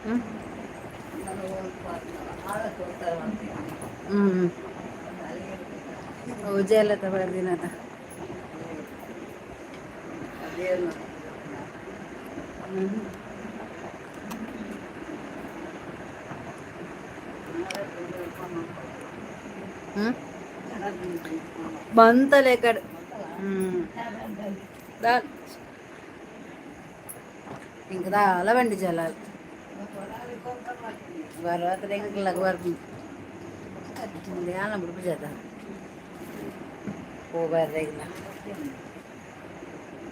ಹ್ಞೂ ಹ್ಞೂ. ಜಲತ ಬರ್ದಿನದ. ಹ್ಞೂ ಹ್ಞೂ, ಬಂತಲೆ ಕಡೆ. ಹ್ಞೂ, ఇంక బండి జలాలు తర్వాత ఎంకలకు వరకు బిడుపు చేద్దాం పోబారు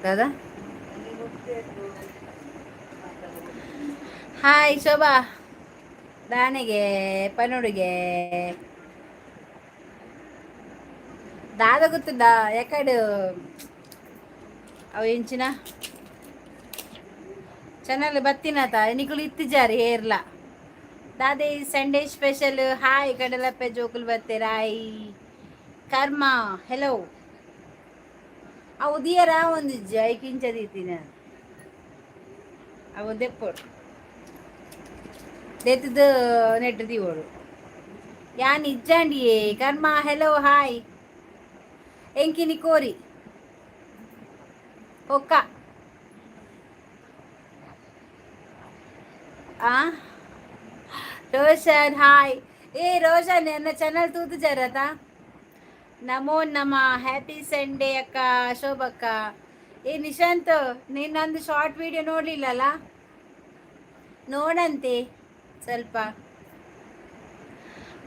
కదా. ಹಾಯ್ ಶೋಭಾ, ದಾನಿಗೆ ಪನುಡಿಗೆ ದಾದ ಗೊತ್ತಿದ್ದ ಎಕಡು ಅವು ಎಂಚಿನ ಚಾನಲ್ ಬತ್ತಿನಾತ ನಿಕುಲು ಇತ್ತಿಜಾರಿ ಏರ್ಲ. ದಾದೆ ಸಂಡೇ ಸ್ಪೆಷಲ್? ಹಾಯ್ ಕಡಲಪ್ಪೆ ಜೋಕುಲು ಬತ್ತೆರ್. ಹಾಯ್ ಕರ್ಮ, ಹೆಲೋ. ಅವು ದಿಯರ ಒಂದಿಜ್ಜಿ ಐಕಿಂಚ ದೀತಿನ ಅವು ದೆಪ್ಪೊಡು ದೆತ್ತದ ನೆಟ್ ದೀವೊಡು. ಯಾನ್ ಇಜ್ಜಾಂಡಿಯೇ. ಕರ್ಮ, ಹೆಲೋ, ಹಾಯ್. ಎಂಕಿನಿ ಕೋರಿ ಒಕ್ಕ ಆ. ರೋಷನ್, ಹಾಯ್. ಏ ರೋಷನ್, ಎನ್ನ ಚಾನಲ್ ತೂತು ಜರತ. ನಮೋ ನಮ, ಹ್ಯಾಪಿ ಸಂಡೇ ಅಕ್ಕ, ಶೋಭಕ್ಕ. ಏ ನಿಶಾಂತ್, ನೀನು ನಂದು ಶಾರ್ಟ್ ವಿಡಿಯೋ ನೋಡಲಿಲ್ಲಲ್ಲ? ನೋಡಂತೆ ಸ್ವಲ್ಪ.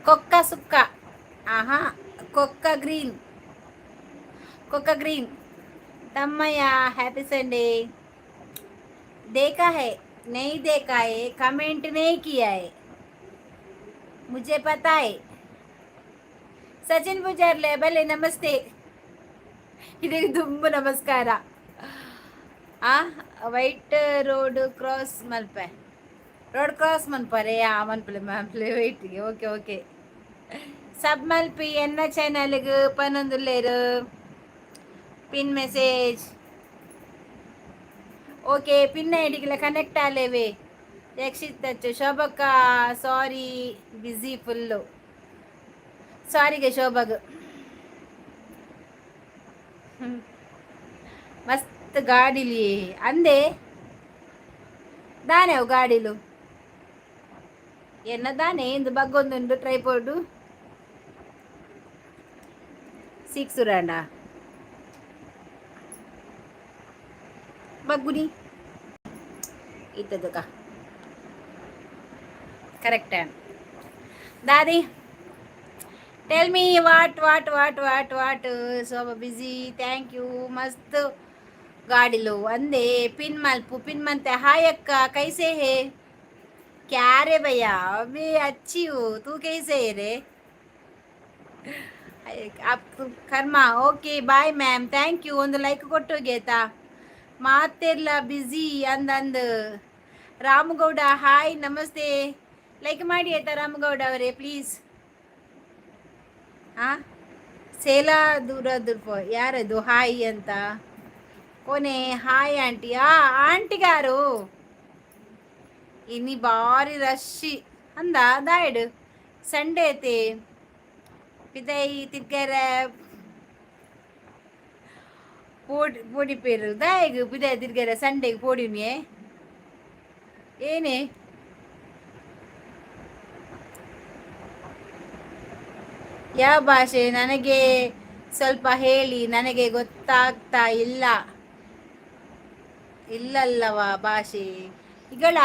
ಕೊಕ್ಕ ಸುಕ್ಕ, ಆಹಾ, ಕೊಕ್ಕ ಗ್ರೀನ್, ಕೊಕ್ಕ ಗ್ರೀನ್. ತಮ್ಮಯ್ಯ, हैप्पी संडे. देखा है, नहीं देखा है, कमेंट नहीं किया है, मुझे पता है. ಸಚಿನ್ ಪೂಜಾರ್ಲೆ ಬಲೆ, ನಮಸ್ತೆ. ಇದಕ್ಕೆ ತುಂಬ ನಮಸ್ಕಾರ. ಆ ವೈಟ್ ರೋಡ್ ಕ್ರಾಸ್ ಮಲ್ಪೆ, ರೋಡ್ ಕ್ರಾಸ್ ಮನ್ಪರೆ. ಆ ಮನ್ಪಲೆ ಮನ್ಪಲೆ ವೈಟ್ಗೆ. ಓಕೆ ಓಕೆ, ಸಬ್ ಮಲ್ಪಿ ಎನ್ನ ಚಾನಲ್ಗೆ ಪನೊಂದುಲ್ಲೇರು. Pin message. ಓಕೆ, ಪಿನ್ ಐಡಿಗೆಲ್ಲ ಕನೆಕ್ಟ್ ಆಲೇವೆ. ಯಕ್ಷಿತ್ ಅಚ್ಚು ಶೋಭಕ್ಕ, ಸಾರಿ, ಬ್ಯುಸಿ ಫುಲ್ಲು. ಸಾರಿಗೆ ಶೋಭಗ್. ಮಸ್ತ್ ಗಾಡಿಲಿ ಅಂದೆ ದಾನೆ ಅವು ಗಾಡಿಲು ಎನ್ನ ದಾನೆ ಇಂದು ಬಗ್ಗೊಂದುಂಡು ಟ್ರೈಪೋರ್ಡು ಸಿಕ್ಸ್ ರಾಂಡ ಬಗ್ಗುನಿ ಇತ್ತದಕ್ಕ. ಕರೆಕ್ಟ್. ದಾದಿ, tell me what what what what what. Shobha busy, thank you. ಮಸ್ತ್ ಗಾಡಿಲು ಅಂದೆ. ಪಿನ್ ಮಲ್ಪು, ಪಿನ್ ಮಂತೆ. ಹಾಯ್ ಅಕ್ಕ, ಕೈಸೆ ಹೇ? क्या रे भैया, मैं अच्छी हूँ, तू कैसे है रे? आप ಕರ್ಮ. Okay, bye ma'am, thank you. ಒಂದು ಲೈಕ್ ಕೊಟ್ಟು ಗೇತಾ. ಮಾತೆರ್ಲ ಬ್ಯುಸಿ ಅಂದಂದು. ರಾಮಗೌಡ, ಹಾಯ್, ನಮಸ್ತೆ. ಲೈಕ್ ಮಾಡಿ ಆಯ್ತಾ ರಾಮಗೌಡ ಅವರೇ, ಪ್ಲೀಸ್. ಹಾಂ, ಸೇಲಾ ದೂರ ದೂರ. ಯಾರದು ಹಾಯ್ ಅಂತ? ಕೊನೆ ಹಾಯ್ ಆಂಟಿ. ಆ ಆಂಟಿಗಾರು ಇನಿ ಬಾರಿ ರಶ್ ಅಂದ ದಾಯ್ಡು. ಸಂಡೇ ಐತಿ, ಪಿದೈ ತಿರ್ಗಾರ ಪೋಡಿ ಪೋಡಿ ಪೇರು ದಾಯಗ್ ಪಿದೈ ತಿರ್ಗಾರ ಸಂಡೇಗೆ ಪೋಡಿನಿ ಏನೇ. ಯಾವ ಭಾಷೆ? ನನಗೆ ಸ್ವಲ್ಪ ಹೇಳಿ, ನನಗೆ ಗೊತ್ತಾಗ್ತಾ ಇಲ್ಲ. ಇಲ್ಲಲ್ಲವ ಭಾಷೆ ಈಗಳ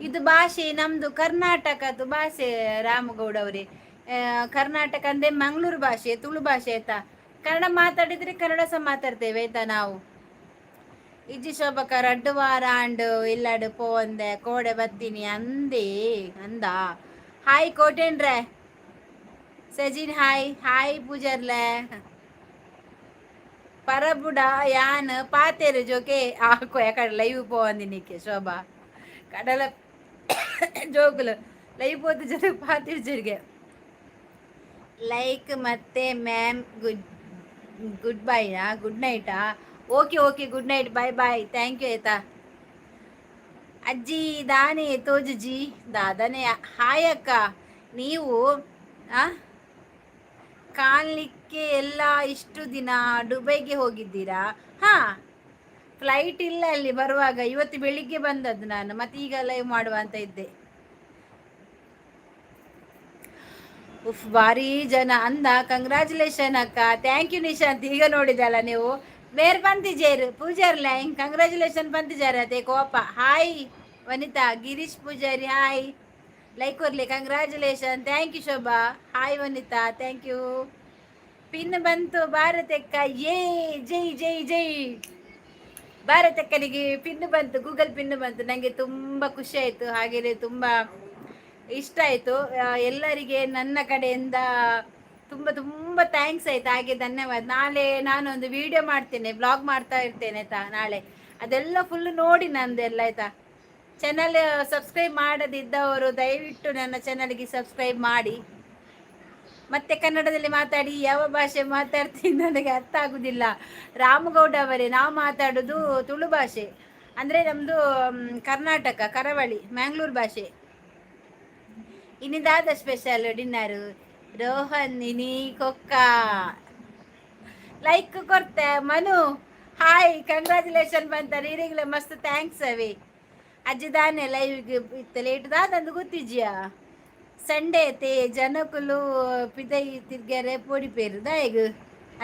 ಇದು ಭಾಷೆ ನಮ್ಮದು ಕರ್ನಾಟಕದ್ದು ಭಾಷೆ ರಾಮಗೌಡ ಅವರೇ. ಕರ್ನಾಟಕ ಅಂದರೆ ಮಂಗಳೂರು ಭಾಷೆ, ತುಳು ಭಾಷೆ ಆಯ್ತಾ? ಕನ್ನಡ ಮಾತಾಡಿದರೆ ಕನ್ನಡ ಸಹ ಮಾತಾಡ್ತೇವೆ ಆಯ್ತಾ ನಾವು. ಇಜ್ಜಿ ಶೋಭಕ, ರಡ್ಡು ವಾರ ಅಂಡು ಇಲ್ಲಾಡು ಪೋಂದೆ, ಕೋಡೆ ಬತ್ತೀನಿ ಅಂದೆ ಅಂದ. ಹಾಯ್ ಕೋಟೇನ್ರೆ. Sajin, hi hi. ಪೂಜಾರ್ಲೆ ಪರಬುಡ ಯಾನ್ ಪಾತೇರು ಜೋಕೆ ಆಕೋ ಯಾಕಡೆ ಲೈವ್ ಪೋವಂದಿನಿಕ್ಕೆ. ಶೋಭಾ ಕಡಲ ಜೋಕುಲು ಲೈವ್ ಪೋತು ಜೊತೆ ಪಾತೇರು ಜರಿಗೆ. ಲೈಕ್ ಮತ್ತೆ ಮ್ಯಾಮ್. ಗುಡ್ ಗುಡ್ ಬೈನಾ, ಗುಡ್ ನೈಟಾ? Okay okay, good night, bye bye, thank you ಆಯ್ತಾ. ಅಜ್ಜಿ ದಾನೆ ತೋಜುಜಿ ದಾದನೆ. ಹಾಯ್ ಅಕ್ಕ, ನೀವು ಆ ಕಾಣ್ಲಿಕ್ಕೆ ಎಲ್ಲ, ಇಷ್ಟು ದಿನ ದುಬೈಗೆ ಹೋಗಿದ್ದೀರಾ? ಹಾ, ಫ್ಲೈಟ್ ಇಲ್ಲ ಅಲ್ಲಿ ಬರುವಾಗ. ಇವತ್ತು ಬೆಳಿಗ್ಗೆ ಬಂದದ್ದು ನಾನು. ಮತ್ತೆ ಈಗ ಲೈವ್ ಮಾಡುವ ಅಂತ ಇದ್ದೆ. ಉಫ್, ಭಾರಿ ಜನ ಅಂದ. ಕಂಗ್ರ್ಯಾಚುಲೇಷನ್ ಅಕ್ಕ. Thank you Nishant. ಈಗ ನೋಡಿದಲ್ಲ ನೀವು. ಬೇರೆ ಬಂತಿಜೇರು ಪೂಜಾರ್ಲ ಹಿಂಗೆ ಕಂಗ್ರ್ಯಾಚುಲೇಷನ್ ಬಂತಿಜಾರ ಅದೇ ಕೋಪ. Hi Vanitha, Girish Pujari hi, like ಕೊರ್ಲಿ. Congratulation, thank you Shobha. Hi Vanitha, thank you. Pin ಬಂತು ಭಾರತಕ್ಕ. ಏ ಜೈ ಜೈ ಜೈ. ಭಾರತಕ್ಕನಿಗೆ ಪಿನ್ ಬಂತು, ಗೂಗಲ್ ಪಿನ್ ಬಂತು. ನನಗೆ ತುಂಬ ಖುಷಿ ಆಯಿತು, ಹಾಗೆಯೇ ತುಂಬ ಇಷ್ಟ ಆಯಿತು. ಎಲ್ಲರಿಗೆ ನನ್ನ ಕಡೆಯಿಂದ ತುಂಬ ತುಂಬ thanks ಆಯ್ತು, ಹಾಗೆ ಧನ್ಯವಾದ. ನಾಳೆ ನಾನೊಂದು ವಿಡಿಯೋ ಮಾಡ್ತೇನೆ, ವ್ಲಾಗ್ ಮಾಡ್ತಾ ಇರ್ತೇನೆ ಆಯ್ತಾ. ನಾಳೆ ಅದೆಲ್ಲ ಫುಲ್ ನೋಡಿ ನಂದೆಲ್ಲ ಆಯ್ತಾ. ಚಾನಲ್ ಸಬ್ಸ್ಕ್ರೈಬ್ ಮಾಡದಿದ್ದವರು ದಯವಿಟ್ಟು ನನ್ನ ಚಾನಲ್ಗೆ ಸಬ್ಸ್ಕ್ರೈಬ್ ಮಾಡಿ. ಮತ್ತೆ ಕನ್ನಡದಲ್ಲಿ ಮಾತಾಡಿ, ಯಾವ ಭಾಷೆ ಮಾತಾಡ್ತೀನಿ ನನಗೆ ಅರ್ಥ ಆಗುದಿಲ್ಲ. ರಾಮಗೌಡ ಅವರೇ, ನಾವು ಮಾತಾಡೋದು ತುಳು ಭಾಷೆ. ಅಂದರೆ ನಮ್ಮದು ಕರ್ನಾಟಕ ಕರಾವಳಿ ಮ್ಯಾಂಗ್ಳೂರ್ ಭಾಷೆ. ಇನ್ನಿದಾದ ಸ್ಪೆಷಲ್ ಡಿನ್ನರು ರೋಹನ್ ಇನಿ ಕೊಕ್ಕ ಲೈಕ್ ಕೊರ್ತೆ. ಮನು ಹಾಯ್, ಕಂಗ್ರ್ಯಾಚುಲೇಷನ್ ಬಂತಾರೆ. ಈರೆಗ್ಲ ಮಸ್ತ್ thanks ಅವಿ. ಅಜ್ಜಿ ದಾನೆ ಲೈವ್ ಇತ್ತ ಲೇಟ್ ದಾದಂದು ಗೊತ್ತಿಜ್ಜಿಯಾ? ಸಂಡೇ ತೇ ಜನಕುಲು ಪಿದೈ ತಿರ್ಗ್ಯಾರೆ ಪೋಡಿಪೇರು ದಾಯಗ್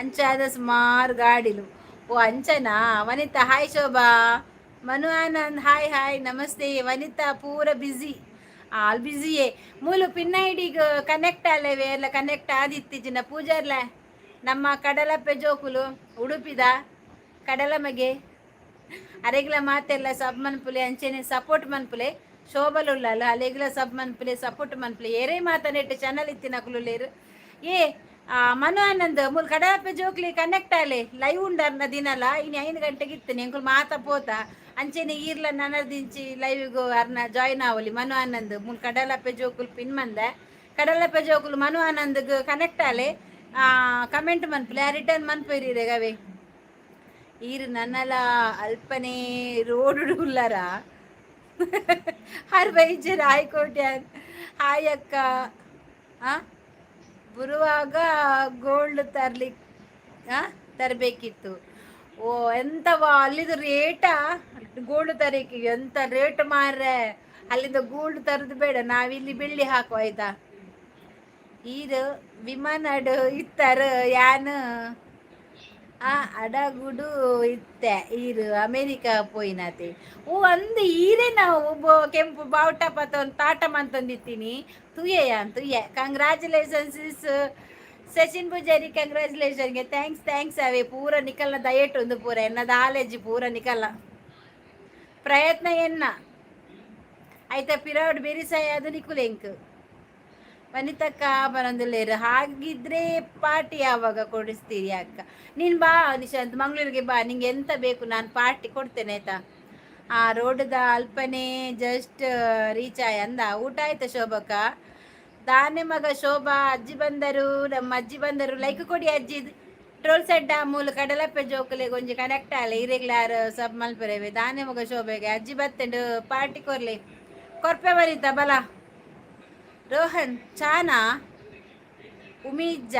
ಅಂಚಾದ ಸುಮಾರು ಗಾಡಿಲು. ಓ ಅಂಚನಾ. ವನಿತಾ ಹಾಯ್, ಶೋಭಾ, ಮನು ಆನಂದ್ ಹಾಯ್ ಹಾಯ್, ನಮಸ್ತೆ. ವನಿತಾ ಪೂರ ಬ್ಯುಸಿ, ಆಲ್ ಬ್ಯುಸಿಯೇ. ಮೂಲು ಪಿನ್ ಐಡಿಗ್ ಕನೆಕ್ಟ್ ಅಲ್ಲವೇ ಎಲ್ಲ ಕನೆಕ್ಟ್ ಆದಿತ್ತೀಚಿನ ಪೂಜಾರ್ಲ. ನಮ್ಮ ಕಡಲಪ್ಪೆ ಜೋಕುಲು ಉಡುಪಿದ ಕಡಲಮಗೆ ಅರೆಗ್ಲ ಮಾತೆಲ್ಲ ಸಬ್ ಮನ್ಪುಲೆ, ಅಂಚೆನೆ ಸಪೋರ್ಟ್ ಮನ್ಪುಲೆ. ಶೋಭಲುಲ್ಲಲ್ಲ ಅಲೆಗ್ಲ ಸಬ್ ಮನ್ಪುಲೆ, ಸಪೋರ್ಟ್ ಮನ್ಪುಲೆ. ಏರೇ ಮಾತನೆಟ್ ಚಾನಲ್ ಇತ್ತಿನಕುಲು ಲೇರು. ಏ ಮನು ಆನಂದ್, ಮೂಲು ಕಡಲಪ್ಪೆ ಜೋಕ್ಲಿ ಕನೆಕ್ಟ್ ಆಲೆ. ಲೈವ್ ಉಂಡರ್ನ ದಿನಲ ಇನ್ನು 5 ಗಂಟೆಗೆ ಇತ್ತು. ಎಂಕುಲು ಮಾತ ಪೋತ. ಅಂಚೆನೆ ಈರ್ಲ ನನದಿಂಚಿ ಲೈವ್ಗು ಅರ್ನ ಜಾಯ್ನ್ ಆವಲಿ. ಮನು ಆನಂದ್ ಮೂಲು ಕಡಲಪ್ಪೆ ಜೋಕುಲು ಪಿನ್ ಮಂದ. ಕಡಲಪ್ಪೆ ಜೋಕುಲು ಮನು ಆನಂದ್ಗ್ ಕನೆಕ್ಟ್ ಆಲೆ, ಕಮೆಂಟ್ ಮನ್ಪುಲೆ, ರಿಟರ್ನ್ ಮನ್ಪೇರಿ ಗವೆ. ಈರು ನನ್ನಲ ಅಲ್ಪನೆ ರೋಡ್ ಉಲ್ಲರ ಹರ್ ಬೈಜರ್. ಹಾಯ್ ಕೋಟ್ಯಾನ್, ಹಾಯ್ ಅಕ್ಕ. ಆ ಬರುವಾಗ ಗೋಲ್ಡ್ ತರ್ಲಿಕ್ ತರಬೇಕಿತ್ತು. ಓ ಎಂತವ ಅಲ್ಲಿದು ರೇಟಾ? ಗೋಲ್ಡ್ ತರಕ್ಕೆ ಎಂತ ರೇಟ್ ಮಾರ್ರೆ. ಅಲ್ಲಿಂದ ಗೋಲ್ಡ್ ತರದು ಬೇಡ, ನಾವಿಲ್ಲಿ ಬೆಳ್ಳಿ ಹಾಕುವ ಆಯ್ತಾ. ಈರು ವಿಮಾನಡ್ ಇತ್ತರ ಯಾನ್ ಆ ಅಡಗುಡು ಇತ್ತೆ. ಈರು ಅಮೇರಿಕಾ ಪೋಯಿನಾತೆ. ಓ ಅಂದ್ ಈರೇ ನಾವು ಕೆಂಪು ಬಾವುಟ ಪತ್ತೊಂದು ತಾಟ ಮಂತೊಂದಿತ್ತೀನಿ. ತುಯೆ ತುಯ್ಯೆ. ಕಂಗ್ರ್ಯಾಚುಲೇಷನ್ಸ್ ಸಚಿನ್ ಪೂಜಾರಿ, ಕಂಗ್ರ್ಯಾಚುಲೇಷನ್ಗೆ thanks thanks ಅವೇ. ಪೂರ ನಿಕಲ್ನ ದಯಟ್ ಒಂದು ಪೂರ ಎನ್ನದ ಆಲೇಜಿ ಪೂರ ನಿಕಲ್ನ ಪ್ರಯತ್ನ ಎನ್ನ ಆಯ್ತಾ. ಪಿರೌಡ್ ಬೆರಿಸಾಯ ಅದು ನಿಕುಲೆಂಕ್. ವನಿತಕ್ಕ ಬರಂದಿಲ್ಲೇರು. ಹಾಗಿದ್ರೆ ಪಾರ್ಟಿ ಯಾವಾಗ ಕೊಡಿಸ್ತೀರಿ ಅಕ್ಕ? ನೀನು ಬಾ ನಿಶಾಂತ್, ಮಂಗಳೂರಿಗೆ ಬಾ. ನಿಂಗೆ ಎಂತ ಬೇಕು ನಾನು ಪಾರ್ಟಿ ಕೊಡ್ತೇನೆ ಆಯ್ತಾ. ಆ ರೋಡ್ದ ಅಲ್ಪನೆ ಜಸ್ಟ್ ರೀಚ್ ಆಯ್ ಅಂದ. ಊಟ ಆಯ್ತಾ ಶೋಭಕ್ಕ? ದಾನೆ ಮಗ ಶೋಭಾ, ಅಜ್ಜಿ ಬಂದರು, ನಮ್ಮ ಅಜ್ಜಿ ಬಂದರು. ಲೈಕ್ ಕೊಡಿ ಅಜ್ಜಿ. ಟ್ರೋಲ್ ಸೆಡ್ ಮೂಲ ಕಡಲಪ್ಪೆ ಜೋಕುಲೆಗ್ ಒಂಜಿ ಕನೆಕ್ಟ್ ಆಲೆ. ಇರೆಗ್ಲಾರ್ ಸಬ್ ಮಲ್ಪರೆವೆ. ದಾನೆ ಮಗ ಶೋಭೆಗೆ ಅಜ್ಜಿ ಬತ್ತೆಂಡು, ಪಾರ್ಟಿ ಕೊರ್ಲೆ. ಕೊರ್ಪೆ ಬರೀತ ಬಲ. ರೋಹನ್ ಚಾನಾ ಉಮಿಜ್ಜ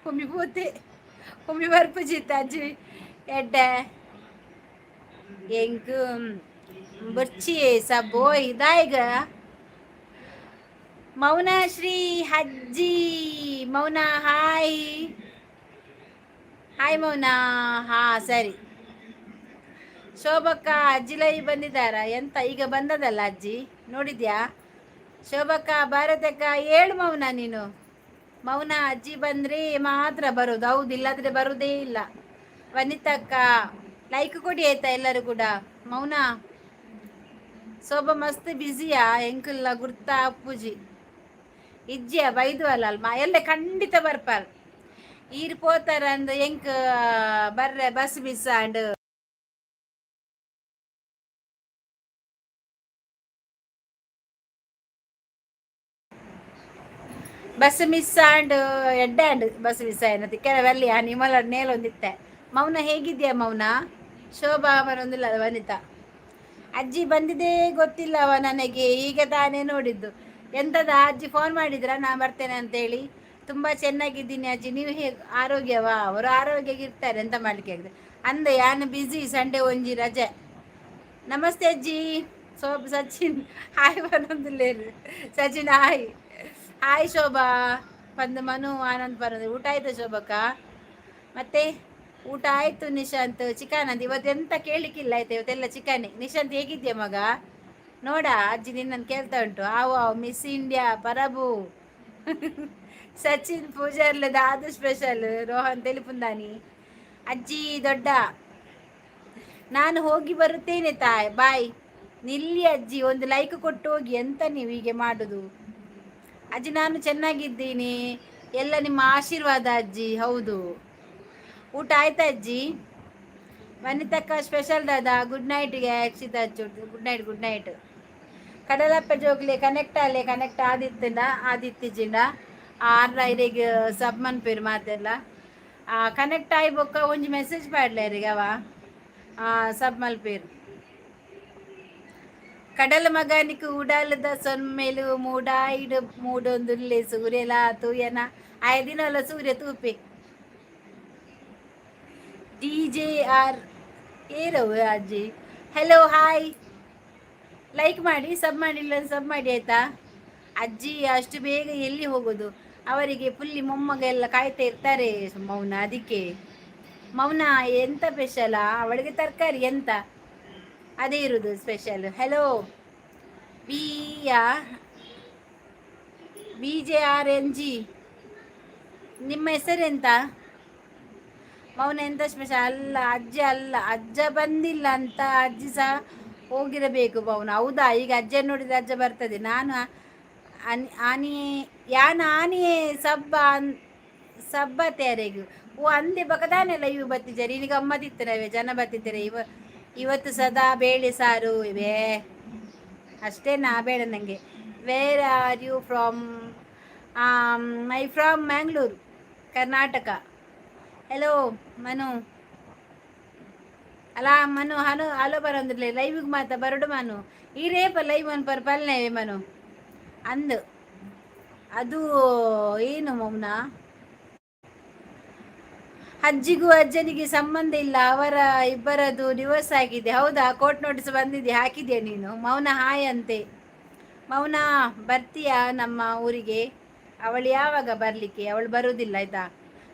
ಉಮಿ ಪೂತೆ ಉಮಿ ಬರ್ಪುಜಿತ್ತ ಅಜ್ಜಿ ಎಡ್ಡೆ ಎಂಕ್ ಬೊರ್ಚಿ ಸಬೋಯ್ ದಾಯ್ಗ. ಮೌನ ಶ್ರೀ ಅಜ್ಜಿ ಮೌನ ಹಾಯ್ ಹಾಯ್ ಮೌನ. ಹಾ ಸರಿ ಶೋಭಕ್ಕ, ಅಜ್ಜಿ ಲೈ ಬಂದಿದ್ದಾರಾ ಎಂತ? ಈಗ ಬಂದದಲ್ಲ ಅಜ್ಜಿ, ನೋಡಿದ್ಯಾ? ಶೋಭಕ್ಕ, ಭಾರತಕ್ಕ ಹೇಳು. ಮೌನ ನೀನು ಮೌನ ಅಜ್ಜಿ ಬಂದ್ರೆ ಮಾತ್ರ ಬರೋದು, ಹೌದು, ಇಲ್ಲಾದ್ರೆ ಬರುವುದೇ ಇಲ್ಲ. ವನಿತಕ್ಕ ಲೈಕ್ ಕೊಡಿ ಆಯ್ತಾ ಎಲ್ಲರೂ ಕೂಡ. ಮೌನ ಶೋಭ ಮಸ್ತ್ ಬ್ಯುಸಿಯಾ? ಎಂಕುಲ್ಲ ಗುರ್ತಾ ಅಪ್ಪುಜಿ ಇಜ್ಜಿಯ ಬೈದು ಅಲ್ಲ ಅಲ್ಮ ಎಲ್ಲ ಖಂಡಿತ ಬರ್ಪಾರ್. ಈರ್ ಪೋತಾರ ಅಂದ್ ಎಂಕ್ ಬರ್ರೆ bus miss and. Bus miss and ಎಡ್ಡೆ and bus miss ಆಯ್ನ ಕೆಲವಲ್ಲಿ ಆ ನಿಮಲ ನೇಲೊಂದಿತ್ತೆ. ಮೌನ ಹೇಗಿದ್ಯಾ ಮೌನ? ಶೋಭಾ ಬರೊಂದಿಲ್ಲ ವನಿತಾ. ಅಜ್ಜಿ ಬಂದಿದ್ದೇ ಗೊತ್ತಿಲ್ಲವ ನನಗೆ, ಈಗ ತಾನೇ ನೋಡಿದ್ದು. ಎಂತದ ಅಜ್ಜಿ, ಫೋನ್ ಮಾಡಿದ್ರಾ ನಾ ಬರ್ತೇನೆ ಅಂತೇಳಿ? ತುಂಬ ಚೆನ್ನಾಗಿದ್ದೀನಿ ಅಜ್ಜಿ, ನೀವು ಹೇಗೆ? ಆರೋಗ್ಯವಾ? ಅವರು ಆರೋಗ್ಯ ಇರ್ತಾರೆ, ಎಂತ ಮಾಡ್ಲಿಕ್ಕೆ ಆಗ್ತದೆ ಅಂದೆ. ಯಾನು ಬ್ಯುಸಿ, ಸಂಡೇ ಒಂಜಿ ರಜೆ. ನಮಸ್ತೆ ಅಜ್ಜಿ. ಸೋಬ್ ಸಚಿನ್ ಹಾಯ್ ಬನ್ನೊಂದಿಲ್ಲೇನು? ಸಚಿನ್ ಹಾಯ್. ಹಾಯ್ ಶೋಭಾ ಪಂದ್ ಮನು ಆನಂದ್ ಪರಂದು. ಊಟ ಆಯ್ತಾ ಶೋಭಕ್ಕ? ಮತ್ತೆ ಊಟ ಆಯ್ತು ನಿಶಾಂತ್. ಚಿಕನ್ ಅಂತ ಇವತ್ತು, ಎಂತ ಕೇಳಲಿಕ್ಕಿಲ್ಲ ಆಯ್ತಾ? ಇವತ್ತೆಲ್ಲ ಚಿಕನ್. ನಿಶಾಂತ್, ಹೇಗಿದ್ಯಾ ಮಗ? ನೋಡ, ಅಜ್ಜಿ ನಿನ್ನನ್ನು ಕೇಳ್ತಾ ಉಂಟು. ಆವು ಆವು ಮಿಸ್ ಇಂಡಿಯಾ ಪರಬು. ಸಚಿನ್ ಪೂಜಾರ್ಲದ ಅದು ಸ್ಪೆಷಲ್. ರೋಹನ್ ತೆಲಿಪುಂದಾನಿ. ಅಜ್ಜಿ ದೊಡ್ಡ, ನಾನು ಹೋಗಿ ಬರುತ್ತೇನೆ ತಾಯ್, ಬಾಯ್. ನಿಲ್ಲಿ ಅಜ್ಜಿ, ಒಂದು ಲೈಕ್ ಕೊಟ್ಟು ಹೋಗಿ. ಎಂತ ನೀವು ಹೀಗೆ ಮಾಡುದು ಅಜ್ಜಿ? ನಾನು ಚೆನ್ನಾಗಿದ್ದೀನಿ, ಎಲ್ಲ ನಿಮ್ಮ ಆಶೀರ್ವಾದ ಅಜ್ಜಿ. ಹೌದು. ಊಟ ಆಯ್ತಾ ಅಜ್ಜಿ? ವನಿತಕ್ಕ ಸ್ಪೆಷಲ್ ದಾದಾ. ಗುಡ್ ನೈಟ್ಗೆ Akshitha. Good night, good night. ಕಡಲಪ್ಪ ಜೋಗ್ಲೆ ಕನೆಕ್ಟ್ ಆಲೆ. ಕನೆಕ್ಟ್ ಆದಿತ್ತಂಡ ಆದಿತ್ತಿಜಿಂಡ ಆರ್ರ ಇರೆಗ್ ಸಬ್ ಮನ್ಪೇರು ಮಾತೆಲ್ಲ. ಕನೆಕ್ಟ್ ಆಯಿ ಬೊಕ್ಕ ಒಂಜಿ ಮೆಸೇಜ್ ಪಾಡ್ಲೆ ಇರೆಗ್, ಅವ ಸಬ್ ಮಲ್ಪೇರು. ಕಡಲ ಮಗನಿಕ್ ಉಡಾಲದ ಸೊನ್ಮೆಲು ಮೂಡಾಯಿಡು ಮೂಡೊಂದುಲ್ಲೆ ಸೂರ್ಯಲ ತೂಯನ ಆಯ ದಿನಲ ಸೂರ್ಯ ತೂಪೆ. ಡಿ ಜೆ ಆರ್ ಏರವು ಅಜ್ಜಿ. Hello, hi. ಲೈಕ್ ಮಾಡಿ, ಸಬ್ ಮಾಡಿಲ್ಲ, ಸಬ್ ಮಾಡಿ ಆಯ್ತಾ? ಅಜ್ಜಿ ಅಷ್ಟು ಬೇಗ ಎಲ್ಲಿ ಹೋಗೋದು? ಅವರಿಗೆ ಪುಲ್ಲಿ ಮೊಮ್ಮಗ ಎಲ್ಲ ಕಾಯ್ತಾ ಇರ್ತಾರೆ ಮೌನ, ಅದಕ್ಕೆ. ಮೌನ, ಎಂತ ಸ್ಪೆಷಲ್? ಅವಳಿಗೆ ತರಕಾರಿ ಎಂತ ಅದೇ ಇರುವುದು ಸ್ಪೆಷಲ್. ಹಲೋ ಬಿ ಯಾ ಬಿ ಜೆ ಆರ್ ಎನ್ ಜಿ, ನಿಮ್ಮ ಹೆಸರೆಂತ? ಮೌನ, ಎಂತ ಸ್ಪೆಷಲ್? ಅಲ್ಲ ಅಜ್ಜಿ, ಅಲ್ಲ, ಅಜ್ಜ ಬಂದಿಲ್ಲ ಅಂತ ಅಜ್ಜಿ ಸಹ ಹೋಗಿರಬೇಕು ಮೌನ. ಹೌದಾ? ಈಗ ಅಜ್ಜ ನೋಡಿದ್ರೆ ಅಜ್ಜ ಬರ್ತದೆ. ನಾನು ಆನಿ ಯಾನ ಆನಿಯೇ ಸಬ್ಬ ಸಬ್ಬ ತೇರೆಗು. ಓ ಅಂದೆ ಬಕದಾನೆಲ್ಲ ಇವು ಬತ್ತಿದ್ದಾರೆ. ಇನಿ ಗಮ್ಮತ್ತಿತ್ತು, ನಾವೇ ಜನ ಬತ್ತಿದ್ದಾರೆ. ಇವತ್ತು ಸದಾ ಬೇಳೆ ಸಾರು ಇವೆ ಅಷ್ಟೇ ನಾ ಬೇಡ ನನಗೆ. Where are you from? I from Mangalore, Karnataka. Hello Manu. ಅಲ್ಲ ಮನು, ಹನು ಹಲೋ ಬರೋಂದಿರ್ಲಿ ಲೈವಿಗೆ ಮಾತ ಬರಡು ಮನು. ಈ ರೇಪ ಲೈವ್ ಅನ್ಪರ್ ಪಲ್ನೆ ಮನು ಅಂದು. ಅದು ಏನು ಮೌನ? ಅಜ್ಜಿಗೂ ಅಜ್ಜನಿಗೆ ಸಂಬಂಧ ಇಲ್ಲ, ಅವರ ಇಬ್ಬರದು ಡಿವೋರ್ಸ್ ಆಗಿದೆ. ಹೌದಾ? ಕೋರ್ಟ್ ನೋಟಿಸ್ ಬಂದಿದೆ, ಹಾಕಿದ್ಯಾ ನೀನು? ಮೌನ ಹಾಯ್ ಅಂತೆ. ಮೌನ, ಬರ್ತೀಯಾ ನಮ್ಮ ಊರಿಗೆ? ಅವಳು ಯಾವಾಗ ಬರಲಿಕ್ಕೆ? ಅವಳು ಬರುವುದಿಲ್ಲ ಆಯ್ತಾ?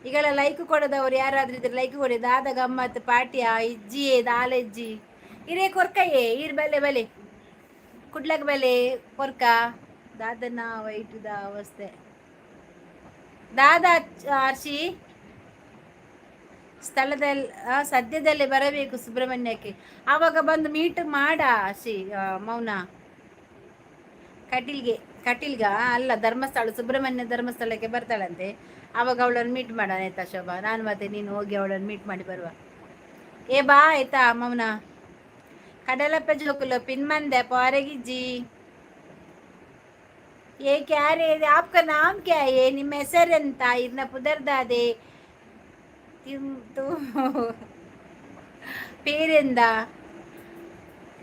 ಈಗೆಲ್ಲ ಲೈಕ್ ಕೊಡದವರು ಯಾರಾದ್ರೂ ಇದ್ರೆ ಲೈಕ್ ಕೊಡಿ. ದಾದ ಗಮ್ಮತ್ ಪಾಟಿಯ ಇಜ್ಜಿಯೇ ದಾಲೆಜ್ಜಿ ಇರೇ ಕೊರ್ಕಯ್ಯೇ ಇರ್ ಬಲೆ ಬಲೆ ಕುಡ್ಲಕ್ ಬಲೆ ಕೊರ್ಕ. ದಾದನ ವೈಟುದ ಅವಸ್ಥೆ. ದಾದಾ ಆರ್ಷಿ ಸ್ಥಳದಲ್ಲಿ ಸದ್ಯದಲ್ಲೇ ಬರಬೇಕು ಸುಬ್ರಹ್ಮಣ್ಯಕ್ಕೆ. ಆವಾಗ ಬಂದು ಮೀಟ್ ಮಾಡ ಶ್ರೀ ಮೌನ. ಕಟೀಲ್ಗೆ, ಕಟೀಲ್ಗ ಅಲ್ಲ, ಧರ್ಮಸ್ಥಳ, ಸುಬ್ರಹ್ಮಣ್ಯ ಧರ್ಮಸ್ಥಳಕ್ಕೆ ಬರ್ತಾಳಂತೆ. ಆವಾಗ ಅವಳನ್ನು ಮೀಟ್ ಮಾಡೋಣ ಆಯ್ತಾ ಶೋಭಾ? ನಾನು ಮತ್ತೆ ನೀನು ಹೋಗಿ ಅವಳನ್ನು ಮೀಟ್ ಮಾಡಿ ಬರುವ. ಏ ಬಾ ಆಯ್ತಾ ಮೌನ? ಕಡಲಪ್ಪ ಜೋಕುಲು ಪಿನ್ಮಂದೆ ಪಾರೆಗಿಜ್ಜಿ. ಏ ಕ್ಯಾರೆ, आपका नाम क्या है? ನಿಮ್ಮ ಹೆಸರೆಂತ? ಇರ್ನ ಪುದರ್ದಾದೆ ತು പേരെന്താ?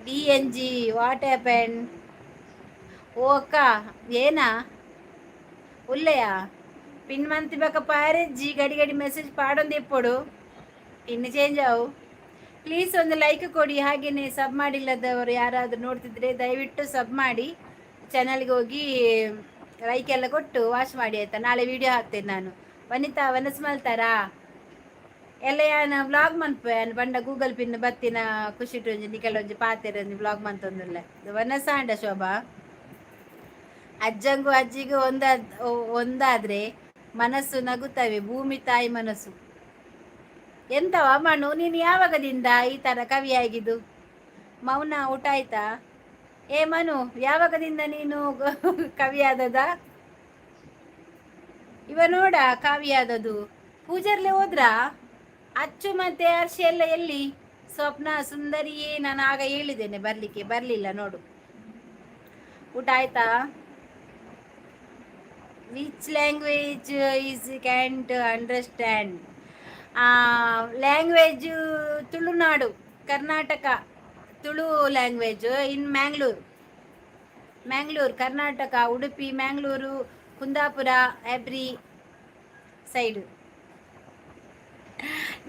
D N G, what happen? ಓ ಅಕ್ಕ, ಏನಾ ಉಲ್ಲೆಯಾ? ಪಿನ್ ಮಂತಿ ಬಕ ಪಾರೆಜ್ಜಿ. ಗಡಿ ಗಡಿ ಮೆಸೇಜ್ ಪಾಡೊಂದು ಇಪ್ಪೊಡು, ಪಿನ್ ಚೇಂಜ್ ಆವು. ಪ್ಲೀಸ್ ಒಂದು ಲೈಕ್ ಕೊಡಿ. ಹಾಗೆಯೇ ಸಬ್ ಮಾಡಿಲ್ಲದವರು ಯಾರಾದರೂ ನೋಡ್ತಿದ್ರೆ ದಯವಿಟ್ಟು ಸಬ್ ಮಾಡಿ, ಚಾನಲ್ಗೆ ಹೋಗಿ ಲೈಕ್ ಎಲ್ಲ ಕೊಟ್ಟು ವಾಚ್ ಮಾಡಿ ಆಯ್ತಾ? ನಾಳೆ ವಿಡಿಯೋ ಹಾಕ್ತೇನೆ ನಾನು. ವನಿತಾ, ವನಸ್ ಮಲ್ತಾರಾ ಎಲ್ಲ? ಯಾನ ವ್ಲಾಗ್ ಮನ್ಪೆ ಬಂಡ ಗೂಗಲ್ ಪಿನ್ ಬತ್ತಿನ ಖುಷಿ ಒಂಜಿ ನಿಕಲ ಒಂಜಿ ಪಾತೆರ ಒಂಜಿ ವ್ಲಾಗ್ ಮಂತೊಂದುಲ್ಲೆ. ವನಸಾಂಡ ಶೋಭಾ. ಅಜ್ಜಂಗೂ ಅಜ್ಜಿಗೂ ಒಂದಾದ್ರೆ ಮನಸ್ಸು ನಗುತ್ತವೆ, ಭೂಮಿ ತಾಯಿ ಮನಸ್ಸು. ಎಂತವ ಮಣ್ಣು, ನೀನು ಯಾವಾಗದಿಂದ ಈ ತರ ಕವಿಯಾಗಿದ್ದು? ಮೌನ, ಊಟ ಆಯ್ತಾ? ಏ ಮನು, ಯಾವಾಗದಿಂದ ನೀನು ಕವಿಯಾದದ? ಇವ ನೋಡ ಕಾವಿಯಾದದು. ಪೂಜಾರ್ಲೆ ಹೋದ್ರಾ? ಅಚ್ಚು ಮತ್ತೆ ಹರ್ಷಿ ಎಲ್ಲ ಎಲ್ಲಿ? ಸ್ವಪ್ನ ಸುಂದರಿಯೇ, ನಾನು ಆಗ ಹೇಳಿದ್ದೇನೆ ಬರ್ಲಿಕ್ಕೆ, ಬರ್ಲಿಲ್ಲ ನೋಡು. ಊಟ ಆಯ್ತಾ? Which language is can't understand? Language Tulunadu, Karnataka. Tulu language in Mangalore, Mangalore, Karnataka, Udupi, Mangaluru, Kundapura, every side.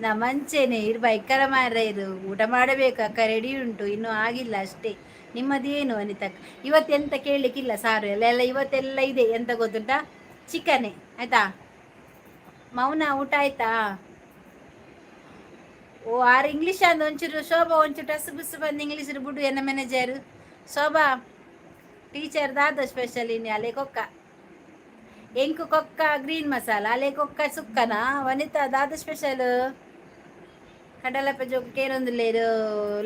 ನಮ್ಮಂಚೆನೆ ಇರ್ ಬೈಕರ ಮಾರ್ರೆ. ಇದು ಊಟ ಮಾಡಬೇಕು ಅಕ್ಕ, ರೆಡಿ ಉಂಟು, ಇನ್ನೂ ಆಗಿಲ್ಲ ಅಷ್ಟೇ. ನಿಮ್ಮದೇನು ಅನಿತಕ್ಕ? ಇವತ್ತೆಂತ ಕೇಳಲಿಕ್ಕಿಲ್ಲ. ಸಾರು ಎಲ್ಲ ಎಲ್ಲ ಇವತ್ತೆಲ್ಲ ಇದೆ. ಎಂತ ಗೊತ್ತುಂಟಾ? ಚಿಕನ್ನೇ, ಆಯ್ತಾ? ಮೌನ, ಊಟ ಆಯ್ತಾ? ಓ, ಆರು ಇಂಗ್ಲೀಷ್ ಅಂದ ಒಂಚೂರು. ಶೋಭಾ, ಒಂಚೂರು ಟಸ್ ಬುಸ್ ಬಂದು ಇಂಗ್ಲೀಷ್ ಬಿಡು. ಎನ್ನ ಮ್ಯಾನೇಜರ್ ಶೋಭಾ ಟೀಚರ್. ದಾದ ಸ್ಪೆಷಲ್ ಇನ್ನು? ಅಲೆ ಕೊಕ್ಕ ಎಂಕು ಕೊಕ್ಕ ಗ್ರೀನ್ ಮಸಾಲ, ಅಲೆ ಕೊಕ್ಕ ಸುಕ್ಕನ. ವನಿತಾ, ದಾದ ಸ್ಪೆಷಲ್? ಕಡಲಪ್ಪ ಜೋಕು ಕೇರೊಂದುಲ್ಲೇರು.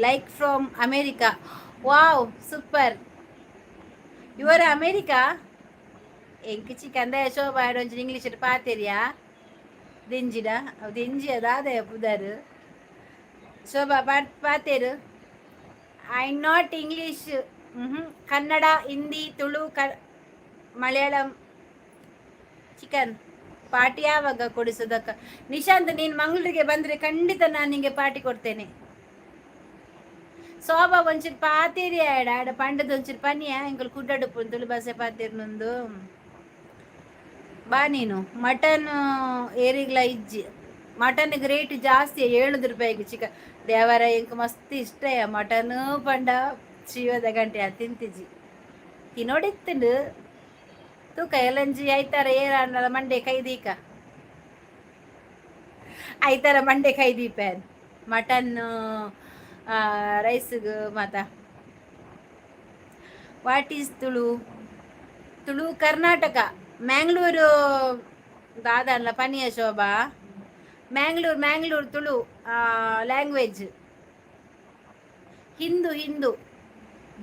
Like from America. Wow, super. Your America. ಎಂಕ್ ಚಿಕನ್. ಶೋಭಾ, ಒಂಚೂರು ಇಂಗ್ಲೀಷ್ ಪಾತೆರಿಯಾ ದಿಂಜಿಡ. ದಿಂಜಿ ಅದಾದ ಪುದರ್. ಶೋಭಾ, ಪಾತೇರು. I not English, Kannada, Hindi, Tulu, ಕ ಮಲಯಾಳಂ. ಚಿಕನ್ ಪಾರ್ಟಿ ಯಾವಾಗ ಕೊಡಿಸೋದಕ್ಕ? ನಿಶಾಂತ್, ನೀನು ಮಂಗಳೂರಿಗೆ ಬಂದರೆ ಖಂಡಿತ ನಾನು ನಿಂಗೆ ಪಾರ್ಟಿ ಕೊಡ್ತೇನೆ. ಶೋಭಾ, ಒಂಚೂರು ಪಾತೇರಿ ಆಡ ಆಡ ಪಂಡದ ಒಂಚೂರು ಪನಿಯ. ಎಂಕಲ್ ಕುಡ್ಡಡು ತುಳು ಭಾಷೆ ಪಾತೇರ್ನೊಂದು. ಬಾ ನೀನು. ಮಟನ್ ಏರಿಗ್ಲ ಇಜ್ಜಿ. ಮಟನ್ಗೆ ರೇಟ್ ಜಾಸ್ತಿ, 700 ರೂಪಾಯಿಗೆ ಚಿಕನ್. ದೇವರ, ಎಂಕ್ ಮಸ್ತ್ ಇಷ್ಟ ಮಟನ್ ಪಂಡ. ಜೀವದ ಗಂಟೆ ತಿಂತಿಜಿ, ತಿನ್ನೋಡಿತ್ತಂಡು. ತೂಕ ಎಲ್ಲಂಜಿ ಐತಾರ ಏರಾಂಡಲ ಮಂಡೆ ಕೈದೀಕ. ಐತಾರ ಮಂಡೆ ಕೈದೀಪ ಮಟನ್ ರೈಸ್ಗೆ ಮಾತ. What is Tulu? Tulu Karnataka, Mangalore. ದಾದಲ್ಲ ಪನಿಯ Shobha. Mangalore, Mangalore Tulu language. Hindu, Hindu.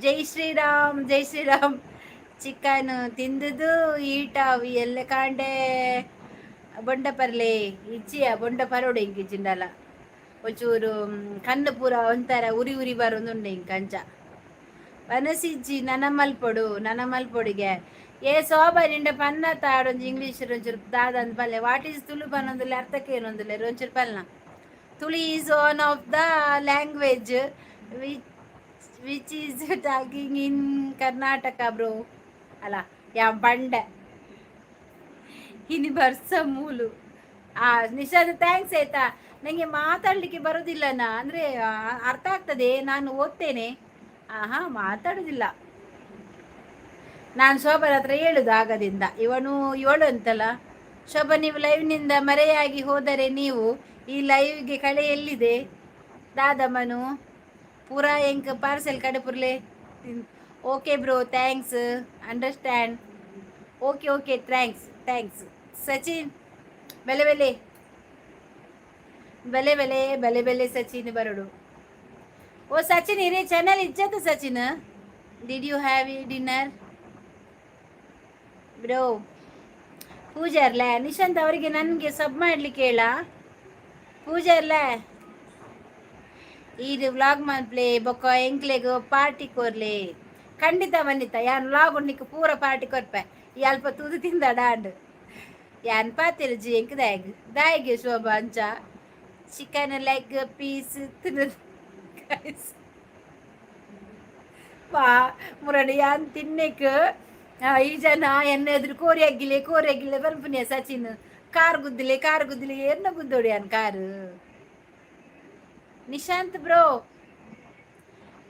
Jai Shriram, Jai Shriram. Chicken ತಿಂದುದು ಈಟ ಎಲ್ಲ ಕಾಂಡೆ ಬೊಂಡ ಪರ್ಲೆ ಇಚ್ಚಿಯ. ಬೊಂಡ ಪರೋಡು ಇಂಕ್ ಇಜ್ಜಿಂಡಲ ಒಂಚೂರು ಕಣ್ಣು ಪೂರ ಒಂಥರ ಉರಿ ಉರಿ ಬರೋದುಂಡು ಇಂಕ್ ಅಂಚ. ವನಸಿಜ್ಜಿ, ನನ ಮಲ್ಪೊಡು, ನನ ಮಲ್ಪೊಡಿಗೆ. ಏ ಶೋಭಾ, ನಿಂಡ ಪನ್ನ ತಾಡೊಂಜಿ ಇಂಗ್ಲೀಷ್ ಒಂಚೂರು ದಾದಂದ್ ಪಲ್ಲೆ. What is Tulu ಪನ್ನೊಂದುಲ್ಲೆ, ಅರ್ಥಕ್ಕೆ ಏನೊಂದುಲ್ಲೆ. ಒಂಚೂರು ಪಲ್ನ. Tulu is one of the language which is talking in Karnataka, bro. ಅಲ್ಲ ಯಾ ಬಂಡೆ ಇನಿ ಬರ್ಸ ಮೂಲು. ಆ ನಿಶಾದ್, thanks ಆಯ್ತಾ. ನನಗೆ ಮಾತಾಡಲಿಕ್ಕೆ ಬರೋದಿಲ್ಲ ನಾ. ಅಂದರೆ ಅರ್ಥ ಆಗ್ತದೆ, ನಾನು ಓದ್ತೇನೆ. ಆಹಾ, ಮಾತಾಡೋದಿಲ್ಲ ನಾನು. ಶೋಭರ ಹತ್ರ ಹೇಳುದು ಆಗದಿಂದ ಇವನು ಇವಳು ಅಂತಲ್ಲ. ಶೋಭಾ, ನೀವು ಲೈವ್ನಿಂದ ಮರೆಯಾಗಿ ಹೋದರೆ ನೀವು ಈ ಲೈವ್ಗೆ ಕಳೆ ಎಲ್ಲಿದೆ? ದಾದಮ್ಮನು ಪೂರಾ ಎಂಕ್ parcel ಕಡೆಪುರ್ಲೆ. Okay bro, thanks, understand. Okay, okay, thanks, thanks. Sachin, ಬೆಲೆ ಬೆಲೆ ಬೆಲೆ ಬೆಲೆ ಬೆಲೆ ಬೆಲೆ. ಸಚಿನ್ ಬರೋಡು. ಓ ಸಚಿನ್, ಇರೇ ಚಾನಲ್ ಇಜ್ಜತ್ತು Sachin. Did you have a dinner, bro? ಪೂಜಾರ್ಲೆ ನಿಶಾಂತ್ ಅವರಿಗೆ ನನಗೆ ಸಬ್ ಮಾಡ್ಲಿಕ್ಕೆ ಹೇಳ. ಪೂಜಾರ್ಲೆ, ಇದು ವ್ಲಾಗ್ ಮನ್ಪ್ಲೆ ಬೊಕ್ಕ ಎಂಕ್ಲೆಗ್ ಪಾರ್ಟಿ ಕೊರ್ಲೆ. ಖಂಡಿತ ವನಿತ, ಯಾನ್ ವ್ಲಾಗ್ ಉಂಡಿಕ್ ಪೂರ ಪಾರ್ಟಿ ಕೊರ್ಪೆ. ಈ ಅಲ್ಪ ತೂದು ತಿಂದಡ ಅಂಡ್ ಯಾನ್ ಪಾತಿರ ಜಿ ಎಂಕ್ ದಾಯಗ್ ದಾಯಿಗೆ ಶೋಭಾ ಅಂಚ ಚಿಕನ್ ಲೆಗ್ ಪೀಸ್ ತಿನ್ನದು. ಬಾ ಮುರಡಿ, ಯಾನ್ ತಿನ್ನೆಕ್ ಈ ಜನ ಎನ್ನ ಎದುರು ಕೋರಿ ಅಗ್ಗಿಲೆ, ಕೋರಿ ಅಗ್ಗಿಲೆ ಬರ್ಪುನಿಯ. ಸಚಿನ್, ಕಾರ್ ಗುದ್ದಿಲೆ, ಕಾರ್ ಗುದ್ದಿಲೆ. ಏರ್ನ ಗುದ್ದೋಡಿ ಯಾನ್ car? Nishant bro,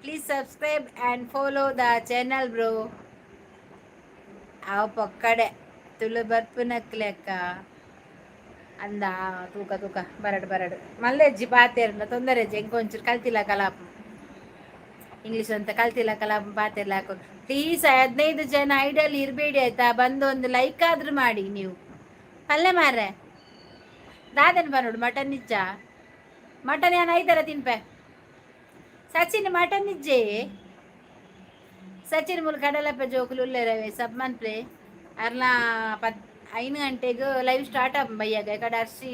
please subscribe and follow the channel, bro. ಅವ ಪೊಕ್ಕಡೆ ತುಳು ಬರ್ಪುನಕ್ಲೆಕ್ಕ ಅಂದ. ತೂಕ ತೂಕ ಬರಡು ಬರಡು ಮಲ್ಲೆಜ್ಜಿ ಪಾತೇರ್ನ ತೊಂದರೆ ಎಂಕೊಂಚೂರು ಕಲ್ತಿಲ್ಲ ಕಲಾಪ. ಇಂಗ್ಲೀಷ್ ಅಂತ ಕಲ್ತಿಲ್ಲ ಕಲಾಪ ಪಾತೆರ್ಲ ಹಾಕು. ಪ್ಲೀಸ್, 15 ಜನ ಐಡಲ್ ಇರಬೇಡಿ ಆಯ್ತಾ? ಬಂದು ಒಂದು ಲೈಕ್ ಆದ್ರೂ ಮಾಡಿ ನೀವು. ಪಲ್ಯ ಮಾರ್ರೆ, ದಾದನ್ ಬರೋಡು. ಮಟನ್ ನಿಜ್ಜ? ಮಟನ್ ಏನ್ ಐತಾರ ತಿನ್ಪೆ. ಸಚಿನ್, ಮಟನ್ ನಿಜ್ಜೆ? ಸಚಿನ್, ಮುಲ್ ಕಡಲಪ್ಪ ಜೋಕುಲು ಉಲ್ಲೇರವೆ, ಸಬ್ ಮನ್ಪ್ಲೆ. ಅರ್ಲ ಪತ್ 5 ಗಂಟೆಗೆ ಲೈವ್ ಸ್ಟಾರ್ಟ್ ಆಪ ಬಯ್ಯಾಗ. ಕಡೆ ಅರ್ಶಿ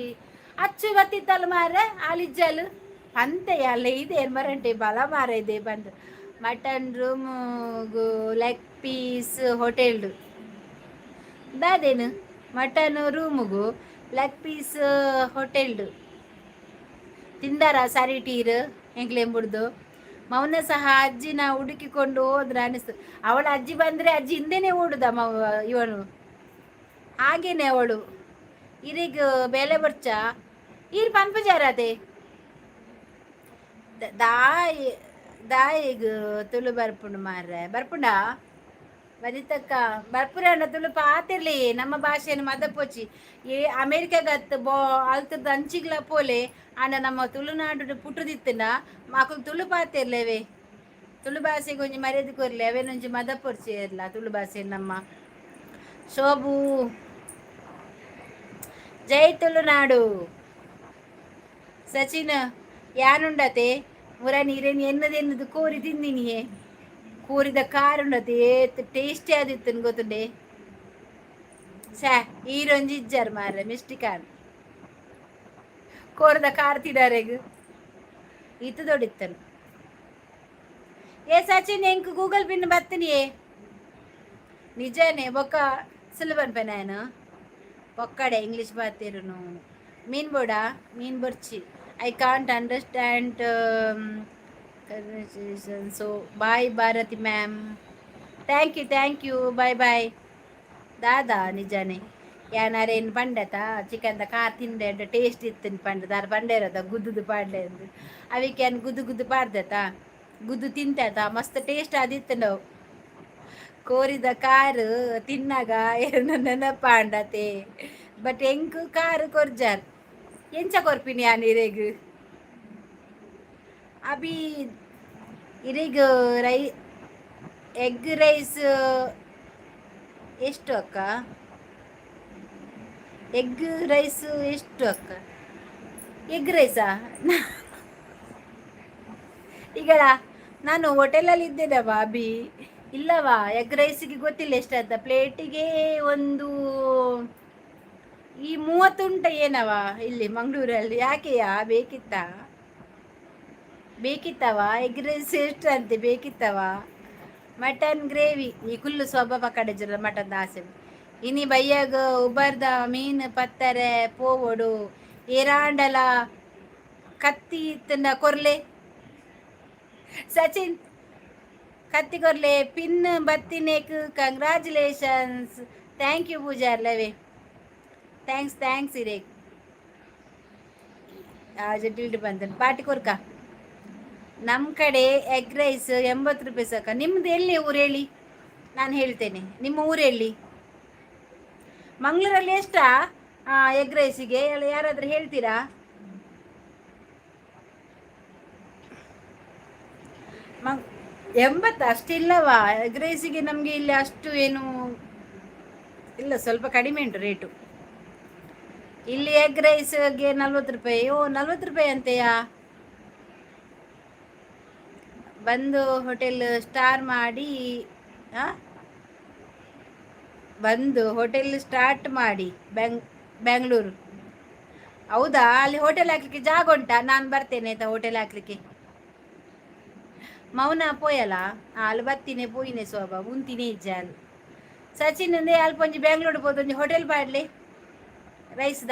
ಅಚ್ಚು ಬತ್ತಿತ್ತಲ್ಲ ಮಾರ್ರೆ, ಆಲಿಜ್ಜಲು ಅಂತೆ ಅಲ್ಲ ಇದೆ ಮರಂಟೆ ಬಲ ಮಾರ ಇದೆ ಬಂದು. ಮಟನ್ ರೂಮುಗು ಲೆಗ್ ಪೀಸ್ ಹೋಟೆಲ್ ದಾದೇನು? ಮಟನ್ ರೂಮುಗು ಲೆಗ್ ಪೀಸ್ ಹೋಟೆಲ್ ತಿಂದಾರ? ಸರಿ ಟೀರ್ ಎಂಕ್ಲೆಂಬುಡ್ದು. ಮೌನ ಸಹ ಅಜ್ಜಿನ ಹುಡುಕಿಕೊಂಡು ಹೋದ್ರ ಅನಿಸ್ತು. ಅವಳ ಅಜ್ಜಿ ಬಂದ್ರೆ ಅಜ್ಜಿ ಹಿಂದೆನೆ ಓಡುದ ಇವನು. ಹಾಗೇನೆ ಅವಳು. ಇರಿಗ್ ಬೇಲೆ ಬರ್ಚ ಈರ್ ಪನ್ಪುಜಾರತೆ ದಾಯಿ ದಾಯಿಗ್ ತುಳು ಬರ್ಪುಂಡು ಮಾರ್ರೆ. ಬರ್ಪುಂಡಾ ವನಿತಕ್ಕ? ಬರ್ಪುರಣ್ಣ ತುಳು ಪಾತಿರ್ಲಿ. ನಮ್ಮ ಭಾಷೆಯನ್ನು ಮದಪೊಚ್ಚಿ. ಏ ಅಮೇರಿಕಾಗತ್ ಬೋ ಅಲ್ತದ ಅಂಚಿಗ್ಲ ಪೋಲೆ, ಆಂಡ ನಮ್ಮ ತುಳುನಾಡು ಪುಟ್ಟುದಿತ್ತಂಡ ಮಾಕುಲು ತುಳು ಪಾತಿರ್ಲೇವೆ. ತುಳು ಭಾಷೆಗೆ ಒಂಜಿ ಮರ್ಯಾದೆ ಕೊರ್ಲೆ. ಅವೇನೊಂಜಿ ಮದಪೊರ್ಚಿ ಇರ್ಲ ತುಳು ಭಾಷೆ ನಮ್ಮ. ಶೋಭು, ಜೈ ತುಳುನಾಡು. ಸಚಿನ್, ಯಾನುಂಡತೆ ಮುರ ನೀರೇನು ಎನ್ನದೆನ್ನದು ಕೋರಿ ತಿಂದಿನಿಯೇ. ಕೋರಿದ ಕಾರುಂಡತೆ, ಏತ್ ಟೇಸ್ಟಿ ಆದಿತ್ತು ಗೊತ್ತುಂಡೆ. ಛೇ, ಈರೊಂಜಿ ಇಜ್ಜಾರ್ ಮಾರ್ರೆ. ಮಿಸ್ಟಿಕಾನ್ ಕೋರದ ಕಾರ್ ತಿಡಾರೆಗ್ ಇತ್ತು ದೊಡಿತ್ತನು. ಏ ಸಚಿನ್, ಎಂಕ್ ಗೂಗಲ್ ಪಿನ್ ಬತ್ತಿನಿಯೇ. ನಿಜನೇ ಬೊಕ್ಕ ಸುಲಭನ್ ಪೆನಾಯನು ಪೊಕ್ಕಡೆ ಇಂಗ್ಲೀಷ್ ಬಾತಿರುನು. ಮೀನ್ ಬೋಡ, ಮೀನ್ ಬೊರ್ಚಿ. I can't understand conversation, so bye Bharati ma'am. Thank you, thank you, bye bye. ದಾದಾ ನಿಜಾನೇ ಯಾನಾರೇನು ಪಂಡತ ಚಿಕನ್ದ ಕಾರ್ ತಿಂದೆ, ಟೇಸ್ಟ್ ಇತ್ತು ಪಂಡ ದಾರ ಪಂಡೇರದ ಗುದ್ದುದು ಪಾಡ್ಲೆ ಅಂದು. ಅವಿಕೆ ಅನ್ ಗುದ್ದು ಗುದ್ದು ಪಾಡ್ದತ, ಗುದ್ದು ತಿಂತಾತ, ಮಸ್ತ್ ಟೇಸ್ಟ್ ಆದಿತ್ತು. ನಾವು ಕೋರಿದ ಕಾರು ತಿನ್ನಾಗ ಏನು ನೆನಪಾಂಡತೆ. ಬಟ್ ಎಂಕ್ ಕಾರು ಕೊರ್ಜಾರ್, ಎಂಚ ಕೊರ್ಪಿನಿ ಯಾನ್ ಇರೆಗ್? ಅಭಿ, ಇರೆಗ್ ಎಗ್ ರೈಸ್ ಎಷ್ಟು ಅಕ್ಕ? ಎಗ್ ರೈಸ್ ಎಷ್ಟು ಅಕ್ಕ? ಎಗ್ ರೈಸಾ? ಈಗ ನಾನು ಹೋಟೆಲಲ್ಲಿ ಇದ್ದೇನವ ಅಭಿ. ಇಲ್ಲವಾ, ಎಗ್ ರೈಸಿಗೆ ಗೊತ್ತಿಲ್ಲ ಎಷ್ಟಂತ. ಪ್ಲೇಟಿಗೆ ಒಂದು ಈ 30 ಉಂಟ ಏನವ ಇಲ್ಲಿ ಮಂಗಳೂರಲ್ಲಿ. ಯಾಕೆಯಾ, ಬೇಕಿತ್ತ? ಬೇಕಿತ್ತವ? ಎಗ್ ರೈಸ್ ಎಷ್ಟು ಅಂತೆ, ಬೇಕಿತ್ತವ? ಮಟನ್ ಗ್ರೇವಿ ಈ ಕುಲ್ಲು ಸ್ವಭಾವ ಕಡೆ ಮಟನ್ ಆಸೆ. ಇನಿ ಬಯ್ಯಾಗ ಉಬರ್ದ ಮೀನ್ ಪತ್ತರೆ ಪೋವೊಡು. ಏರಾಂಡಲ ಕತ್ತಿ ಇತ್ತಂಡ ಕೊರ್ಲೆ ಸಚಿನ್, ಕತ್ತಿ ಕೊರ್ಲೆ. ಪಿನ್ ಬತ್ತಿನೇಕ್ ಕಂಗ್ರ್ಯಾಚುಲೇಷನ್ಸ್. Thank you ಪೂಜಾರ್ಲವೇ, thanks thanks. ಇರೇ ಡಿಲ್ಡ್ ಬಂದನು ಪಾಟಿ ಕೊರ್ಕ. ನಮ್ಮ ಕಡೆ ಎಗ್ ರೈಸ್ 80 ರೂಪಾಯಿ ಸಾಕ. ನಿಮ್ದು ಎಲ್ಲಿ ಊರು ಹೇಳಿ, ನಾನು ಹೇಳ್ತೇನೆ. ನಿಮ್ಮ ಊರೆಲ್ಲಿ? ಮಂಗಳೂರಲ್ಲಿ ಎಷ್ಟಾ ಎಗ್ ರೈಸಿಗೆ? ಯಾರಾದರೂ ಹೇಳ್ತೀರಾ? 80 ಅಷ್ಟಿಲ್ಲವಾ ಎಗ್ ರೈಸಿಗೆ? ನಮಗೆ ಇಲ್ಲಿ ಅಷ್ಟು ಏನು ಇಲ್ಲ, ಸ್ವಲ್ಪ ಕಡಿಮೆ ಉಂಟು ರೇಟು ಇಲ್ಲಿ. ಎಗ್ ರೈಸ್ಗೆ 40 ರೂಪಾಯಿ. ಓ, 40 ರೂಪಾಯಿ ಅಂತೆಯಾ? ಬಂದು ಹೋಟೆಲ್ ಸ್ಟಾರ್ ಮಾಡಿ, ಬಂದು ಹೋಟೆಲ್ ಸ್ಟಾರ್ಟ್ ಮಾಡಿ ಬ್ಯಾಂಗ್ಳೂರು. ಹೌದಾ? ಅಲ್ಲಿ ಹೋಟೆಲ್ ಹಾಕ್ಲಿಕ್ಕೆ ಜಾಗ ಉಂಟಾ? ನಾನು ಬರ್ತೇನೆ ಆಯ್ತಾ ಹೋಟೆಲ್ ಹಾಕ್ಲಿಕ್ಕೆ. ಮೌನ ಪೋಯಲ್ಲ ಅಲ್ಲಿ ಬತ್ತೀನಿ ಪೋಯಿನೆ ಸೋಬ ಉಂತಿನೇ ಇಜ್ಜಾಲ್. ಸಚಿನ್ ಅಂದೆ ಅಲ್ಪ ಒಂಜಿ ಬ್ಯಾಂಗ್ಳೂರ್ ಪೋದು ಒಂಜಿ ಹೋಟೆಲ್ ಪಾಡ್ಲಿ ರೈಸ್ದ.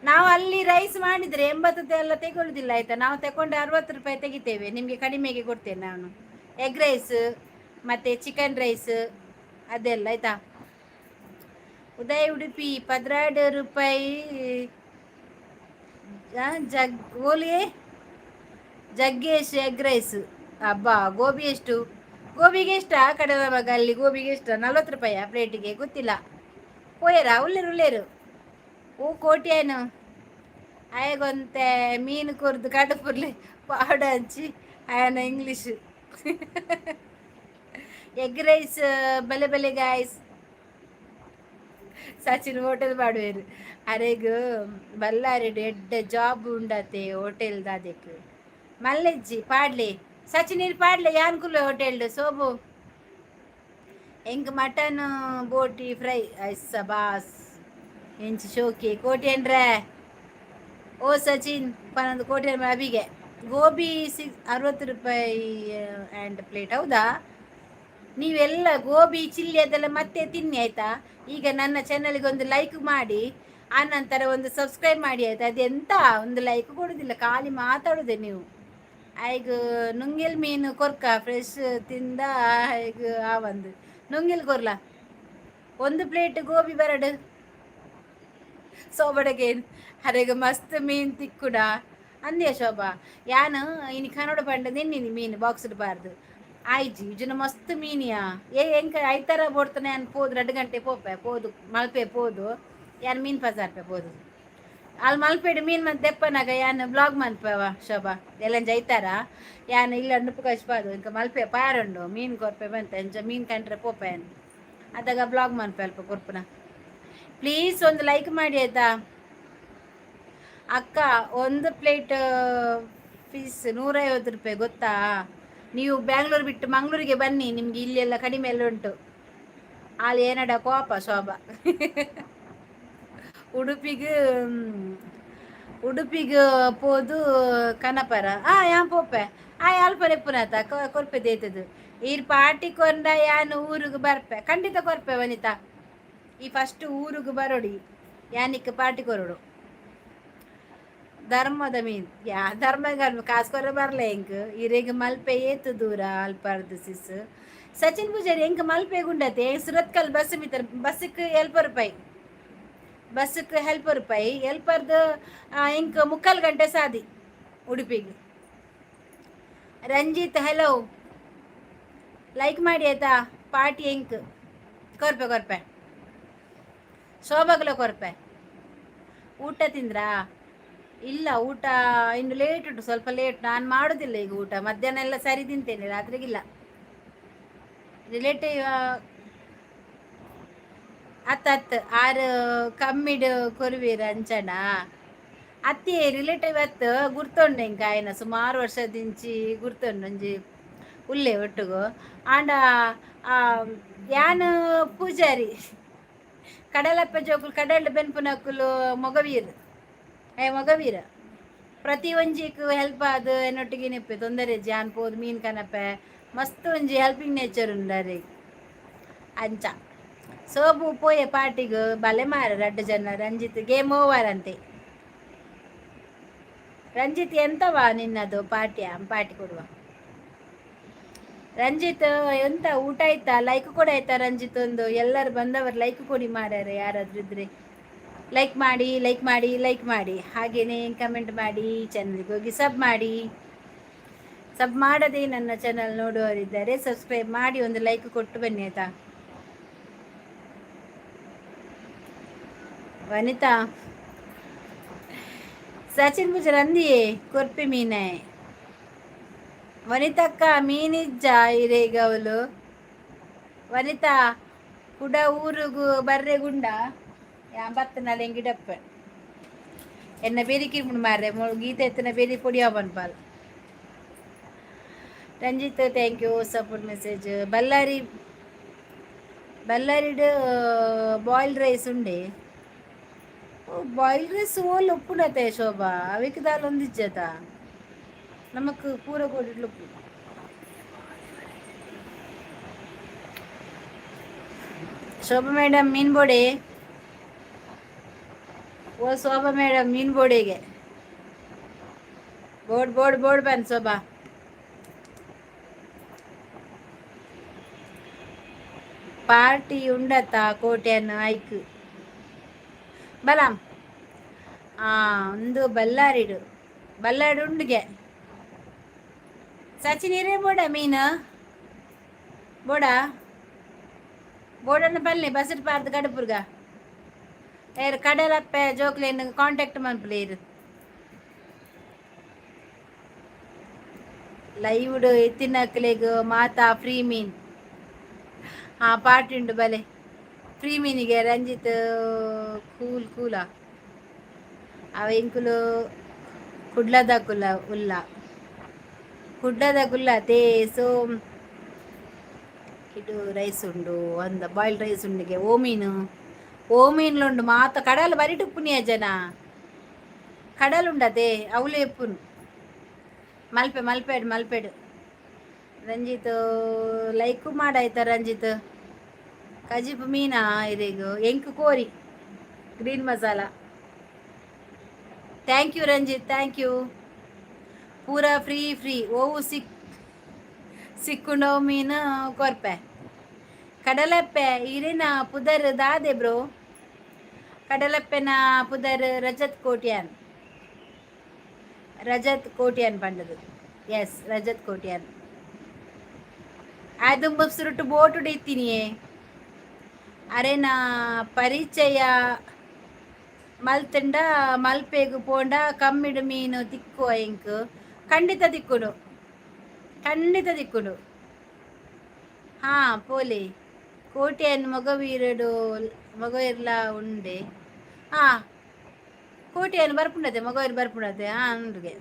ನಾವು ಅಲ್ಲಿ ರೈಸ್ ಮಾಡಿದರೆ 80 ಎಲ್ಲ ತಗೊಳ್ಳುದಿಲ್ಲ ಆಯ್ತಾ. ನಾವು ತಗೊಂಡು 60 ರೂಪಾಯಿ ತೆಗಿತೇವೆ. ನಿಮಗೆ ಕಡಿಮೆಗೆ ಕೊಡ್ತೇನೆ ನಾನು ಎಗ್ ರೈಸ್ ಮತ್ತು ಚಿಕನ್ ರೈಸ್ ಅದೆಲ್ಲ ಆಯ್ತಾ. ಉದಯ ಉಡುಪಿ 12 ರೂಪಾಯಿ. ಜಗ್ ಓಲಿಯೇ ಜಗ್ಗೇಶ್ ಎಗ್ ರೈಸ್. ಅಬ್ಬಾ, ಗೋಬಿ ಎಷ್ಟು? ಗೋಬಿಗೆ ಎಷ್ಟ ಕಡಲ ಮಗ ಅಲ್ಲಿ? ಗೋಬಿಗೆ ಎಷ್ಟು? 40 ರೂಪಾಯ ಪ್ಲೇಟಿಗೆ? ಗೊತ್ತಿಲ್ಲ. ಪೋಯರಾ? ಉಲ್ಲೇರು ಉಲ್ಲೇರು. ಓ ಕೋಟ್ಯಾನು ಆಯಗೊಂತೆ ಮೀನು ಕೊರ್ದು ಕಡುಪುರ್ಲಿ ಪಾಡಂಚಿ ಆಯನ ಇಂಗ್ಲೀಷ್. ಎಗ್ ರೈಸ್ ಬಲೆ ಬಲೆ ಗಾಯ್ಸ್. ಸಚಿನ್ ಹೋಟೆಲ್ ಮಾಡುವೇರು. ಅರೆಗ್ ಬಲ್ಲಾರೆಡ್ ಎಡ್ಡೆ ಜಾಬ್ ಉಂಡತೆ ಹೋಟೆಲ್ ದಾದೆಕ್ ಮಲ್ಲೆಜ್ಜಿ. ಪಾಡ್ಲಿ ಸಚಿನ್ ಇರ್ ಪಾಡ್ಲೆ, ಯಾನ್ ಕುಲ್ವೆ ಹೋಟೆಲ್. ಸೋಬು, ಎಂಕ್ ಮಟನ್ ಬೋಟಿ ಫ್ರೈ ಐಸ ಬಾಸ್ ಎಂಚಿ ಶೋಕಿ ಕೋಟಿ. ಓ ಸಚಿನ್ ಪನ್ನೊಂದು ಕೋಟಿ ಅಬಿಗೆ. ಗೋಬಿ 60 ರೂಪಾಯಿ ಆ್ಯಂಡ್ ಪ್ಲೇಟ್. ಹೌದಾ? ನೀವೆಲ್ಲ ಗೋಬಿ ಚಿಲ್ಲಿ ಅದೆಲ್ಲ ಮತ್ತೆ ತಿನ್ನಿ ಆಯಿತಾ. ಈಗ ನನ್ನ ಚಾನಲ್ಗೆ ಒಂದು ಲೈಕ್ ಮಾಡಿ, ಆ ನಂತರ ಒಂದು ಸಬ್ಸ್ಕ್ರೈಬ್ ಮಾಡಿ ಆಯಿತಾ. ಅದೆಂತ ಒಂದು ಲೈಕ್ ಕೊಡೋದಿಲ್ಲ, ಖಾಲಿ ಮಾತಾಡೋದೆ ನೀವು. ಆಯ್ಗ್ ನುಂಗೆಲ್ ಮೀನು ಕೊರ್ಕ ಫ್ರೆಶ್ ತಿಂದ ಆಯ್ಗ್ ಆವಂದು ನುಂಗೆಲ್ ಕೊರ್ಲ. ಒಂದು ಪ್ಲೇಟ್ ಗೋಬಿ ಬರಡು ಸೋಬಡಗೇನ್ ಅರೆಗ್ ಮಸ್ತ್ ಮೀನ್ ತಿಕ್ಕುಡ ಅಂದ್ಯ ಶೋಭಾ. ಯಾನ್ ಇನಿ ಕನ್ನಡ ಪಂಡ ನಿನ್ನಿನಿ ಮೀನು ಬಾಕ್ಸ್ ಬಾರ್ದು ಆಯ್ಜಿ ಇಜನ ಮಸ್ತ್ ಮೀನಿಯಾ. ಏ ಎಂಕ ಐತರ ಬೋಡ್ತಾನೆ. ಯಾನ್ ಪೋದು 2 ಗಂಟೆ ಪೋಪೆ, ಪೋದು ಮಲ್ಪೆ ಪೋದು ಯಾನ್ ಮೀನ್ ಪಜಾರ್ಪೆ ಪೋದು ಅಲ್ಲಿ ಮಲ್ಪೆಡು ಮೀನ್ ಮಂತ್ ದೆಪ್ಪನಾಗ ಯಾನ್ ಬ್ಲಾಗ್ ಮನ್ಪವ ಶೋಭಾ. ಎಲ್ಲಂಜ ಐತಾರ ಯಾನ್ ಇಲ್ಲ ನುಪ್ಪು ಕಚ್ಪಾದು ಇಂಕ ಮಲ್ಪೆ ಪಾರುಂಡು ಮೀನ್ ಕೊರ್ಪೆ ಬಂತೆ. ಅಂಚ ಮೀನ್ ಕಂಡ್ರೆ ಪೋಪೆ ಯಾನ್, ಅದಾಗ ಬ್ಲಾಗ್ ಮನ್ಪೆ ಅಲ್ಪ ಕೊರ್ಪುನ. ಪ್ಲೀಸ್ ಒಂದು ಲೈಕ್ ಮಾಡಿ ಆಯ್ತಾ. ಅಕ್ಕ, ಒಂದು ಪ್ಲೇಟ್ ಫಿಶ್ 150 ರೂಪಾಯಿ ಗೊತ್ತಾ? ನೀವು ಬ್ಯಾಂಗ್ಳೂರು ಬಿಟ್ಟು ಮಂಗಳೂರಿಗೆ ಬನ್ನಿ, ನಿಮ್ಗೆ ಇಲ್ಲೆಲ್ಲ ಕಡಿಮೆ ಎಲ್ಲ ಉಂಟು. ಅಲ್ಲಿ ಏನಡ ಕೋಪ ಶೋಭಾ. ಉಡುಪಿಗೆ ಉಡುಪಿಗೆ ಪೋದು ಕನಪರ ಆ ಯಾನ್ ಪೋಪೆ. ಆ ಅಲ್ಪ ರೆಪ್ಪುನಾತ ಕೊರ್ಪೆ ದೇತದು. ಈರ್ ಪಾರ್ಟಿ ಕೊಂಡ ಯಾನ್ ಊರಿಗೆ ಬರ್ಪೆ, ಖಂಡಿತ ಕೊರ್ಪೆ ವನಿತಾ. ಈ ಫಸ್ಟ್ ಊರಿಗೆ ಬರೋಡಿ, ಯಾನಿಕ್ ಪಾರ್ಟಿ ಕೊರಡು. ಧರ್ಮದ ಮೀನ್ ಯಾ ಧರ್ಮ ಕಾಸು ಕೊರ ಬರಲ ಎಂಕ್. ಇರೆಗ್ ಮಲ್ಪೆ ಏತು ದೂರ ಅಲ್ಪಾರ್ದು ಸಿಸ್? ಸಚಿನ್ ಪೂಜಾರಿ, ಎಂಕ್ ಮಲ್ಪೆ ಗುಂಡತೆ. ಸುರತ್ಕಲ್ ಬಸ್ ಮಿತ್ರ ಬಸ್ಸಿಗೆ ಎಲ್ಪ ರೂಪಾಯಿ, ಬಸ್ಸಿಗೆ ಹೆಲ್ಪ ರೂಪಾಯಿ ಎಲ್ಪರ್ದು ಎಂಕ್ 3/4 ಗಂಟೆ ಸಾದಿ ಉಡುಪಿಗೆ. ರಂಜಿತ್, ಹಲೋ, ಲೈಕ್ ಮಾಡಿ ಆಯ್ತಾ. ಪಾರ್ಟಿ ಎಂಕ್ ಕೊರ್ಪೆ ಕೊರ್ಪೆ, ಶೋಭಾಗ್ಲ ಕೊರ್ಪೆ. ಊಟ ತಿಂದ್ರಾ? ಇಲ್ಲ, ಊಟ ಇನ್ನು ಲೇಟ್ ಉಂಟು, ಸ್ವಲ್ಪ ಲೇಟ್. ನಾನು ಮಾಡೋದಿಲ್ಲ ಈಗ ಊಟ. ಮಧ್ಯಾಹ್ನ ಎಲ್ಲ ಸರಿ ತಿಂತೇನೆ, ರಾತ್ರಿಗಿಲ್ಲ. ರಿಲೇಟಿವ್ ಅತ್ತ ಅತ್ತ ಆರು ಕಮ್ಮಿಡ್ ಕೊರುವೀರ ಅಂಚನ ಅತ್ತಿ ರಿಲೇಟಿವ್ ಅತ್ ಗುರ್ತೊಂಡು ಎಂಕ. ಆಯ್ನ ಸುಮಾರು ವರ್ಷದಿಂಚಿ ಗುರ್ತೊಂಡು, ಒಂಜಿ ಉಲ್ಲೆ ಒಟ್ಟುಗು. ಆಂಡ ಯಾನ್ ಪೂಜಾರಿ, ಕಡಲಪ್ಪ ಜೋಕುಲು ಕಡಲ್ ಬೆನ್ಪುನಕುಲು ಮೊಗವೀರ್. ಏ ಮೊಗವೀರ ಪ್ರತಿ ಒಂಜಿಕ್ ಹೆಲ್ಪ್ ಆದ್ ಎನ್ನೊಟ್ಟಿಗೆ ನೆಪ್ಪೆ, ತೊಂದರೆ ಜಾನ್ ಪೋದು ಮೀನ್ ಕನಪೆ. ಮಸ್ತ್ ಒಂಜಿ ಹೆಲ್ಪಿಂಗ್ ನೇಚರ್ ಉಂಡಾರೆ ಅಂಚ. ಸೋಬು ಪೋಯೆ ಪಾರ್ಟಿಗ್ ಬಲೆ ಮಾರ ರಡ್ಡು ಜನ. ರಂಜಿತ್ ಗೇಮ್ ಓವರ್ ಅಂತೆ. ರಂಜಿತ್, ಎಂತವಾ ನಿನ್ನದು ಪಾರ್ಟಿಯ? ಪಾರ್ಟಿ ಕೊಡುವ. ರಂಜಿತ್, ಎಂತ ಊಟ ಆಯ್ತಾ? ಲೈಕ್ ಕೂಡ ಆಯ್ತಾ ರಂಜಿತ್ ಒಂದು? ಎಲ್ಲರೂ ಬಂದವರು ಲೈಕ್ ಕೊಡಿ ಮಾರ್ಯಾರೆ. ಯಾರಾದ್ರೂ ಇದ್ರೆ ಲೈಕ್ ಮಾಡಿ, ಲೈಕ್ ಮಾಡಿ, ಲೈಕ್ ಮಾಡಿ. ಹಾಗೇನೆ ಕಮೆಂಟ್ ಮಾಡಿ, ಚಾನಲ್ಗೆ ಹೋಗಿ ಸಬ್ ಮಾಡಿ. ಸಬ್ ಮಾಡದೆ ನನ್ನ ಚಾನಲ್ ನೋಡುವವರಿದ್ದಾರೆ, ಸಬ್ಸ್ಕ್ರೈಬ್ ಮಾಡಿ, ಒಂದು ಲೈಕ್ ಕೊಟ್ಟು ಬನ್ನಿ ಆಯ್ತಾ. ವನಿತಾ, ಸಚಿನ್ ಪೂಜಾರ್ ಅಂದಿಯೇ ಕೊರ್ಪಿ ಮೀನೆ. ವನಿತಕ್ಕ, ಮೀನಿಜ್ಜ ಇರೇಗವಲು? ವನಿತಾ, ಕುಡ ಊರುಗು ಬರ್ರೆ ಗುಂಡ ಯಾ ಬತ್ತನಲ್ಲಿ ಎಂಗಿಡಪ್ಪ ಎನ್ನ ಬೇರೆ ಕಿರ್ಮುಂಡು ಮಾರ್ರೆ ಗೀತೆ ಎತ್ತನ ಬೇರೆ ಪೊಡಿ ಪನ್ಪಾಲ್. Ranjith, thank you support message. Ballari, ಬಲ್ಲಾರಿಡ್ boiled rice ಉಂಡೆ. ಬಾಯ್ಲ್ಡ್ ರೈಸ್ ಓಲ್ ಉಪ್ಪುಂಡತೆ ಶೋಭಾ? ಅವಿಕ್ ದಾಲ್ ಒಂದಿಜ್ಜತ ನಮಕ್ ಪೂರ ಕೋಡಿಡ್ಲು ಉಪ್ಪು. ಶೋಭಾ ಮೇಡಮ್, ಮೀನ್ ಬೋಡೆ. ಓ ಶೋಭಾ ಮೇಡಮ್, ಮೀನ್ ಬೋಡಿಗೆ ಬೋರ್ಡ್ ಬೋರ್ಡ್ ಬೋರ್ಡ್ ಬನ್ ಶೋಭಾ. ಪಾರ್ಟಿ ಉಂಡತ ಕೋಟ್ಯಾನ್ ಐಕ್ ಬಲಾಮ್. ಆ ಒಂದು ಬಲ್ಲಾರಿಡು ಬಲ್ಲಾಡು ಉಂಡುಗೆ. ಸಚಿನ್, ಇರೇ ಬೋಡ ಮೀನು ಬೋಡ ಬೋಡನ್ನ ಬಲ್ಲೆ ಬಸ್ಸು ಪಾರ್ದು ಕಡುಪುರ್ಗ ಏರ್ ಕಡಲಪ್ಪೆ ಜೋಕ್ಲೇನ್ ಕಾಂಟ್ಯಾಕ್ಟ್ ಮನ್ಪುಲೆ ಇರು. ಲೈವ್ಡ್ ಎತ್ತಿನಕ್ಲೆಗ್ ಮಾತಾ ಫ್ರೀ ಮೀನ್. ಹಾ, ಪಾರ್ಟಿ ಉಂಡು ಬಲೆ ಫ್ರೀ ಮೀನಿಗೆ. ರಂಜಿತ್, ಕೂಲ್ ಕೂಲ ಅವ ಎಂಕುಲು ಕುಡ್ಲದ ಕುಲ್ಲ ಉಲ್ಲ, ಕುಡ್ಲದ ಕುಲ್ಲ ತೇ. ಸೊ ಇಡು ರೈಸ್ ಉಂಡು ಅಂದ ಬಾಯ್ಲ್ಡ್ ರೈಸ್ ಉಂಡಿಗೆ. ಓ ಮೀನು, ಓ ಮೀನ್ಲುಂಡು ಮಾತ ಕಡಲ್ ಬರಿಟ್ ಉಪ್ಪುನಿಯ ಜನ. ಕಡಲ್ ಉಂಡತೆ ಅವಲೇ ಉಪ್ಪುನು. ಮಲ್ಪೆ ಮಲ್ಪೆಡ್ ಮಲ್ಪೆಡ್. ರಂಜಿತ್, ಲೈಕ್ ಮಾಡಾಯ್ತಾ ರಂಜಿತ್? ಕಜಿಪು ಮೀನಾ ಇರೆಗ್? ಎಂಕ್ ಕೋರಿ green masala. Thank you Ranjith, thank you. ಪೂರ ಫ್ರೀ ಫ್ರೀ. ಓವು ಸಿಕ್ ಸಿಕ್ಕುಂಡವು ಮೀನು ಕೊರ್ಪೆ. ಕಡಲಪ್ಪೆ, ಇರಿನ ಪುದರ್ ದಾದೆ ಬ್ರೋ? ಕಡಲಪ್ಪೆನ ಪುದರ್ ರಜತ್ ಕೋಟ್ಯಾನ್. ರಜತ್ ಕೋಟ್ಯಾನ್ ಪಂಡದು. ಎಸ್, ರಜತ್ ಕೋಟ್ಯಾನ್. ಆದುಂಬ ಸುರುಟು ಬೋಟು ಇತ್ತೀನಿಯೇ. ಅರೆನ ಪರಿಚಯ ಮಲ್ತಂಡ ಮಲ್ಪೆಗು ಪೋಂಡ ಕಮ್ಮಿಡು ಮೀನು ತಿಕ್ಕುವ ಎಂಕ್? ಖಂಡಿತ ತಿಕ್ಕುಡು, ಖಂಡಿತ ತಿಕ್ಕುಡು. ಹಾ, ಪೋಲೆ. ಕೋಟ್ಯಾನ್ ಮೊಗವೀರಡು ಮೊಗವೀರ್ಲ ಉಂಡೆ. ಹಾ, ಕೋಟ್ಯಾನ್ ಬರ್ಪುಂಡತೆ, ಮೊಗವೀರ್ ಬರ್ಪುಂಡತೆ. ಹಾ, ಉಂಡುಗೆ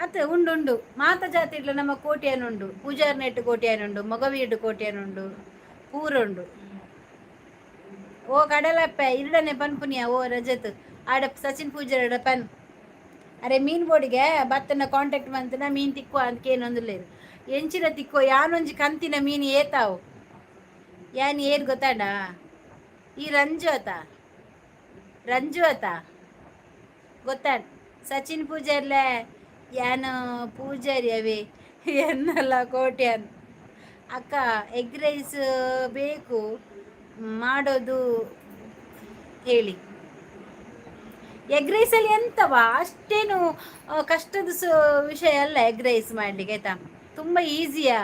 ಅತ್ತೆ, ಉಂಡು ಉಂಡು. ಮಾತ ಜಾತಿ ಇಡ್ಲ ನಮ್ಮ ಕೋಟ್ಯಾನ್ ಉಂಡು. ಪೂಜಾರ್ ನೆಟ್ಟು ಕೋಟ್ಯಾನ್ ಉಂಡು, ಮೊಗವೀರ್ಡು ಕೋಟ್ಯಾನ್ ಉಂಡು, ಪೂರ ಉಂಡು. ಓ ಕಡಲಪ್ಪೆ, ಇರಡನೆ ಪನ್ಪುನಿಯ. ಓ ರಜತ್, ಆಡ ಸಚಿನ್ ಪೂಜಾರ ಪನ್. ಅರೆ ಮೀನ್ ಬೋಡಿಗೆ ಬತ್ತನ ಕಾಂಟ್ಯಾಕ್ಟ್ ಮಂತನ ಮೀನ್ ತಿಕ್ಕುವ ಅಂತ ಕೇನೊಂದುಲ್ಲೇರು. ಎಂಚಿನ ತಿಕ್ಕೋ? ಯಾನೊಂಜಿ ಕಂತಿನ ಮೀನು ಏತಾವು. ಯಾನ್ ಏರ್ ಗೊತ್ತಾಡ? ಈ ರಂಜು ಆತ, ರಂಜು ಆತ ಗೊತ್ತಾ? ಸಚಿನ್ ಪೂಜಾರ್ಲೆ ಯಾನು ಪೂಜಾರಿ ಅವೇ ಎನ್ನಲ್ಲ ಕೋಟ್ಯಾನ್. ಅಕ್ಕ, ಎಗ್ ರೈಸ್ ಬೇಕು, ಮಾಡೋದು ಹೇಳಿ. ಎಗ್ ರೈಸಲ್ಲಿ ಎಂತವಾ, ಅಷ್ಟೇನು ಕಷ್ಟದ ವಿಷಯ ಅಲ್ಲ ಎಗ್ ರೈಸ್ ಮಾಡಲಿಕ್ಕೆ, ಆಯ್ತಾ? ತುಂಬ ಈಸಿಯಾ.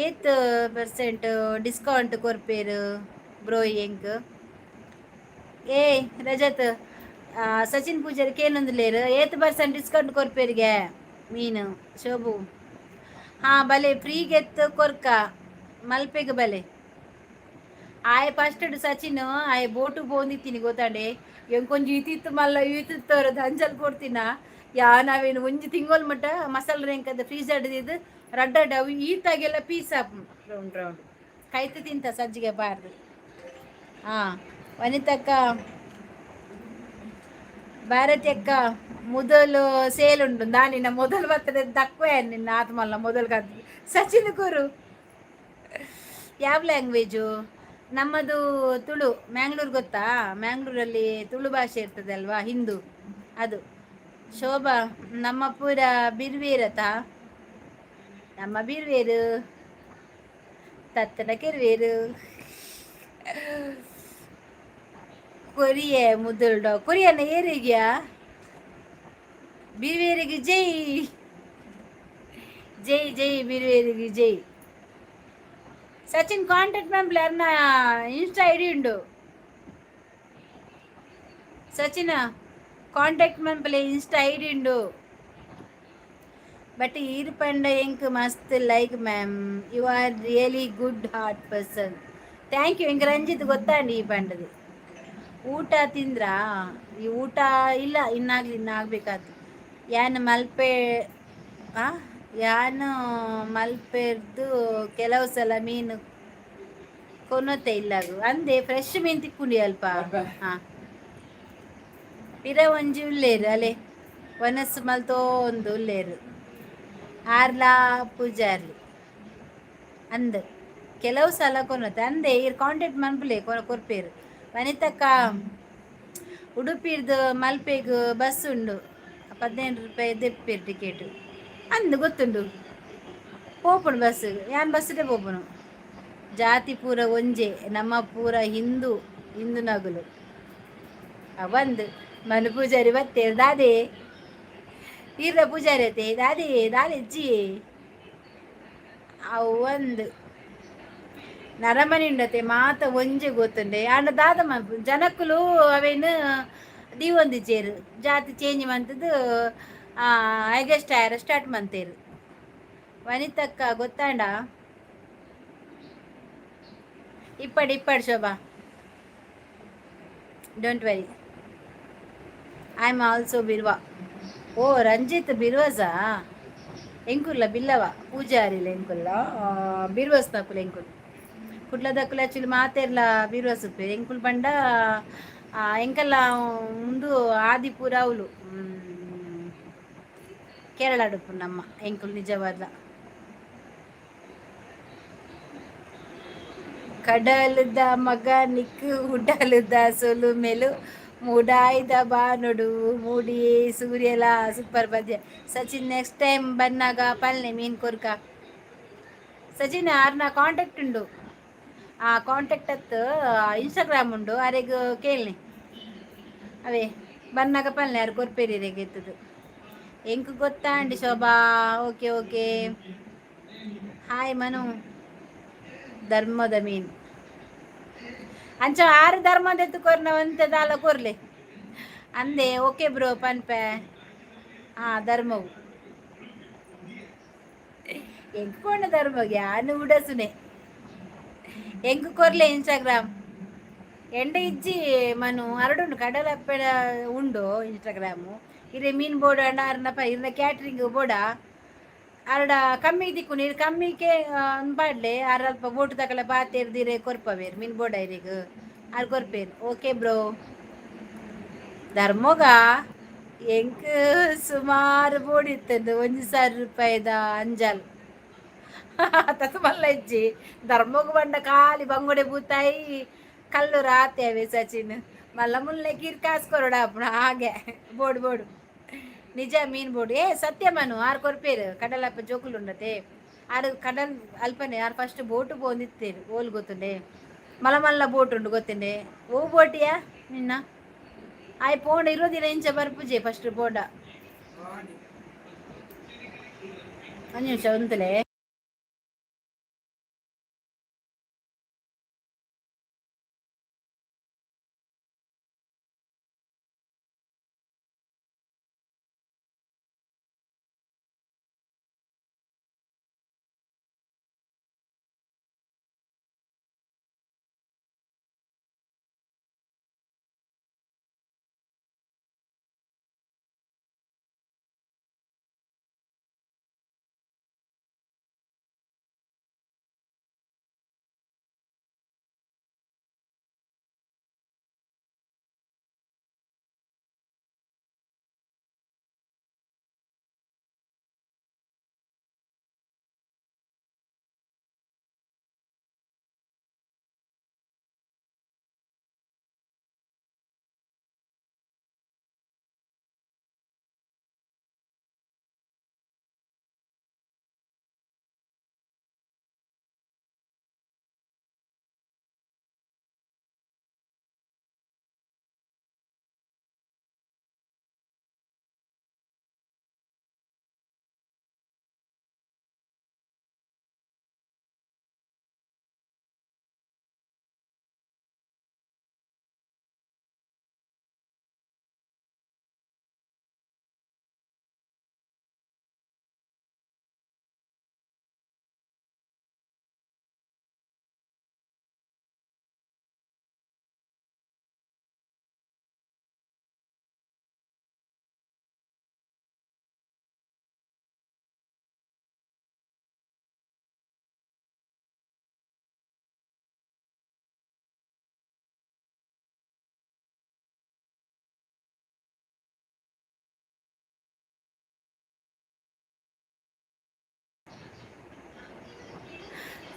ಏತ್ ಪರ್ಸೆಂಟ್ ಡಿಸ್ಕೌಂಟ್ ಕೊರ್ಪೇರು ಬ್ರೋ ಎಂಕ್? ಏ ರಜತ್, ಸಚಿನ್ ಪೂಜಾರಿ ಕೇನೊಂದುಲ್ಲೇರು, ಏತ್ ಪರ್ಸೆಂಟ್ ಡಿಸ್ಕೌಂಟ್ ಕೊರ್ಪೇರಿಗೆ ಮೀನು? ಶೋಭು, ಹಾಂ, ಬಲೆ. ಫ್ರೀಗೆತ್ತು ಕೊರ್ಕ, ಮಲ್ಪೆಗ್ ಬಲೆ. ಆಯೆ ಫಸ್ಟ್ ಸಚಿನ್ ಆಯೆ ಬೋಟು ಪೋಂದಿತ್ತೀನಿ ಗೊತ್ತಾಂಡೆ. ಎಂಕೊಂಜಿ ಇತ್ತಿತ್ತು ಮಲ್ಲ ಇತ್ತಿತ್ತವ್ರ ದಂಜಲ್ ಕೊಡ್ತೀನ. ಯಾ ನಾವೇನು ಒಂಜಿ ತಿಂಗೊಲ್ ಮಟ್ಟ ಮಸಾಲೆ ರೆಂಕದ ಫ್ರೀಜರ್ ಇದ್ದು ರಡ್ಡ ರಡ್ಡ ಅವು ಈತಾಗೆಲ್ಲ ಪೀಸ್ ರೌಂಡ್ ರೌಂಡ್ ಕೈತು ತಿಂತ ಸಜ್ಜಿಗೆ ಬಾರ್ದು. ಹಾಂ, ವನಿತಕ್ಕ, ಭಾರತಿ ಅಕ್ಕ, ಮೊದಲು ಸೇಲ್ ಉಂಟು. ನಾನಿನ್ನ ಮೊದಲು ಬರ್ತದೆ ದಕ್ವೆ ನಿನ್ನ ಆತ್ಮಲ್ಲ ಮೊದಲು ಕದ್ದು. ಸಚಿನ್ ಗುರು, ಯಾವ ಲ್ಯಾಂಗ್ವೇಜು? ನಮ್ಮದು ತುಳು. ಮ್ಯಾಂಗ್ಳೂರ್ ಗೊತ್ತಾ? ಮ್ಯಾಂಗ್ಳೂರಲ್ಲಿ ತುಳು ಭಾಷೆ ಇರ್ತದೆ ಅಲ್ವಾ, ಹಿಂದೂ ಅದು. ಶೋಭಾ, ನಮ್ಮ ಪೂರ ಬಿರ್ವೇರತ, ನಮ್ಮ ಬಿರ್ವೇರು ತತ್ತನ ಕೆರ್ವೇರು. ಕೊರಿಯೆ ಮುದಲ್ಡ ಕೊರಿಯನ ಏರಿಗ್ಯಾ? ಬಿರ್ವೇರಿಗೆ ಜೈ ಜೈ ಜೈ, ಬಿರ್ವೇರಿಗೆ ಜೈ. ಸಚಿನ್ ಕಾಂಟ್ಯಾಕ್ಟ್ ಮ್ಯಾಮ್, ಅರ್ನ ಇನ್ಸ್ಟಾ ಐಡಿ ಉಂಡು. ಸಚಿನ್ ಕಾಂಟ್ಯಾಕ್ಟ್ ಮನ್ಪಲೆ, ಇನ್ಸ್ಟಾ ಐಡಿ ಉಂಡು. ಬಟ್ ಈರ್ ಪಂಡ ಎಂಕ್ ಮಸ್ತ್ like ma'am. You are really good heart person. Thank you. ಎಂಕ್ ರಂಜಿತ್ ಗೊತ್ತಾಂಡಿ ಈ ಪಂಡದು. ಊಟ ತಿಂದ್ರಾ? ಈ ಊಟ ಇಲ್ಲ, ಇನ್ನಾಗ್ಲಿ, ಇನ್ನಾಗಬೇಕಾತು. ಯಾನ್ ಮಲ್ಪೆ, ಆ ಯಾನು ಮಲ್ಪೆರ್ದು ಕೆಲವು ಸಲ ಮೀನು ಕೊನೊತೆ ಇಲ್ಲಾಗು ಅಂದೆ. ಫ್ರೆಶ್ ಮೀನು ತಿಕ್ಕುಂಡಿ ಅಲ್ಪ. ಹಾ, ಪಿರ ಒಂಜಿ ಉಲ್ಲೇರು ಅಲೆ ವನಸ್ಸು ಮಲ್ತೋಂದು ಉಲ್ಲೇರು ಆರ್ಲಾ ಪೂಜಾರ್ಲಿ ಅಂದ್. ಕೆಲವು ಸಲ ಕೊನೊತೆ ಅಂದೆ. ಇರ್ ಕಾಂಟ್ಯಾಕ್ಟ್ ಮನ್ಪುಲೆ, ಕೊರ್ಪೇರು. ವನಿತಕ್ಕ, ಉಡುಪಿರ್ದು ಮಲ್ಪೆಗ್ ಬಸ್ ಉಂಡು, 15 ರೂಪಾಯಿ ದೆಪ್ಪೇರು ಟಿಕೆಟ್ ಅಂದು ಗೊತ್ತುಂಡು. ಪೋಪುಣು ಬಸ್, ಯಾನ್ ಬಸ್ಸೇ ಪೋಪುನು. ಜಾತಿ ಪೂರ ಒಂಜೆ, ನಮ್ಮ ಪೂರ ಹಿಂದೂ, ಹಿಂದೂ ನಗುಲು ಒಂದು. ಮನು ಪೂಜಾರಿ ಬತ್ತೇರು ದಾದೆ? ಈರ್ದ ಪೂಜಾರಿ ಅತ್ತೆ ದಾದೆ? ದಾದೆ ಅಜ್ಜಿ? ಅವು ಒಂದು ನರಮನಿ ಉಂಡತೆ, ಮಾತ ಒಂಜೆ ಗೊತ್ತುಂಡೆ. ಆಂಡ ದಾದ ಮನ್ಪು, ಜನಕ್ಕುಲು ಅವೇನು ದೀವೊಂದಿಜ್ಜೇರು. ಜಾತಿ ಚೇಂಜ್ ಮಂತದ್ದು ಆಗಸ್ಟ್ ಆಯರ ಸ್ಟಾರ್ಟ್ ಮಂತೇರು. ವನಿತಕ್ಕ ಗೊತ್ತಾಂಡ? ಇಪ್ಪಡ್ ಇಪ್ಪಡ್ ಶೋಭಾ, don't worry. I am also Birva. ಓ ರಂಜಿತ್, ಬಿರ್ವಸಾ? ಎಂಕುಲ್ಲ ಬಿಲ್ಲವ ಪೂಜಾರಿಲ್ಲ ಎಂಕುಲ್ಲ ಬಿರ್ವಸ್ ನಕುಲು. ಎಂಕುಲು ಕುಡ್ಲದಕ್ಕುಲು ಆಕ್ಚುಲಿ ಮಾತೆರ್ಲ ಬಿರ್ವಸ್ ಉಪ್ಪೇರು. ಎಂಕುಲು ಪಂಡ ಎಂಕಲ್ಲ ಮುಂದು ಆದಿಪುರ ಅವಲು ಕೇರಳ ಉಪ್ಪು ನಮ್ಮ ಎಂಕುಲು ನಿಜವಾದ. ಕಡಲದ ಮಗ ನಿಕ್ ಉಡಲದ ಸೊಲು ಮೇಲು. ಮೂಡಾಯ್ದ ಬಾನುಡು ಮೂಡಿಯೇ ಸೂರ್ಯಲ. ಸೂಪರ್ ಪದ್ಯ ಸಚಿನ್. ನೆಕ್ಸ್ಟ್ ಟೈಮ್ ಬನ್ನಾಗ ಪಲ್ನೆ ಮೀನ್ ಕೊರ್ಕ ಸಚಿನ್. ಆರ್ನ ಕಾಂಟ್ಯಾಕ್ಟ್ ಉಂಡು, ಆ ಕಾಂಟ್ಯಾಕ್ಟ್ ಅತ್ತು, ಇನ್ಸ್ಟಾಗ್ರಾಮ್ ಉಂಡು. ಅರೆಗ್ ಕೇಳ್ನಿ. ಅವೇ ಬನ್ನಾಗ ಪಲ್ನೆ, ಆರು ಕೊರ್ಪೇರಿ ಇರೆಗ್. ಎಂಕ್ ಗೊತ್ತಾಂಡಿ ಶೋಭಾ. Okay okay. Hi Manu. ಧರ್ಮದ ಮೀನ್ ಅಂಚ ಆರು ಧರ್ಮದ ಎತ್ತು ಕೊರ್ನ ಒಂತೆ ದಾಲ ಕೊರ್ಲೆ ಅಂದೆ. ಓಕೆ ಬ್ರೋ ಪನ್ಪೆ. ಹಾ, ಧರ್ಮವು ಎಂಕ್ ಪೋಣ ಧರ್ಮಗೆ ಆನು ಉಡಸುನೆ. ಎಂಕ್ ಕೊರ್ಲೆ ಇನ್ಸ್ಟಾಗ್ರಾಮ್. ಎಂಡ ಇಜ್ಜಿ ಮನು, ಅರಡುಂಡು ಕಡಲಪ್ಪೆಡ ಉಂಡು ಇನ್ಸ್ಟಾಗ್ರಾಮು. ಇರೆ ಮೀನ್ ಬೋರ್ಡ್ ಅಣ್ಣ ಅರ್ನಪ್ಪ ಇರ್ನ ಕ್ಯಾಟ್ರಿಂಗ್ ಬೋಡ ಅರಡ ಕಮ್ಮಿ ದಿಕ್ಕು ನೀರು ಕಮ್ಮಿಕೆ ಪಾಡ್ಲೆ. ಅರ್ ಅಲ್ಪ ಬೋಟು ತಕಲೆ ಪಾತೆರ್ದಿರೆ ಕೊರ್ಪವೇರು. ಮೀನ್ ಬೋಡ ಇರೆಗ್ ಆರ್ ಕೊರ್ಪೇರು. Okay bro. ಧರ್ಮಗ ಎಂಕ್ ಸುಮಾರು ಬೋಡಿತ್ತಂದು 1000 ರೂಪಾಯಿದ ಅಂಜಲ್ ತತ್ ಮಲ್ಲ ಇಜ್ಜಿ. ಧರ್ಮಗ್ ಬಂಡ ಖಾಲಿ ಬಂಗುಡೆ, ಬೂತಾಯಿ, ಕಲ್ಲು ರಾತೆ ಅವೇ ಸಚಿನ್. ಮಲ್ಲ ಮುಲ್ಲೆ ಕೀರ್ ಕಾಸು ಕೊರಡ ಅಪ್ಪಣ ಹಾಗೆ. ಬೋಡು ಬೋಡು, ನಿಜ ಮೀನ್ ಬೋಡು. ಏ ಸತ್ಯ ಮನು, ಆರ್ ಕೊರ್ಪೇರು. ಕಡಲಪ್ಪ ಜೋಕುಲು ಉಂಡತೆ. ಆರು ಕಡಲ್ ಅಲ್ಪನೆ ಆರು ಫಸ್ಟ್ ಬೋಟು ಪೋಂದಿತ್ತೇರು. ಓಲ್ ಗೊತ್ತುಂಡೆ? ಮಲ್ಲ ಮಲ್ಲ ಬೋಟ್ ಉಂಡು, ಗೊತ್ತುಂಡೆ? ಓ ಬೋಟಿಯಾ ನಿನ್ನ ಆಯ್ ಪೋಂಡ ಇರೋದಿನ ಇಂಚ ಬರ್ಪುಜೆ ಫಸ್ಟ್ ಪೋಂಡ. ಒಂದು ನಿಮಿಷ ಉಂತಲೆ.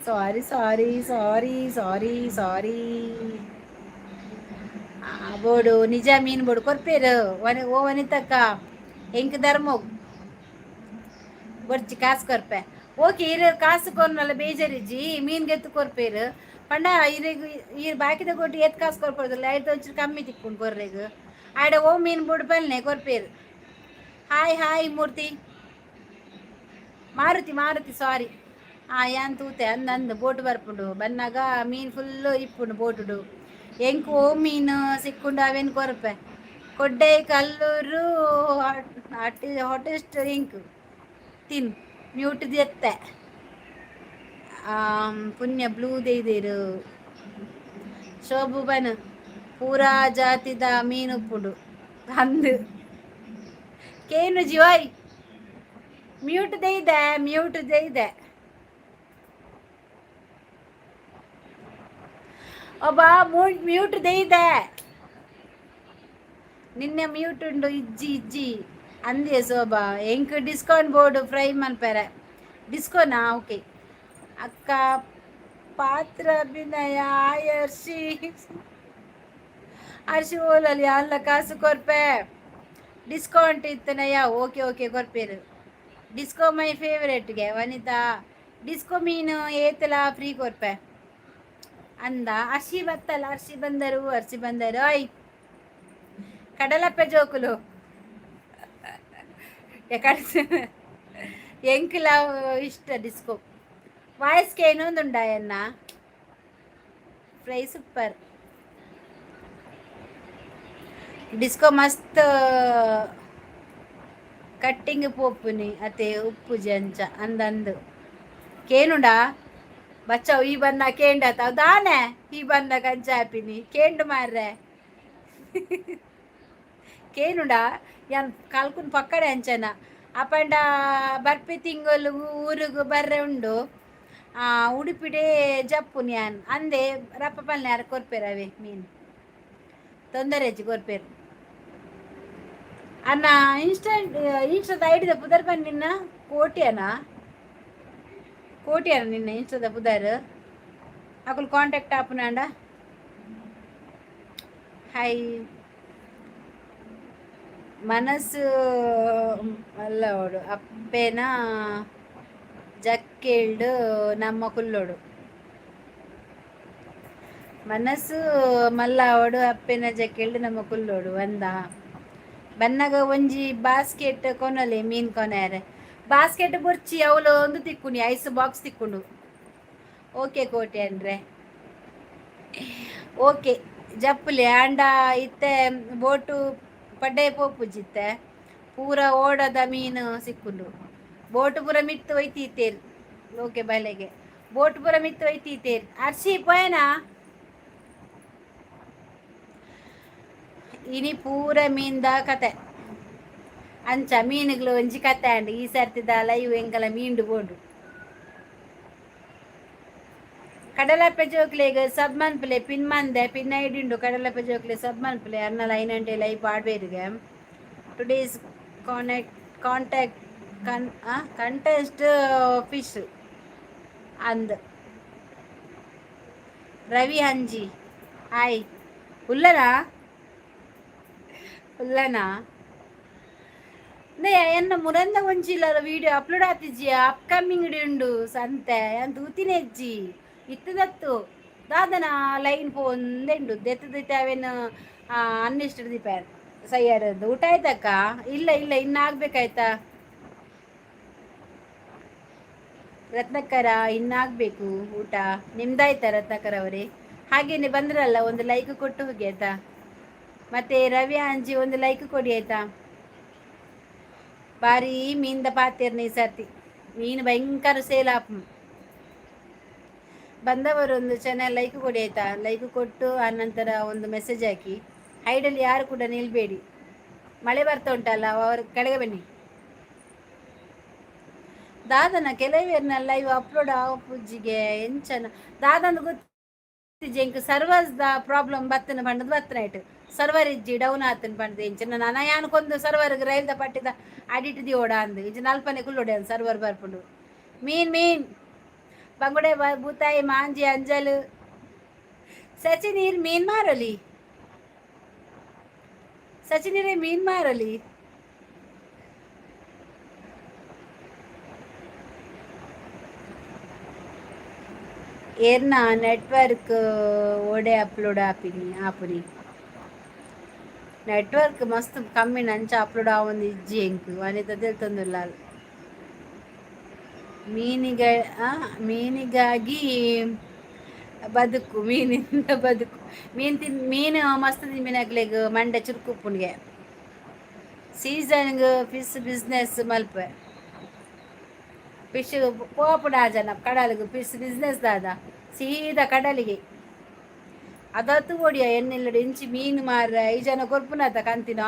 ಸಾರಿ ಸಾರಿ ಸಾರಿ ಸಾರಿ ಸಾರಿ. ಬೋಡು, ನಿಜ ಮೀನ್ ಬೋಡು ಕೊರ್ಪೇರು. ವನಿ ಓ ವನಿತಕ್ಕ, ಎಂಕ್ ಧರ್ಮಗ್ ಬೊರ್ಚಿ, ಕಾಸು ಕೊರ್ಪೆ. ಓಕೆ, ಇರು ಕಾಸು ಕೊರ್ನಲ್ಲ, ಬೇಜಾರಿಜ್ಜಿ. ಮೀನ್ ಗೆತ್ತು ಕೊರ್ಪೇರು ಪಂಡ ಇರೆಗ್ ಈರ್ ಬಾಕಿದ ಕೊಟ್ಟು ಏತ್ ಕಾಸು ಕೊರ್ಪೋದಿಲ್ಲ. ಐದು ಒಂಚೂರು ಕಮ್ಮಿ ತಿಕ್ಕೊಂಡು ಕೊರ್ರೆಗ್. ಆಡ ಓ ಮೀನ್ ಬೋಡು ಪಲ್ನೆ, ಕೊರ್ಪೇರು. ಹಾಯ್ ಹಾಯ್ ಮೂರ್ತಿ, ಮಾರುತಿ ಮಾರುತಿ, ಸಾರಿ. ಆ ಯಾನ್ ತೂತೆ. ಅಂದ್ ಅಂದ್ ಬೋಟ್ ಬರ್ಪುಂಡು. ಬನ್ನಾಗ ಮೀನ್ ಫುಲ್ಲು ಇಪ್ಪುಂಡು ಬೋಟುಡು. ಎಂಕ್ ಓ ಮೀನು ಸಿಕ್ಕುಂಡು ಅವೇನು ಕೊರ್ಪೆ. ಕೊಡ್ಡೆ ಕಲ್ಲೂರು ಹಾಟೆಸ್ಟ್ ಇಂಕ್ ತಿನ್. ಮ್ಯೂಟ್ ದೆತ್ತೆ. ಪುಣ್ಯ ಬ್ಲೂ ದೇದೇರು. ಶೋಭು ಬನ್, ಪೂರಾ ಜಾತಿದ ಮೀನು ಉಪ್ಪುಂಡು ಅಂದು. ಕೇನು ಜಿವಾಯ್, ಮ್ಯೂಟ್ ಇದೆ, ಮ್ಯೂಟ್ ಇದೆ. ಒಬ್ಬ ಮ್ಯೂಟ್ ಇದೆ. ನಿನ್ನೆ ಮ್ಯೂಟ್ ಉಂಡು. ಇಜ್ಜಿ ಇಜ್ಜಿ ಅಂದೆ ಶೋಭಾ. ಎಂಕ್ ಡಿಸ್ಕೌಂಟ್ ಬೋರ್ಡ್ ಫ್ರೈ ಮನ್ಪೆರೆ ಡಿಸ್ಕೋನಾ? ಓಕೆ ಅಕ್ಕ. ಪಾತ್ರ ಅಭಿನಯ ಆಯರ್ಷಿ. ಅರ್ಶಿ ಓಲಲ್ಲಿ ಅಲ್ಲ ಕಾಸು ಕೊರ್ಪೆ. ಡಿಸ್ಕೌಂಟ್ ಇತ್ತನಯ್ಯ. ಓಕೆ ಓಕೆ, ಕೊರ್ಪೇರು. ಡಿಸ್ಕೋ ಮೈ ಫೇವರೇಟ್ಗೆ ವನಿತಾ. ಡಿಸ್ಕೋ ಮೀನು ಏತಲ ಫ್ರೀ ಕೊರ್ಪೆ ಅಂದ. ಅರ್ಶಿ ಬತ್ತಲ್ಲ, ಅರ್ಶಿ ಬಂದರು, ಅರ್ಶಿ ಬಂದರು. ಓಯ್ ಕಡಲಪ್ಪೆ ಜೋಕುಲು ಎಕಡೆ? ಎಂಕ್ಲ ಇಷ್ಟ ಡಿಸ್ಕೋ. ವಾಯ್ಸ್ಗೆ ಏನೊಂದುಂಡಾಯನ್ನ? Fry super. ಡಿಸ್ಕೋ ಮಸ್ತ್ ಕಟ್ಟಿಂಗ್ ಪೋಪುನಿ ಅತೆ ಉಪ್ಪು ಜಂಚ ಅಂದಂದು ಕೇನುಂಡಾ ಬಚ್ಚಾವ್. ಈ ಬನ್ನ ಕೇಂಡತ ದಾನೆ? ಈ ಬನ್ನ ಕಂಚ ಆಪಿನಿ ಕೇಂಡು ಮಾರ್ರೆ. ಕೇನುಂಡಾ? ಯಾನ್ ಕಲ್ಕುನ್ ಪಕ್ಕಡೆ ಅಂಚನ. ಅಪಂಡ ಬರ್ಪಿ ತಿಂಗೊಲು ಊರುಗು ಬರ್ರೆ ಉಂಡು. ಉಡುಪಿಡೆ ಜಪ್ಪುನಿ ಯಾನ್ ಅಂದೆ. ರಪ್ಪ ಪಲ್ಲೆ ಯಾರು ಕೊರ್ಪೇರು ಅವೇ ಮೀನು, ತೊಂದರೆ ಹೆಚ್ಚು ಕೊರ್ಪೇರು. ಅಣ್ಣ, ಇನ್ಸ್ಟಾದ ಐಡಿದ ಪುದರ್ ಬನ್ನಿ. ನಿನ್ನ ಕೋಟ್ಯನಾ? ಕೋಟ್ಯನ ನಿನ್ನ ಇನ್ಸ್ಟಾದ ಪುದರ್? ಅಕುಲು ಕಾಂಟ್ಯಾಕ್ಟ್ ಆಪುನಾಂಡ. ಹಾಯ್. ಮನಸ್ಸು ಮಲ್ಲವಡು ಅಪ್ಪೆನ ಜಕ್ಕೆಲ್ಡು ನಮ್ಮ ಕುಲ್ಲೋಡು. ಮನಸ್ಸು ಮಲ್ಲಾವಡು ಅಪ್ಪೆನ ಜಕ್ಕೆಲ್ಡು ನಮ್ಮ ಕುಲ್ಲೋಡು ಅಂದ. ಬನ್ನಗ ಒಂಜಿ ಬಾಸ್ಕೆಟ್ ಕೊನಲೆ ಮೀನ್ ಕೊನೆರೆ. ಬಾಸ್ಕೆಟ್ ಬುರ್ಚಿ, ಅವಳು ಒಂದು ತಿಕ್ಕುನಿ, ಐಸ್ ಬಾಕ್ಸ್ ತಿಕ್ಕೊಂಡು. ಓಕೆ ಕೋಟೆ ಅಂದ್ರೆ ಓಕೆ. ಜಪ್ಪುಲೆ ಅಂಡ ಇತ್ತೆ ಬೋಟು ಪಡ್ಡೆ ಪೋಪುಜಿತ್ತೆ. ಪೂರ ಓಡದ ಮೀನು ಸಿಕ್ಕುಂಡು. ಬೋಟು ಪೂರ ಮಿತ್ತು ಒಯ್ತೀತೇರ್. ಓಕೆ, ಬಲೆಗೆ ಬೋಟ್ ಪೂರ ಮಿತ್ತು ಒಯ್ತೀತೇರ್. ಅರ್ಶಿ ಪೋಯನಾ? ಇನಿ ಪೂರ ಮೀನ್ದ ಕತೆ. ಅಂಚ ಮೀನುಗಳು ಒಂಜಿ ಕತೆ ಅಂಡ್ ಈ ಸರ್ತಿದ ಲೈವ್ ಎಂಕಲ ಮೀಂಡು ಬೋಂಡು. ಕಡಲಪ್ಪೆ ಜೋಕ್ಲೆಗ್ ಸಬ್ ಮನ್ಪುಲೆ. ಪಿನ್ ಮಂದೆ, ಪಿನ್ ಐಡಿ ಉಂಡು. ಕಡಲಪ್ಪೆ ಜೋಕ್ಲೆ ಸಬ್ ಮನ್ಪುಲೆ. ಅರ್ನ ಲೈನ್ ಅಂಟೆ ಲೈವ್ ಆಡ್ಬೇರಿಗೆ. Today's connect contact ಕನ್ ಕಂಟೆಸ್ಟ್ ಫಿಶ್ ಅಂದ್. ರವಿ ಹಂಜಿ ಹಾಯ್. ಉಲ್ಲನಾ? ಉಲ್ಲನಾ? ಎನ್ನ ಮುರಂದ ಒಂಜಿಲ್ಲ ವಿಡಿಯೋ ಅಪ್ಲೋಡ್ ಆತಿಜ್ಜಿ. ಅಪ್ಕಮಿಂಗ್ ಉಂಡು ಸಂತೆ ಯಾನ್ ತೂತಿನ ಹೆಜ್ಜಿ ಇತ್ತದತ್ತು. ದಾದನ ಲೈನ್ ಪೋಂದೆಂಡು ದೆತ್ತು ದೆತ್ತೆ ಅವೇನು ಅನ್ನಿಷ್ಟು ದೀಪ ಸಯ್ಯಾರದ್ದು. ಊಟ ಆಯ್ತಕ್ಕ? ಇಲ್ಲ ಇಲ್ಲ, ಇನ್ನಾಗ್ಬೇಕಾಯ್ತಾ ರತ್ನಕರ, ಇನ್ನಾಗಬೇಕು ಊಟ. ನಿಮ್ದಾಯ್ತಾ ರತ್ನಾಕರ್ ಅವರೇ? ಹಾಗೇನೆ ಬಂದ್ರಲ್ಲ, ಒಂದು ಲೈಕ್ ಕೊಟ್ಟು ಹೋಗಿ ಆಯ್ತಾ? ಮತ್ತೆ ರವಿ ಅಂಜಿ ಒಂದು ಲೈಕ್ ಕೊಡಿ ಆಯ್ತಾ? ಬಾರಿ ಮೀನ್ದ ಪಾತೇರ್ನ ಈ ಸರ್ತಿ. ಮೀನು ಭಯಂಕರ ಸೇಲ್ ಆಪ್. ಬಂದವರು ಒಂದು ಚೆನ್ನಾಗಿ ಲೈಕ್ ಕೊಡಿ ಆಯ್ತಾ? ಲೈಕ್ ಕೊಟ್ಟು ಆ ನಂತರ ಒಂದು ಮೆಸೇಜ್ ಹಾಕಿ. ಹೈಡಲ್ಲಿ ಯಾರು ಕೂಡ ನಿಲ್ಬೇಡಿ. ಮಳೆ ಬರ್ತಾ ಉಂಟಲ್ಲ, ಅವರು ಕೆಳಗೆ ಬನ್ನಿ. ದಾದನ ಕೆಲವೇರ್ನ ಲೈವ್ ಅಪ್ಲೋಡ್ ಆಪುಜ್ಜಿಗೆ ಎಂಚನ ದಾದನ ಗೊತ್ತಿಜ್ಜಿ ಎಂಕ್. ಸರ್ವರ್ಸ್ the problem ಬತ್ತನ ಪಂಡದ್ ಬತ್ತನ ಇಟ್ಟು ಸರ್ವರ್ ಇಜ್ಜಿ, ಡೌನ್ ಆತನ ಪಂಡದ ಎಂಚನ. ನಾನ ಯಾನ್ಕೊಂದು ಸರ್ವರ್ ರೈಲ್ದ ಪಟ್ಟಿದ ಅಡಿಟ್ ದಿವೋಡ ಅಂದು ಇಂಚ ನಲ್ಪನೆ ಕುಲ್ಲೋಡೆ ಸರ್ವರ್ ಬರ್ಪುಂಡು. ಮೀನ್ ಮೀನ್ ಬಂಗುಡೆ, ಬೂತಾಯಿ, ಮಾಂಜಿ, ಅಂಜಲು. ಸಚಿನ್ ಈರ್ ಮೀನ್ ಮಾರಲಿ? ಸಚಿನ್ ಈರೇ ಮೀನ್ ಮಾರಲಿ? ಏರ್ನ network ಓಡೆ upload ಆಪಿನಿ ಆಪುನಿ? ನೆಟ್ವರ್ಕ್ ಮಸ್ತ್ ಕಮ್ಮಿ, ನಂಚ ಅಪ್ಲೋಡ್ ಆವೊಂದು ಇಜ್ಜಿ ಎಂಕ್. ವನಿತ ತೆಲ್ತೊಂದುಲ್ಲ. ಮೀನಿಗ ಮೀನಿಗಾಗಿ ಬದುಕು, ಮೀನಿಂದ ಬದುಕು. ಮೀನು ತಿನ್ ಮೀನು ಮಸ್ತ್ ತಿನ್ಪಿನಕ್ಲೆಗ್ ಮಂಡೆ ಚುರುಕು ಉಪ್ಪುನಿಗೆ. ಸೀಸನ್ಗ್ ಫಿಶ್ ಬಿಸ್ನೆಸ್ ಮಲ್ಪೆ. ಫಿಶ್ ಪೋಪುಡ ಜನ ಕಡಲಿಗೆ. ಫಿಶ್ ಬಿಸ್ನೆಸ್ ದಾದ ಸೀದಾ ಕಡಲಿಗೆ. ಅದತ್ತು ಓಡಿಯ ಎಣ್ಣೆಲ್ಲಡೆ ಇಂಚಿ ಮೀನು ಮಾರ ಈ ಜನ ಕೊರ್ಪುನತ ಕಂತಿನ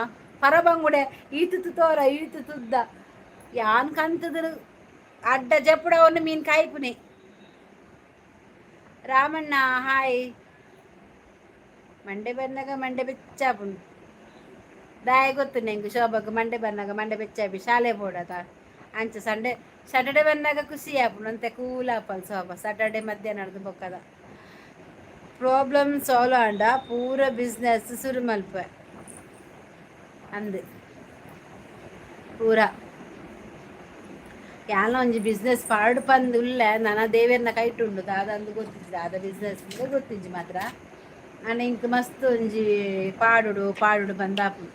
ಪರಬಂಗುಡೆ. ಈತು ತೋರ ಈತು ತುದ್ದ ಯಾನ್ ಕಂತದ್ರು ಅಡ್ಡ ಜಪ್ಪುಡವನ್ನು ಮೀನು ಕಾಯ್ಪುನೆ. ರಾಮಣ್ಣ ಹಾಯ್. ಮಂಡೆ ಬಂದಾಗ ಮಂಡೆ ಬೆಚ್ಚಾಪುಂಡು. ದಾಯ ಗೊತ್ತು ನೆಂಗು ಶೋಭಕ್? ಮಂಡೆ ಬಂದಾಗ ಮಂಡೆ ಬೆಚ್ಚಾಪಿ, ಶಾಲೆ ಪೋಡತ. ಅಂಚ ಸಂಡೇ ಸ್ಯಾಟರ್ಡೆ ಬಂದಾಗ ಖುಷಿ ಆಪುಂಡು ಅಂತೆ. ಕೂಲ್ ಆಪಲ್ ಶೋಭ ಸ್ಯಾಟರ್ಡೆ ಮಧ್ಯಾಹ್ನ ಬೊಕ್ಕದ. ಪ್ರಾಬ್ಲಮ್ ಸಾಲ್ವ್ ಆಂಡ ಪೂರ ಬಿಸ್ನೆಸ್ ಸುರು ಮಲ್ಪ ಅಂದ್ ಪೂರ. ಯಾನ ಒಂಜಿ ಬಿಸ್ನೆಸ್ ಪಾಡ್ ಪಂದ್ ಉಲ್ಲೆ. ನನ ದೇವೆರ್ನ ಕೈಟ್ ಉಂಡು. ದಾದ ಅಂದ್ ಗೊತ್ತಿಜ್ಜಿ, ದಾದ ಬಿಸ್ನೆಸ್ ಗೊತ್ತಿಜ್ಜಿ ಮಾತ್ರ. ಆಂಡ ಇಂಕ್ ಮಸ್ತ್ ಒಂಜಿ ಪಾಡುಡು ಪಾಡುಡು ಪಂದಾಪುಂಡು.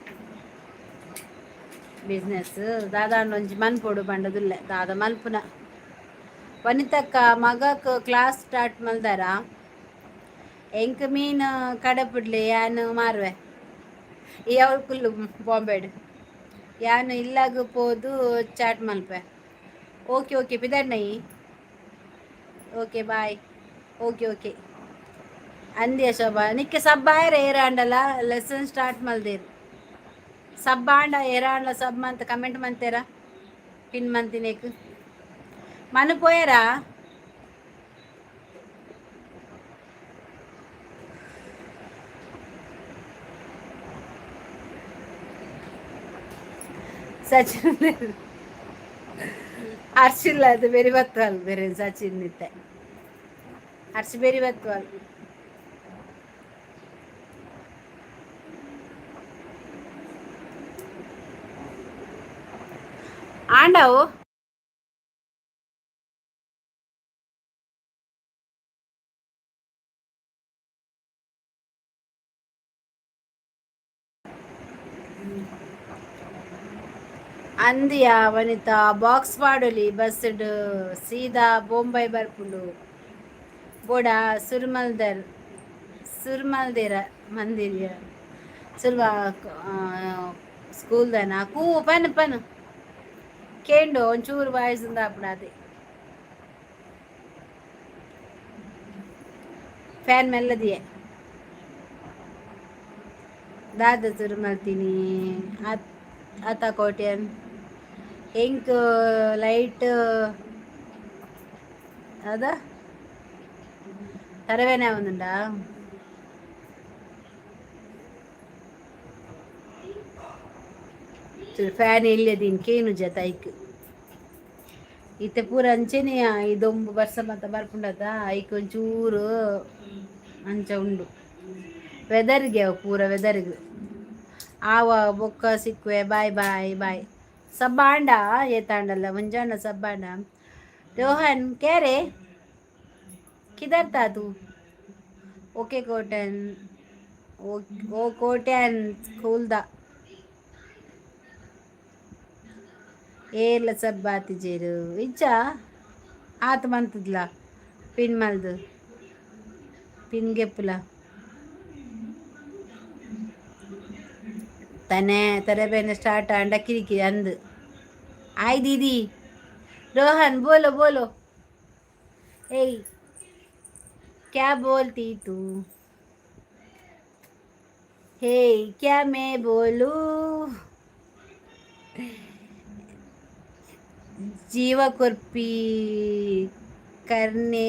ಬಿಸ್ನೆಸ್ ದಾದಾಂಡ ಒಂಜಿ ಮನ್ಪೊಡು ಪಂಡದುಲ್ಲೆ, ದಾದ ಮಲ್ಪುನ. ವನಿತಕ್ಕ, ಮಗಕ್ ಕ್ಲಾಸ್ ಸ್ಟಾರ್ಟ್ ಮಲ್ದಾರ? ಎಂಕ್ ಮೀನ್ ಕಡಪುಡ್ಲಿ, ಯಾನ್ ಮಾರುವೆ. ಯಾವ ಕುಲ್ಲು ಬಾಂಬೆಡ್, ಯಾನ್ ಇಲ್ಲಾಗ ಪೋದು ಚಾಟ್ ಮಲ್ಪೆ. ಓಕೆ ಓಕೆ, ಪಿದರ್ನೈ. Okay bye. ಓಕೆ ಓಕೆ ಅಂದ್ಯ ಶೋಭಾ, ನಿಕ್ಕೆ ಸಬ್ಬಾಯರ ಏರಾಂಡಲ ಲೆಸನ್ ಸ್ಟಾರ್ಟ್ ಮಲ್ದೇರು. ಸಬ್ಬಾಂಡ ಏರಾಂಡ್ಲ ಸಬ್ ಮಂತ್ ಕಮೆಂಟ್ ಮಂತೇರ ಪಿನ್ ಮಂತಿನೇಕ್ ಮನು ಪೋಯರಾ? ಸಚಿನ್ ಹರ್ಷಿಲ್ಲ, ಅದು ಬೇರೆ ಬತ್ತವಲ್ ಬೇರೆ. ಸಚಿನ್ ನಿತ್ತೆ ಹರ್ಷ ಬೇರೆ ಬತ್ತವಲ್. ಆಂಡವು. ಅಂದಿಯಾ ವನಿತಾ, ಬಾಕ್ಸ್ ಪಾಡೊಲಿ, ಬಸ್ಡ್ ಸೀದಾ ಬೊಂಬೈ ಬರ್ಪುಂಡು. ಬೋಡ ಸುರ್ಮಲ್ದರ್ ಸುರ್ಮಲ್ದೇರ ಮಂದಿರ ಸುರ್ವ ಸ್ಕೂಲ್ದನ ಕೂ ಪನ್ ಪನ್ ಕೇಂಡು. ಒಂಚೂರು ವಾಯ್ಸ್ ಉಂದಾಪುಂಡು. ಅದೇ ಫ್ಯಾನ್ ಮೆಲ್ಲದಿಯೇ. ದಾದ ಸುರು ಮಲ್ತೀನಿ ಅತ್ತ ಕೋಟ್ಯನ್ ಎಂಕ್ ಲೈಟ್ ಅದ ತರವೇನೆ ಒಂದುಂಡಾ? ಫ್ಯಾನ್ ಇಲ್ಲದೀನ್ ಕೇನು ಜತ ಐಕ್. ಇತ್ತೆ ಪೂರ ಅಂಚೆನೆ. ಈ ದೊಂಬು ಬರ್ಸ ಮತ್ತ ಬರ್ಪುಂಡತ, ಐಕ್ ಒಂಚೂರು ಅಂಚ ಉಂಡು ವೆದರ್ಗೆ ಅವು ಪೂರ ವೆದರ್ಗೆ. ಆವ ಬೊಕ್ಕ ಸಿಕ್ಕುವೆ. Bye boy bye. ಸಬ್ಬಾಂಡ ಏತಾಂಡಲ್ಲ ಮುಂಜಾನ ಸಬ್ಬಾಂಡ. ರೋಹನ್, क्या रे, किधर था तू? ಓಕೆ ಕೋಟನ್, ಓ ಕೋಟ್ಯಾನ್ ಸ್ಕೂಲ್ದ ಏರ್ಲ ಸಬ್ಬಾತಿಜೇರು ಇಜ್ಜ? ಆತ ಮಂತದ್ಲ ಪಿನ್ ಮಲ್ದು ಪಿನ್ ಗೆಪ್ಪುಲ ತನೆ ತರಬೇನೆ ಸ್ಟಾರ್ಟ್ ಆಂಡ ಕಿರಿಕಿರಿ ಅಂದು. ಆಯ್ ದೀದಿ. रोहन, बोलो बोलो. ए, क्या बोलती तू? हे, क्या मैं बोलूं? ಜೀವ ಕೊರ್ಪಿ ಕರ್ನೆ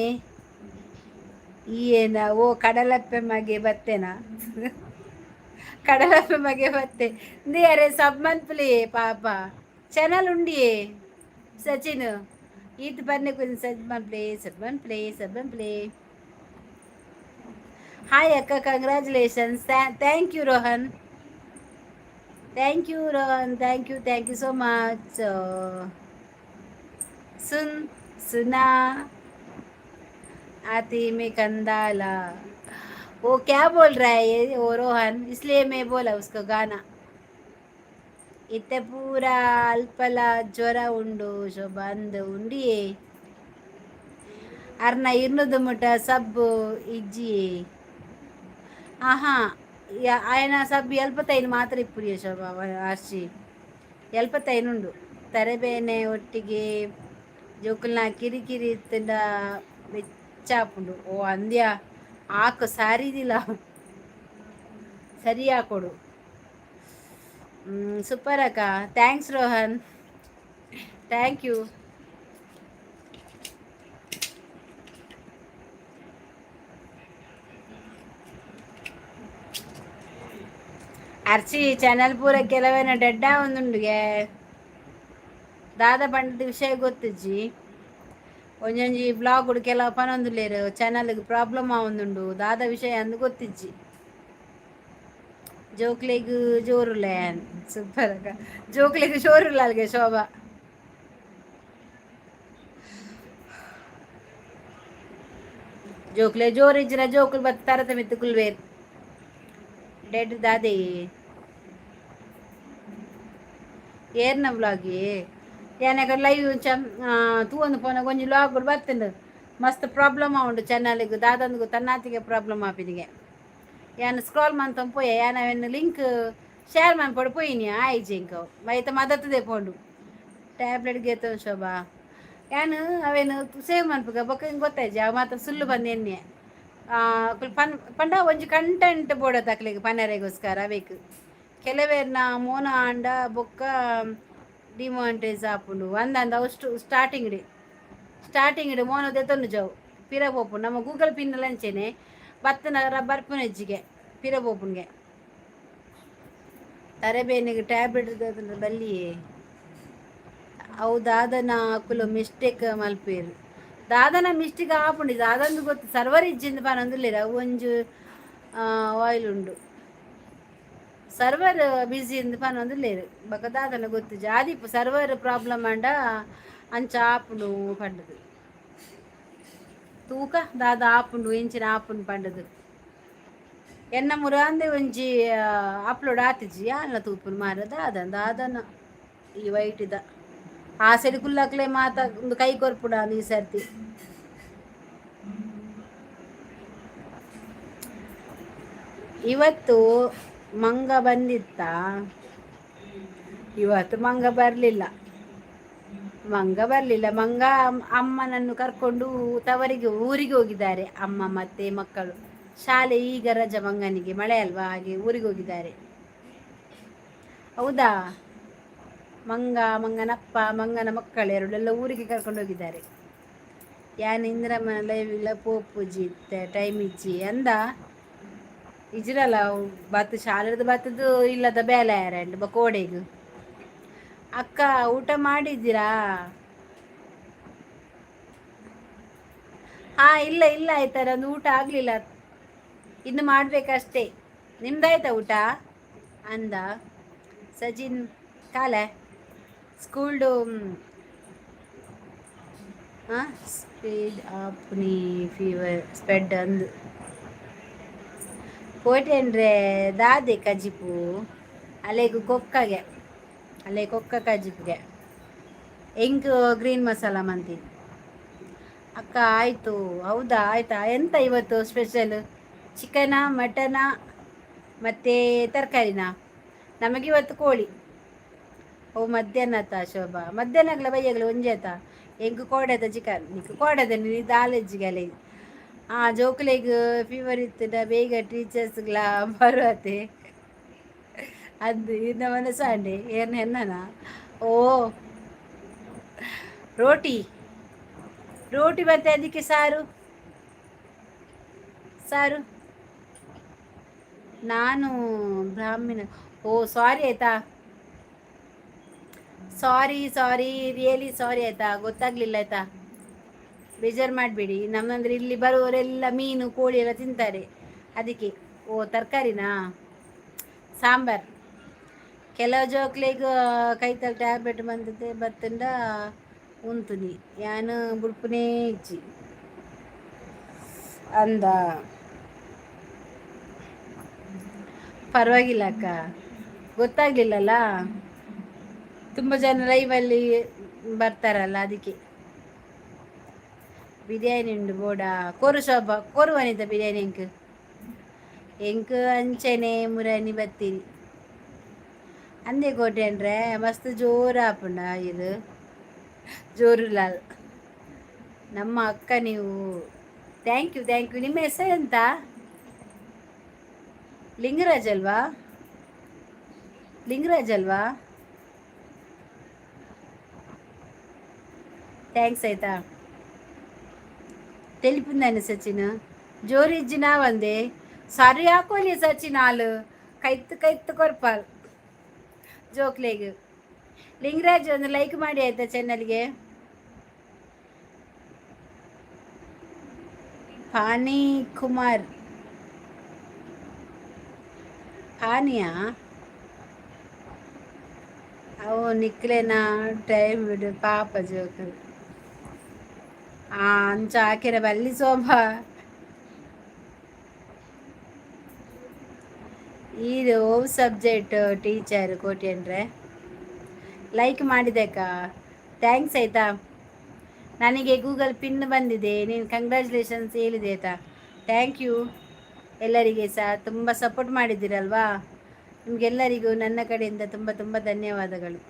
ಏನ? ಓ ಕಡಲಪ್ಪೆ ಮಗೆ ಬತ್ತೇನಾ? ಕಡಲಪ್ಪೆ ಮಗೆ ಬತ್ತೆ. ಇಂದಿ ಅರೆ ಸಬ್ ಮನ್ಪುಲಿ ಪಾಪ. ಚಾನಲ್ ಉಂಡಿಯೇ ಸಚಿನ್ ಈತ್ ಬನ್ನಿ Kunja sub ಮನ್ಪ್ಲೆ sub ಮನ್ಪ್ಲೆ sub ಮನ್ಪ್ಲೆ. Hi ಅಕ್ಕ, congratulations. Thank you Rohan, thank you Rohan, thank you, thank you so much. सुन सुना आती में कंदाला. वो क्या बोल रहा है ये वो रोहन, इसलिए मैं बोला उसको गाना. ಇತ್ತೆ ಪೂರ ಅಲ್ಪಲ ಜ್ವರ ಉಂಡು ಶೋಭಾ ಅಂದ್. ಉಂಡಿಯೇ ಅರ್ನ ಇರ್ನುದು ಮುಟ ಸಬ್ಬು ಇಜ್ಜಿಯೇ? ಆಹಾ, ఆయన ಸಬ್ ಎಲ್ಪತ್ತೈನು ಮಾತ್ರ ಇಪ್ಪುರಿಯ ಶೋಭಾ. ಅರ್ಷಿ ಎಲ್ಪತ್ತೈನುಂಡು. ತರೆಬೇನೆ ಒಟ್ಟಿಗೆ ಜೋಕುಲ್ನ ಕಿರಿಕಿರಿ ಇತ್ತಂಡ ಬೆಚ್ಚಾಪುಂಡು. ಓ ಅಂದ್ಯ, ಆಕು ಸಾರಿದಿಲ್ಲ ಸರಿ ಹಾಕೊಡು. ಸೂಪರ್ ಅಕ್ಕ. Thanks Rohan, thank you. ಅರ್ಚಿ ಚಾನಲ್ ಪೂರ ಕೆಲವೇನ ಡೆಡ್ಡ ಒಂದುಂಡುಗೆ. ದಾದ ಪಂಡದ ವಿಷಯ ಗೊತ್ತಿಜ್ಜಿ. ಒಂಜೊಂಜಿ ವ್ಲಾಗ್ ಕೆಲವು ಪನೊಂದುಲ್ಲೆರ್ ಚಾನಲ್ಗ್ ಪ್ರಾಬ್ಲಮ್ ಆವೊಂದುಂಡು. ದಾದ ವಿಷಯ ಅಂದ್ ಗೊತ್ತಿಜ್ಜಿ. ಜೋಕ್ಲೆಗ್ ಜೋರುಲ್ಲೆ, ಸೂಪರ್ ಅಕ್ಕ. ಜೋಕ್ಲೆಗ್ ಜೋರುಲ್ಲ ಶೋಭಾ. ಜೋಕ್ಲೆ ಜೋರು ಇಜ್ಜಿನ ಜೋಕುಲು ಬತ್ತ್ ತರತ ಮಿತ್ತ್ ಕುಲ್ವೇರ್. ಡೆಡ್ ದಾದೆ ಏರ್ನ ವ್ಲಾಗಿ? ಯಾನಗ ಲೈವ್ ತೂವೊಂದು ಪೋನಗ ಒಂಜಿ ವ್ಲಾಗ್ ಬತ್ತುಂಡು. ಮಸ್ತ್ ಪ್ರಾಬ್ಲಮ್ ಆವುಂಡು ಚಾನಲ್ಗ್, ದಾದಂದು ತನ್ನಾತಿಗೆ ಪ್ರಾಬ್ಲಮ್ ಆಪಿನಿಗೆ. ಯಾನ್ ಸ್ಕ್ರಾಲ್ ಮಂತೊಂದು ಪೋಯೆ, ಯಾನ್ ಅವೆನ್ ಲಿಂಕ್ ಶೇರ್ ಮನ್ಪೊಡು ಪೋಯಿನಿ, ಆಯಿಜಿ ಎಂಕ್. ಮೈತ ಮದತುದೆ ಪೋಂಡು. ಟ್ಯಾಬ್ಲೆಟ್ ಗೆತೊನ್ ಶೋಭಾ. ಯಾನ್ ಅವೆನ್ ಸೇವ್ ಮನ್ಪುಗ ಬೊಕ್ಕ ಎಂಕ್ ಗೊತ್ತಾಯ್ಜಿ ಅವು ಮಾತ ಸುಳ್ಳು ಬಂದು ಎನ್ನೆ. ಅಕುಲು ಪನ್ ಪಂಡ ಒಂಜಿ ಕಂಟೆಂಟ್ ಬೋಡತ್ತ ಅಕ್ಲೆಗ್ ಪನರೆಗೋಸ್ಕರ ಅವೇಕ್. ಕೆಲವೆರ್ನ ಮೋನ ಆಂಡ ಬೊಕ್ಕ ಡಿಮಾನಿಟೈಸ್ ಆಪುಂಡು ಅಂದಂದ. ಅಷ್ಟು ಸ್ಟಾರ್ಟಿಂಗ್ ಸ್ಟಾರ್ಟಿಂಗ್ ಮೋನ ದೆತೊಂದು ಜವು ಪಿರ ಪೋಪುಂಡು. ನಮ್ಮ ಗೂಗಲ್ ಪಿನ್ ಅಂಚೆನೆ ಬತ್ತನ ಬರ್ಪುನೆಜ್ಜಿಗೆ ಪಿರ ಪೋಪುಂಗೆ. ತರೆಬೇನೆಗ್ ಟ್ಯಾಬ್ಲೆಟ್ ಬಲ್ಲಿಯೇ. ಅವು ದಾದನ ಅಕುಲು ಮಿಸ್ಟೇಕ್ ಮಲ್ಪೇರು. ದಾದನ ಮಿಸ್ಟೇಕ್ ಆಪುಂಡು, ದಾದಂದು ಗೊತ್ತು. ಸರ್ವರ್ ಇಜ್ಜಿಂದ್ ಪನೊಂದುಲ್ಲೆರ್. ಅವು ಒಂಜಿ ಆಯಿಲ್ ಉಂಡು, ಸರ್ವರ್ ಬ್ಯುಸಿ ಇಂದ್ ಪನೊಂದುಲ್ಲೆರ್. ಬೊಕ ದಾದನ ಗೊತ್ತಿಜ್ಜಿ. ಆದಿಪ್ಪು ಸರ್ವರ್ ಪ್ರಾಬ್ಲಮ್ ಆಂಡ ಅಂಚ ಆಪುಂಡು ಪಂಡುದು. ತೂಕ ದಾದ ಆಪುಂಡು, ಎಂಚಿನ ಆಪುಂಡು ಪಂಡುದು. ಎನ್ನ ಮುರಾಂದೆ ಒಂಜಿ ಅಪ್ಲೋಡ್ ಆತಿಜಿ. ಯಾನ್ಲ ತೂಪುನು ಮಾರ ದಾದ ದಾದನ ಈ ವೈಟಿದ ಆಸೆಡ್ ಕುಲ್ಲಕ್ಲೆ ಮಾತ ಒಂದು ಕೈ ಕೊರ್ಪುಡ ಈ ಸರ್ತಿ. ಇವತ್ತು ಮಂಗ ಬಂದಿತ್ತ? ಇವತ್ತು ಮಂಗ ಬರಲಿಲ್ಲ, ಮಂಗ ಬರಲಿಲ್ಲ. ಮಂಗ ಅಮ್ಮನನ್ನು ಕರ್ಕೊಂಡು ತವರಿಗೆ ಊರಿಗೆ ಹೋಗಿದ್ದಾರೆ ಅಮ್ಮ ಮತ್ತೆ ಮಕ್ಕಳು. ಶಾಲೆ ಈಗ ರಜಾ ಮಂಗನಿಗೆ, ಮಳೆ ಅಲ್ವಾ, ಹಾಗೆ ಊರಿಗೆ ಹೋಗಿದ್ದಾರೆ. ಹೌದಾ? ಮಂಗ, ಮಂಗನಪ್ಪ, ಮಂಗನ ಮಕ್ಕಳು ಎರಡೆಲ್ಲ ಊರಿಗೆ ಕರ್ಕೊಂಡು ಹೋಗಿದ್ದಾರೆ. ಯಾನ್ ಇಂದ್ರಮ್ಮನ ಲೈವ್ ಇಲ್ಲ ಪೋಪುಜಿ ಇತ್ತೆ, ಟೈಮ್ ಇಜ್ಜಿ ಅಂದ. ಇಜ್ರಲ್ಲ ಬತ್ತು ಶಾಲೆದ ಬತ್ತದು ಇಲ್ಲದ ಬೇಲೆ ಯಾರಂಡ್ ಕೋಡೆಗ್. ಅಕ್ಕ ಊಟ ಮಾಡಿದ್ದೀರಾ? ಹಾ, ಇಲ್ಲ ಇಲ್ಲ, ಆಯ್ತಾ, ನಂದು ಊಟ ಆಗಲಿಲ್ಲ, ಇನ್ನು ಮಾಡಬೇಕಷ್ಟೇ. ನಿಮ್ದಾಯ್ತಾ ಊಟ ಅಂದ ಸಜಿನ್ ಕಾಲೆ ಸ್ಕೂಲ್ಡು. ಸ್ಪೀಡ್ ಆಪ್ನಿ ಫೀವರ್ ಸ್ಪೆಡ್ ಅಂದು ಕೋಟೆಂಡ್ರೆ ದಾದೆ ಕಜಿಪು? ಅಲೆಗು ಕೊಕ್ಕಗೆ, ಅಲೆ ಕೊಕ್ಕ ಕಜಿಪುಗೆ ಎಂಕ್ ಗ್ರೀನ್ ಮಸಾಲ ಮಂತೀನಿ ಅಕ್ಕ. ಆಯಿತು. ಹೌದಾ? ಆಯಿತಾ? ಎಂತ ಇವತ್ತು ಸ್ಪೆಷಲ್? ಚಿಕನಾ, ಮಟನಾ ಮತ್ತು ತರಕಾರಿನಾ? ನಮಗಿವತ್ತು ಕೋಳಿ. ಓ, ಮಧ್ಯಾಹ್ನ ಆತ ಶೋಭಾ? ಮಧ್ಯಾಹ್ನಗ್ಲ ಬಯ್ಯಗ್ಲ ಒಂಜಿ ಆತ. ಎಂಕ್ ಕೋಡೆದ ಚಿಕನ್, ನಿಕ್ ಕೋಡೆದ ನೀ ದಾಲೆಜ್ಜಿಗಲೆ. ಹಾಂ, ಜೋಕುಲೆಗ್ ಫೀವರ್ ಇತ್ತುಂಡ ಬೇಗ ಟೀಚರ್ಸ್ಗ್ಲ ಬರುವತೆ ಅಂದು ಇನ್ನ ಮನಸ್ಸಾಂಡೆ ಏನ್ ಹೆನ್ನನ. ಓ, ರೋಟಿ ರೋಟಿ ಮತ್ತೆ ಅದಕ್ಕೆ ಸಾರು ಸಾರು. ನಾನು ಬ್ರಾಹ್ಮಣ. ಓ, ಸಾರಿ ಆಯ್ತಾ. ಸಾರಿ ಸಾರಿ, ರಿಯಲಿ ಸಾರಿ ಆಯ್ತಾ. ಗೊತ್ತಾಗ್ಲಿಲ್ಲ ಆಯ್ತಾ, ಬೇಜಾರು ಮಾಡಬೇಡಿ. ನಮ್ಮಂದ್ರೆ ಇಲ್ಲಿ ಬರುವವರೆಲ್ಲ ಮೀನು ಕೋಳಿ ಎಲ್ಲ ತಿಂತಾರೆ, ಅದಕ್ಕೆ. ಓ, ತರಕಾರಿನಾ? ಸಾಂಬಾರ್. ಕೆಲವು ಜೋಕ್ಲೆಗ್ ಕೈತಲ್ ಟ್ಯಾಬ್ಲೆಟ್ ಬಂದದೆ ಬತ್ತಂಡ ಉಂತುನಿ ಯಾನ್ ಬುಡ್ಪುನೇ ಇಜ್ಜಿ ಅಂದ. ಪರವಾಗಿಲ್ಲ ಅಕ್ಕ, ಗೊತ್ತಾಗ್ಲಿಲ್ಲಲ್ಲ, ತುಂಬ ಜನ ಲೈವಲ್ಲಿ ಬರ್ತಾರಲ್ಲ ಅದಕ್ಕೆ. ಬಿರಿಯಾನಿ ಉಂಡು ಬೋಡ ಕೊರು ಶೋಭ ಕೊರು ಅನಿತ ಬಿರಿಯಾನಿ ಎಂಕ್ ಎಂಕ್ ಅಂಚನೆ ಮುರಾನಿ ಬತ್ತೀನಿ ಅಂದೆ ಕೋಟೆಂಡ್ರೆ. ಮಸ್ತ್ ಜೋರು ಆಪುಂಡ ಇದು ಜೋರು ಲಾಲ್. ನಮ್ಮ ಅಕ್ಕ ನೀವು, thank you thank you. ನಿಮ್ಮ ಹೆಸರು ಎಂತ? ಲಿಂಗರಾಜ್ ಅಲ್ವಾ? ಲಿಂಗರಾಜ್ ಅಲ್ವಾ? Thanks ಆಯ್ತಾ. ತೆಲಿಪುಂದಾನೆ ಸಚಿನ್ ಜೋರು ಇಜ್ಜಿನ ಒಂದೇ ಸರಿ ಹಾಕೋಲಿ ಸಚಿನ್. ಹಾಲು ಕೈತ್ತು ಕೈತ್ತು ಕೊರ್ಪಾಲ್ ಜೋಕ್ಲೆಗ್. ಲಿಂಗರಾಜ್ ಒಂದು ಲೈಕ್ ಮಾಡಿ ಆಯ್ತಾ ಚಾನಲ್ಗೆ. ಪಾನಿ ಕುಮಾರ್ ಪಾನಿಯಾ? ಅವು ನಿಕ್ಲೆನ ಟೈಮ್ ಪಾಪ ಜೋಕುಲು. ಅಂಚ ಆಕೆರೆ ಬಲ್ಲಿ ಸೋಭಾ. ಇದು ಓವ್ ಸಬ್ಜೆಕ್ಟ್ ಟೀಚರ್ ಕೋಟ್ಯನ್ರೆ? ಲೈಕ್ ಮಾಡಿದೆಕ್ಕ, thanks ಆಯಿತಾ. ನನಗೆ ಗೂಗಲ್ ಪಿನ್ ಬಂದಿದೆ, ನೀನು ಕಂಗ್ರ್ಯಾಚುಲೇಷನ್ಸ್ ಹೇಳಿದೆ ಆಯಿತಾ. Thank you. ಎಲ್ಲರಿಗೆ ಸಹ ತುಂಬ ಸಪೋರ್ಟ್ ಮಾಡಿದ್ದೀರಲ್ವಾ, ನಿಮಗೆಲ್ಲರಿಗೂ ನನ್ನ ಕಡೆಯಿಂದ ತುಂಬ ತುಂಬ ಧನ್ಯವಾದಗಳು.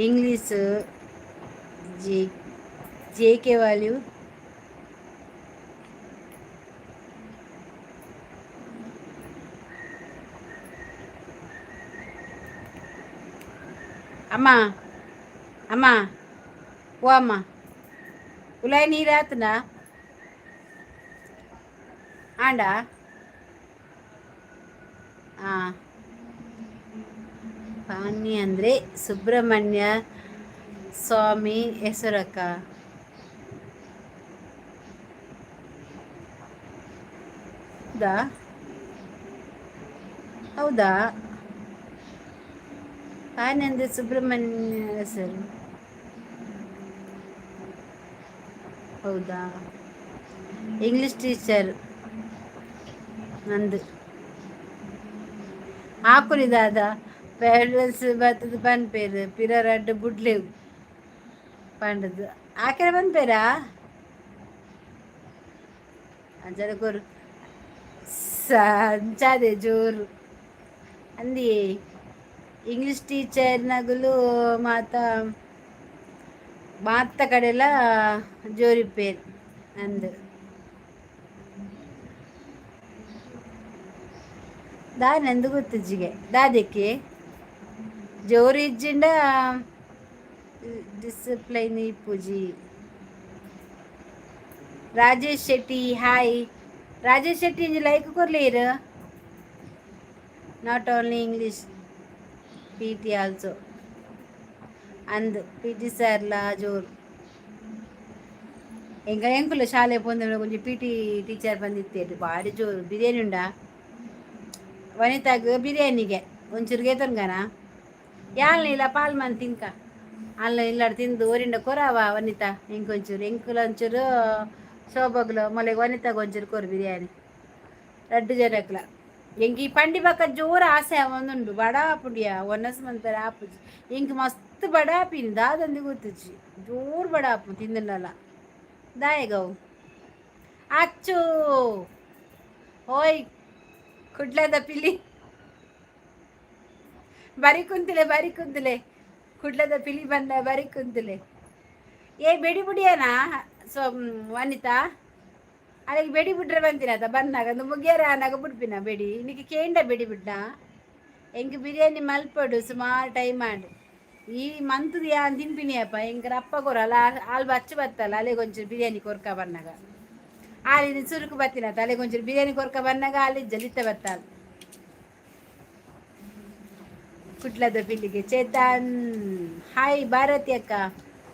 English J J K value. ಅಮ್ಮ ಅಮ್ಮ, ಓ ಅಮ್ಮ, ಉಲಾಯ್ ನೀರು ಆತನ ಆಂಡ. ಹಾಂ, ಪಾನಿ ಅಂದರೆ ಸುಬ್ರಹ್ಮಣ್ಯ ಸ್ವಾಮಿ ಹೆಸರಕ್ಕ. ಹೌದಾ? ಹೌದಾ? ಪಾನಿ ಅಂದರೆ ಸುಬ್ರಹ್ಮಣ್ಯ ಹೆಸರು, ಹೌದಾ? ಇಂಗ್ಲೀಷ್ ಟೀಚರ್ ನಂದು ಆಕುಲಿದಾದ ಪೇರೆಂಟ್ಸ್ ಬತ್ತದ ಪನ್ಪೇರು ಪಿರ ರಡ್ಡ್ ಬುಡ್ಲೆವು ಪಂಡದು ಆಕೆರೆ ಪನ್ಪೇರಾ ಅಂಚದ ಕೊರು ಅಂಚಾದೆ ಜೋರು ಅಂದಿ. ಇಂಗ್ಲೀಷ್ ಟೀಚರ್ನಗುಲು ಮಾತ ಮಾತ ಕಡೆಲ ಜೋರಿಪ್ಪೇರು ಅಂದು. ದಾನೆಂದು ಗೊತ್ತಿಜ್ಜಿಗೆ ದಾದಕ್ಕೆ ಜೋರು ಇಜ್ಜಿಂಡ ಡಿಸಿಪ್ಲೈನ್ ಇಪ್ಪುಜಿ. ರಾಜೇಶ್ ಶೆಟ್ಟಿ ಹಾಯ್. ರಾಜೇಶ್ ಶೆಟ್ಟಿ ಒಂಜಿ ಲೈಕ್ ಕೊರ್ಲೇರು. Not only English, P T also ಅಂದ್. ಪಿ ಟಿ ಸರ್ಲ ಜೋರು. ಎಂಕ ಎಂಕುಲು ಶಾಲೆ ಪೋಂದ ಒಂಜಿ ಪಿ ಟಿ ಟೀಚರ್ ಬಂದಿತ್ತೇರು, ಭಾರಿ ಜೋರು. ಬಿರಿಯಾನಿ ಉಂಡಾ ವನಿತಾಗ್? ಬಿರಿಯಾನಿಗೆ ಒಂಚೂರು ಗೇತನ್ಗನ ಯಾಲ್ನ ಇಲ್ಲ ಪಾಲ್ ಮನ್ ತಿನ್ಕ ಅಲ್ಲ ಇಲ್ಲಾಡ್ ತಿಂದು ಊರಿಂದ ಕೊರವ ವನಿತಾ. ಎಂಕೊಂಚೂರು ಎಂಕುಲು ಒಂಚೂರು ಶೋಭಗ್ಲು ಮೊಲೆಗೆ ವನಿತಾಗ ಒಂಚೂರು ಕೊರು ಬಿರಿಯಾನಿ ರಡ್ಡು ಜನಕ್ಲ. ಎಂಕ್ ಈ ಪಂಡಿ ಬಕ್ಕ ಜೋರು ಆಸೆ ಒಂದುಂಡು. ಬಡ ಆಪುಂಡಿಯ ಒನಸ್ ಮನ್ಪೆರೆ ಆಪುಜಿ ಎಂಕ್. ಮಸ್ತ್ ಬಡ ಆಪಿನಿ ದಾದಂದಿ ಗೊತ್ತುಜಿ, ಜೋರು ಬಡ ಆಪು ತಿಂದನಲ್ಲ. ದಾಯೆಗವು ಅಚ್ಚು? ಓಯ್ ಕುಡ್ಲದ ಪಿಲಿ, ಬರಿ ಕುಂತಲೆ, ಬರಿ ಕುಂತಲೆ. ಕುಡ್ಲದ ಪಿಲಿ ಬಂದ, ಬರಿ ಕುಂತಲೆ. ಏ ಬೆಡಿ ಬುಡಿಯನಾ ಸೊ ವನಿತಾ? ಅಲ್ಲಿಗೆ ಬೆಡಿ ಬಿಟ್ರೆ ಬಂತೀನತ ಬಂದಾಗ ಒಂದು ಮುಗಿಯರ ಆನಾಗ ಬಿಡ್ಪಿನ ಬೆಡಿ. ಇನ್ನಿಗೆ ಕೇಂಡ ಬೆಡಿ ಬಿಡ್ನ. ಎಂಕ್ ಬಿರಿಯಾನಿ ಮಲ್ಪಡು ಸುಮಾರು ಟೈಮ್ ಆಂಡ್. ಈ ಮಂತುದು ಯಾನ್ ತಿನ್ಪಿನಿಯಪ್ಪ. ಎಂಕ್ ಅಪ್ಪ ಕೊರಲ್ಲ, ಆಲ್ ಬಚ್ಚ ಬತ್ತಲ್ಲ, ಅಲ್ಲಿಗೆ ಒಂಚೂರು ಬಿರಿಯಾನಿ ಕೊರ್ಕ ಬನ್ನಾಗ. ಆಲಿನ ಸುರುಕು ಬತ್ತಿನತ, ಅಲ್ಲಿಗೆ ಒಂಚೂರು ಬಿರಿಯಾನಿ ಕೊರ್ಕ ಬನ್ನಾಗ ಅಲ್ಲಿ ಜಲಿತ ಬತ್ತಾಲ್ ಕುಟ್ಲದ ಪಿಲ್ಲಿಗೆ. ಚೇತನ್ ಹಾಯ್. ಭಾರತಿ ಅಕ್ಕ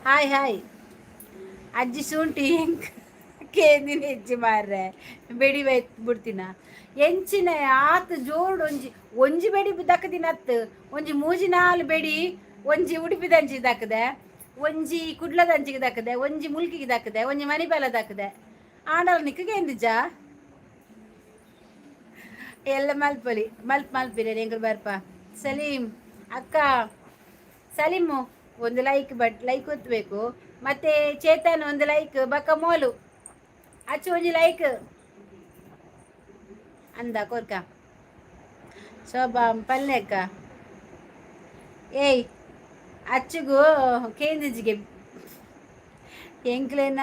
ಹಾಯ್ ಹಾಯ್. ಅಜ್ಜಿ ಶುಂಠಿ ಎಂಕ್ ಕೇಂದಿನ ಹೆಚ್ಚಿ ಮಾರ್ರೆ. ಬೆಡಿ ಬೈತ್ ಬಿಡ್ತೀನ ಎಂಚಿನ ಆತ್ ಜೋರ್ಡ್. ಒಂಜಿ ಒಂಜಿ ಬೆಡಿ ದಕ್ಕದಿನ ಅತ್ತು, ಒಂಜಿ ಮೂಜಿ ನಾಲ್ ಬೆಡಿ. ಒಂಜಿ ಉಡುಪಿದಂಚಿ ದಕ್ಕದೆ, ಒಂಜಿ ಕುಡ್ಲದಂಚಿಗೆ ದಕ್ಕದೆ, ಒಂಜಿ ಮುಲ್ಕಿಗೆ ದಕ್ಕದೆ, ಒಂಜಿ ಮಣಿಪಾಲ ದಕ್ಕದೆ. ಆಂಡಲ ನಿಕ್ಕಗೆ ಎಂದಿಜ್ಜ? ಎಲ್ಲ ಮಲ್ಪೊಲಿ, ಮಲ್ಪ್ ಮಲ್ಪಿರಿ ಎಂಕುಲು ಬರ್ಪ. ಸಲೀಂ ಅಕ್ಕ, ಸಲೀಮು ಒಂದು ಲೈಕ್, ಬಟ್ ಲೈಕ್ ಒತ್ತಬೇಕು. ಮತ್ತೆ ಚೇತನ್ ಒಂದು ಲೈಕ್. ಬಕ್ಕ ಮೋಲು ಅಚ್ಚು ಒಂಜಿ ಲೈಕ್ ಅಂದ ಕೊರ್ಕ. ಶೋಭಾ ಪಲ್ಲೆ ಅಕ್ಕ. ಏಯ್ ಅಚ್ಚುಗು ಕೇಂದ್ರಜಿಗೆ ಎಂಕ್ಲೆನ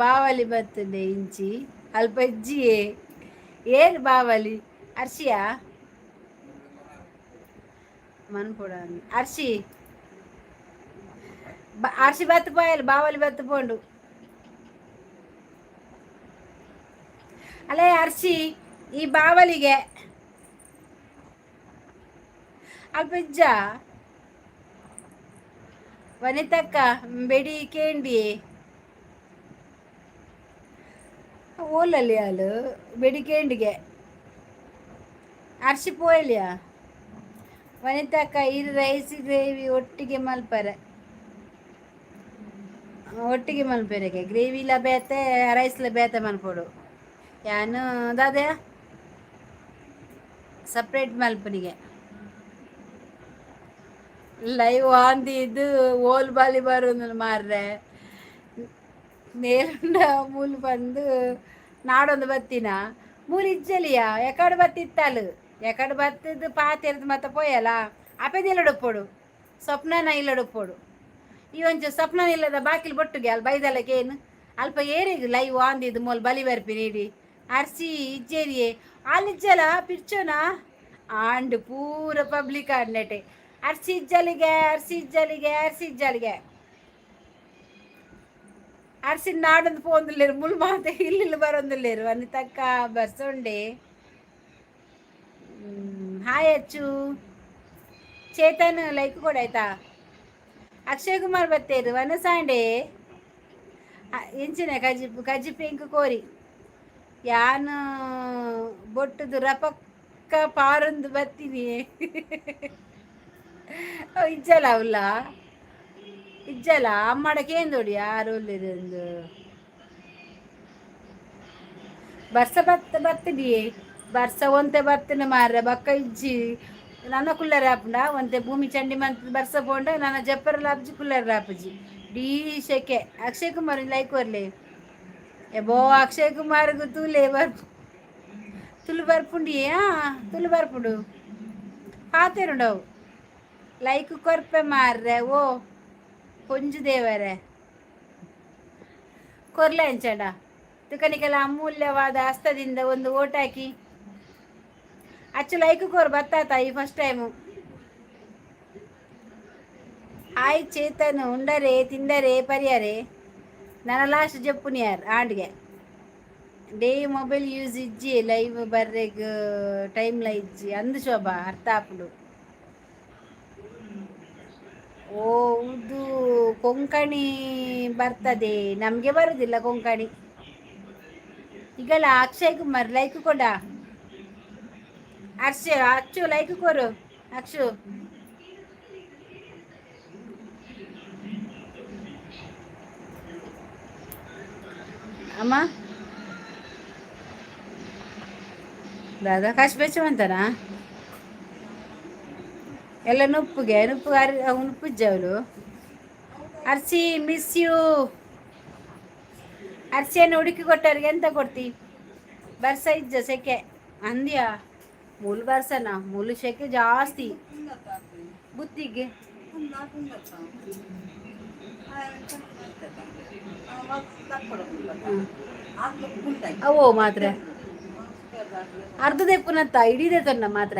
ಬಾವಲಿ ಬರ್ತದೆ ಇಂಚಿ ಅಲ್ಪ ಇಜ್ಜಿಯೇ. ಏರು ಬಾವಲಿ? ಅರ್ಷಿಯಾ ಮನ್ಪುಡ. ಅರ್ಷಿ ಅರ್ಷಿ ಬತ್ತು ಪೋಯಲ್, ಬಾವಲಿ ಬತ್ತು ಪೋಂಡು. ಅಲ್ಲೇ ಅರ್ಷಿ, ಈ ಬಾವಲಿಗೆ ಅಲ್ಪ ಇಜ್ಜ. ವನಿತಕ್ಕ ಬೆಡಿ ಕೇಂಡಿ ಓಲಲ್ಲಿ ಹಾಲು ಬೆಡಿ ಕೇಂಡಿಗೆ ಅರ್ಶಿ ಪೋಯಲಿಯಾ. ವನಿತಕ್ಕ, ಇರು ರೈಸ್ ಗ್ರೇವಿ ಒಟ್ಟಿಗೆ ಮಲ್ಪರೆ, ಒಟ್ಟಿಗೆ ಮಲ್ಪೆರೆಗೆ. ಗ್ರೇವಿಲ ಬೇತೆ, ರೈಸ್ಲ ಬೇತೆ ಮನ್ಪೊಡು. ಯಾನು ದಾದಯ ಸಪ್ರೇಟ್ ಮಲ್ಪನಿಗೆ. ಲೈವ್ ಆಂದಿದ್ದು ಓಲ್ ಬಾಲಿ ಬರೋದು ಮಾರ್ರೆ. ನೇರುಂಡ ಮೂಲು ಬಂದು ನಾಡೊಂದು ಬತ್ತಿನ ಮೂಲು ಇಜ್ಜಲಿಯ. ಎಕಡೆ ಬತ್ತಿತ್ತಲು, ಎಕಡೆ ಬತ್ತದು ಪಾತೆರ್ದು ಮತ್ತೆ ಪೋಯಲ್ಲ. ಅಪೆದಿಲ್ಲಡಪ್ಪೊಡು, ಸ್ವಪ್ನನ ಇಲ್ಲಡಪ್ಪೊಡು. ಈ ಒಂಚು ಸ್ವಪ್ನ ಇಲ್ಲದ ಬಾಕಿಲ್ ಬೊಟ್ಟುಗೆ ಅಲ್ಲಿ ಬೈದಲಕ್ಕೆ ಏನು ಅಲ್ಪ ಏರಿಗ್ ಲೈವ್ ಆಂದಿದ್ದು ಮೂಲು ಬಲಿ ಬರ್ಪಿನಿ ಇಡಿ. ಅರ್ಸಿ ಇಜ್ಜೇರಿಯೇ ಅಲ್ಲಿಜ್ಜಲ ಪಿರ್ಚೋನ ಆಂಡ್ ಪೂರ ಪಬ್ಲಿಕ್ ಆಡ್ನೆಟೆ. ಅರ್ಸಿ ಇಜ್ಜಲಿಗೆ, ಅರ್ಸಿ ಇಜ್ಜಲಿಗೆ, ಅರ್ಸಿ ಇಜ್ಜಲಿಗೆ. ಅರ್ಸಿ ನಾಡೊಂದು ಪೋಂದುಲ್ಲೇರು. ಮುಲ್ ಮಾತೆ ಇಲ್ಲಿ ಬರೊಂದುಲ್ಲೇರು. ತಕ್ಕ ಬರ್ಸೊಂಡೆ. ಹಾಯ್ ಅಚ್ಚು. ಚೇತನ್, ಲೈಕ್ ಕೊಡ ಆಯ್ತಾ. ಅಕ್ಷಯ್ ಕುಮಾರ್ ಬತ್ತೇರು. ವನಸಾಂಡೆ ಎಂಚಿನ ಕಜಿಪು? ಕಜಿಪು ಎಂಕ್ ಕೋರಿ. ಯಾನ್ ಬೊಟ್ಟುದು ರಪಕ್ಕ ಪಾರೊಂದು ಬತ್ತೀನಿ. ಇಜ್ಜಲ ಅವಲ್ಲ, ಇಜ್ಜಲ. ಅಮ್ಮಡ ಕೇಂದೋಡಿ ಯಾರು ಉಲ್ಲೆರ್. ಬರ್ಸ ಬತ್ತ ಬತ್ತದಿಯೇ. ಬರ್ಸ ಒಂತೆ ಬತ್ತಿನ ಮಾರ್ರೆ, ಬಕ್ಕ ಇಜ್ಜಿ. ನನ್ನ ಕುಲ್ಲರೆ ಆಪುಂಡ ಒಂತೆ ಭೂಮಿ ಚಂಡಿ ಮಂತ್ ಬರ್ಸ ಪೋಂಡ ನನ್ನ ಜಪ್ಪರ ಲಾಪ್ಜಿ, ಕುಲ್ಲರೆ ರಾಪುಜಿ. ಡೀ ಶೆಕೆ. ಅಕ್ಷಯ್ ಕುಮಾರ್, ಲೈಕ್ ಕೊರ್ಲೆ. ಎಬೋ ಅಕ್ಷಯ್ ಕುಮಾರ್ ತೂಲೆ ಬರ್ ತುಲು ಬರ್ಪುಂಡಿಯೇ. ತುಲು ಬರ್ಪುಂಡು, ಪಾತೆರುಂಡವು. ಲೈಕ್ ಕೊರ್ಪೆ ಮಾರ್ರೆ. ಓ ಪೊಂಜು ದೇವರೇ, ಕೊರ್ಲೆ ಅಂಚಡ. ತುಕನಿಕೆಲ್ಲ ಅಮೂಲ್ಯವಾದ ಹಸ್ತದಿಂದ ಒಂದು ಓಟ್ ಹಾಕಿ. ಅಚ್ಚು, ಲೈಕ್ ಕೋರ್ ಬತ್ತಾತ ಈ ಫಸ್ಟ್ ಟೈಮು. ಹಾಯ್ ಚೇತನ್. ಉಂಡರೆ, ತಿಂದರೆ, ಪರಿಯರೆ. ನನ್ನ ಲಾಸ್ಟ್ ಜಪ್ಪುನಿಯಾರ್ ಆಂಡ್ಗೆ. ಡೇ ಮೊಬೈಲ್ ಯೂಸ್ ಇಜ್ಜಿ, ಲೈವ್ ಬರ್ರೆಗ್ ಟೈಮ್ಲ ಇಜ್ಜಿ ಅಂದು ಶೋಭಾ, ಅರ್ಥ ಆಪುಂಡು. ಓ ಇದು ಕೊಂಕಣಿ ಬರ್ತದೆ, ನಮಗೆ ಬರುದಿಲ್ಲ ಕೊಂಕಣಿ. ಈಗಲ್ಲ ಅಕ್ಷಯ್ ಕುಮಾರ್, ಲೈಕ್ ಕೊಡ. ಅರ್ಷ ಅಚ್ಚು, ಲೈಕ್ ಕೊರು ಅಕ್ಷು. ಅಮ್ಮ ದಾದಾ ಕಾಶ್ ಬೆಚ್ಚ ಅಂತಾನ ಎಲ್ಲ ನುಪ್ಪುಗೆ ನುಪ್ಪು ಅರಿ ನುಪ್ಪುಜ್ಜವಳು. ಅರ್ಸಿ, ಮಿಸ್ you. ಅರ್ಸಿಯನ್ನು ಹುಡುಕಿ ಕೊಟ್ಟವ್ರಿಗೆ ಎಂತ ಕೊಡ್ತಿ? ಬರ್ಸ ಇಜ್ಜ, ಸೆಕೆ ಅಂದ್ಯಾ. ಮುಲ್ ಬರ್ಸನ, ಮುಲು ಸೆಕೆ ಜಾಸ್ತಿ ಬುತ್ತಿಗೆ. ಅವೋ ಮಾತ್ರ ಅರ್ಧದೆ ಪುನತ್ತ ಇಡೀದೆ ತನ್ನ ಮಾತ್ರ.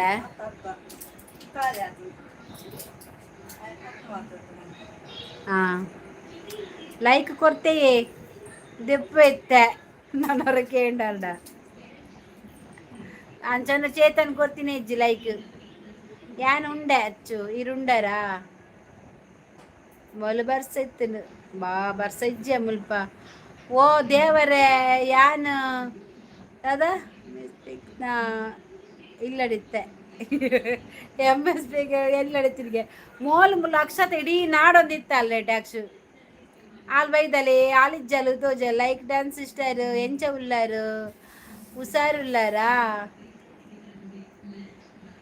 ಹಾಂ, ಲೈಕ್ ಕೊಡ್ತೇಯೇ. ದೆಪ್ಪ ಎತ್ತೆ ನಾನು ಕೇಂಡಾಲ್ಡ. ಅಂಚನ ಚೇತನ್ ಕೊಡ್ತೀನಿ ಇಜ್ಜಿ ಲೈಕ್. ಯಾನ್ ಉಂಡೆ ಅಚ್ಚು ಇರುಂಡರಾ. ಮೊಲು ಬರ್ಸ ಇತ್ತನು ಬಾ. ಬರ್ಸ ಇಜ್ಜಿ ಮುಲ್ಪ. ಓ ದೇವರೇ, ಯಾನ್ ಅದ ನಾ ಇಲ್ಲಡಿತ್ತೆ ಎಮ್ ಎಸ್ ಪಿಗೆ ಎಲ್ಲಡಿತ್ತಿಗೆ. ಮೋಲ್ ಮುಲ್ಲ ಅಕ್ಷತ ಇಡೀ ನಾಡೊಂದಿತ್ತ ಅಲ್ಲೇ ಟ್ಯಾಕ್ಸ್ ಆಲ್ ಬೈದಲೆ ಆಲಿಜ್ಜಲು ತೋಜ. Like dance sister. ಎಂಚ ಉಲ್ಲಾರು? ಉಸಾರುಲ್ಲಾರಾ?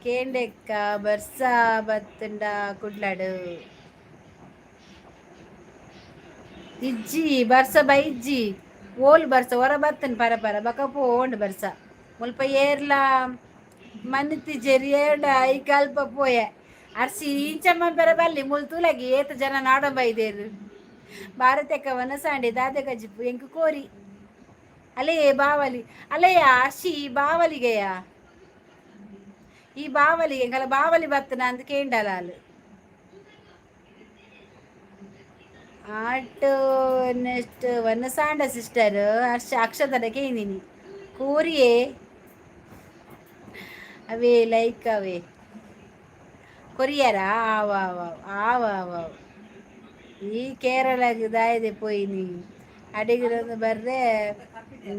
ಕೇಂಡೆಕ್ಕ ಬರ್ಸ ಬತ್ತುಂಡ ಕುಡ್ಲಾಡು? ಇಜ್ಜಿ, ಬರ್ಸ ಬೈಜ್ಜಿ. ಓಲ್ ಬರ್ಸ ಹೊರ ಬತ್ತನ್ ಪರ ಪರ ಬಕ ಪೋಂಡು. ಬರ್ಸ ಮುಲ್ಪ ಏರ್ಲ ಮನ್ನಿತ್ತಿಜೆರ್. ಏರ್ಡ ಈ ಕಲ್ಪ ಪೋಯೆ. ಅರ್ಸಿ ಇಂಚಮ್ಮ ಪೆರ ಬಲ್ಲಿ ಮುಲ್ ತೂಲಗಿ ಏತ ಜನ ನಾಡ ಬೈದೇರು. ಭಾರತಕ್ಕ ವನಸಾಂಡೆ ದಾದೆ ಕಜಿಪು ಎಂಕ್ ಕೋರಿ? ಅಲೇ ಬಾವಲಿ ಅಲೆಯ ಅರ್ಷಿ ಬಾವಲಿಗೆಯ. ಈ ಬಾವಲಿಗೆ ಎಂಕಲ ಬಾವಲಿ ಬತ್ತನ ಅಂತ ಕೇಂಡಲ ಅಲ್. ಆಟೋ ನೆಕ್ಸ್ಟ್ ವನಸಾಂಡ ಸಿಸ್ಟರ್. ಹರ್ಷ ಅಕ್ಷತರ ಕೇಂದಿನಿ ಕೋರಿಯೇ. ಅವೇ ಲೈಕ್ ಅವೇ ಕೊರಿಯರಾ? ಆವ ಆವ ಆವ ಆವ. ಈ ಕೇರಳಗ್ ದಾಯದೆ ಪೋಯಿನಿ? ಅಡಿಗಿರೊಂದು ಬರ್ರೆ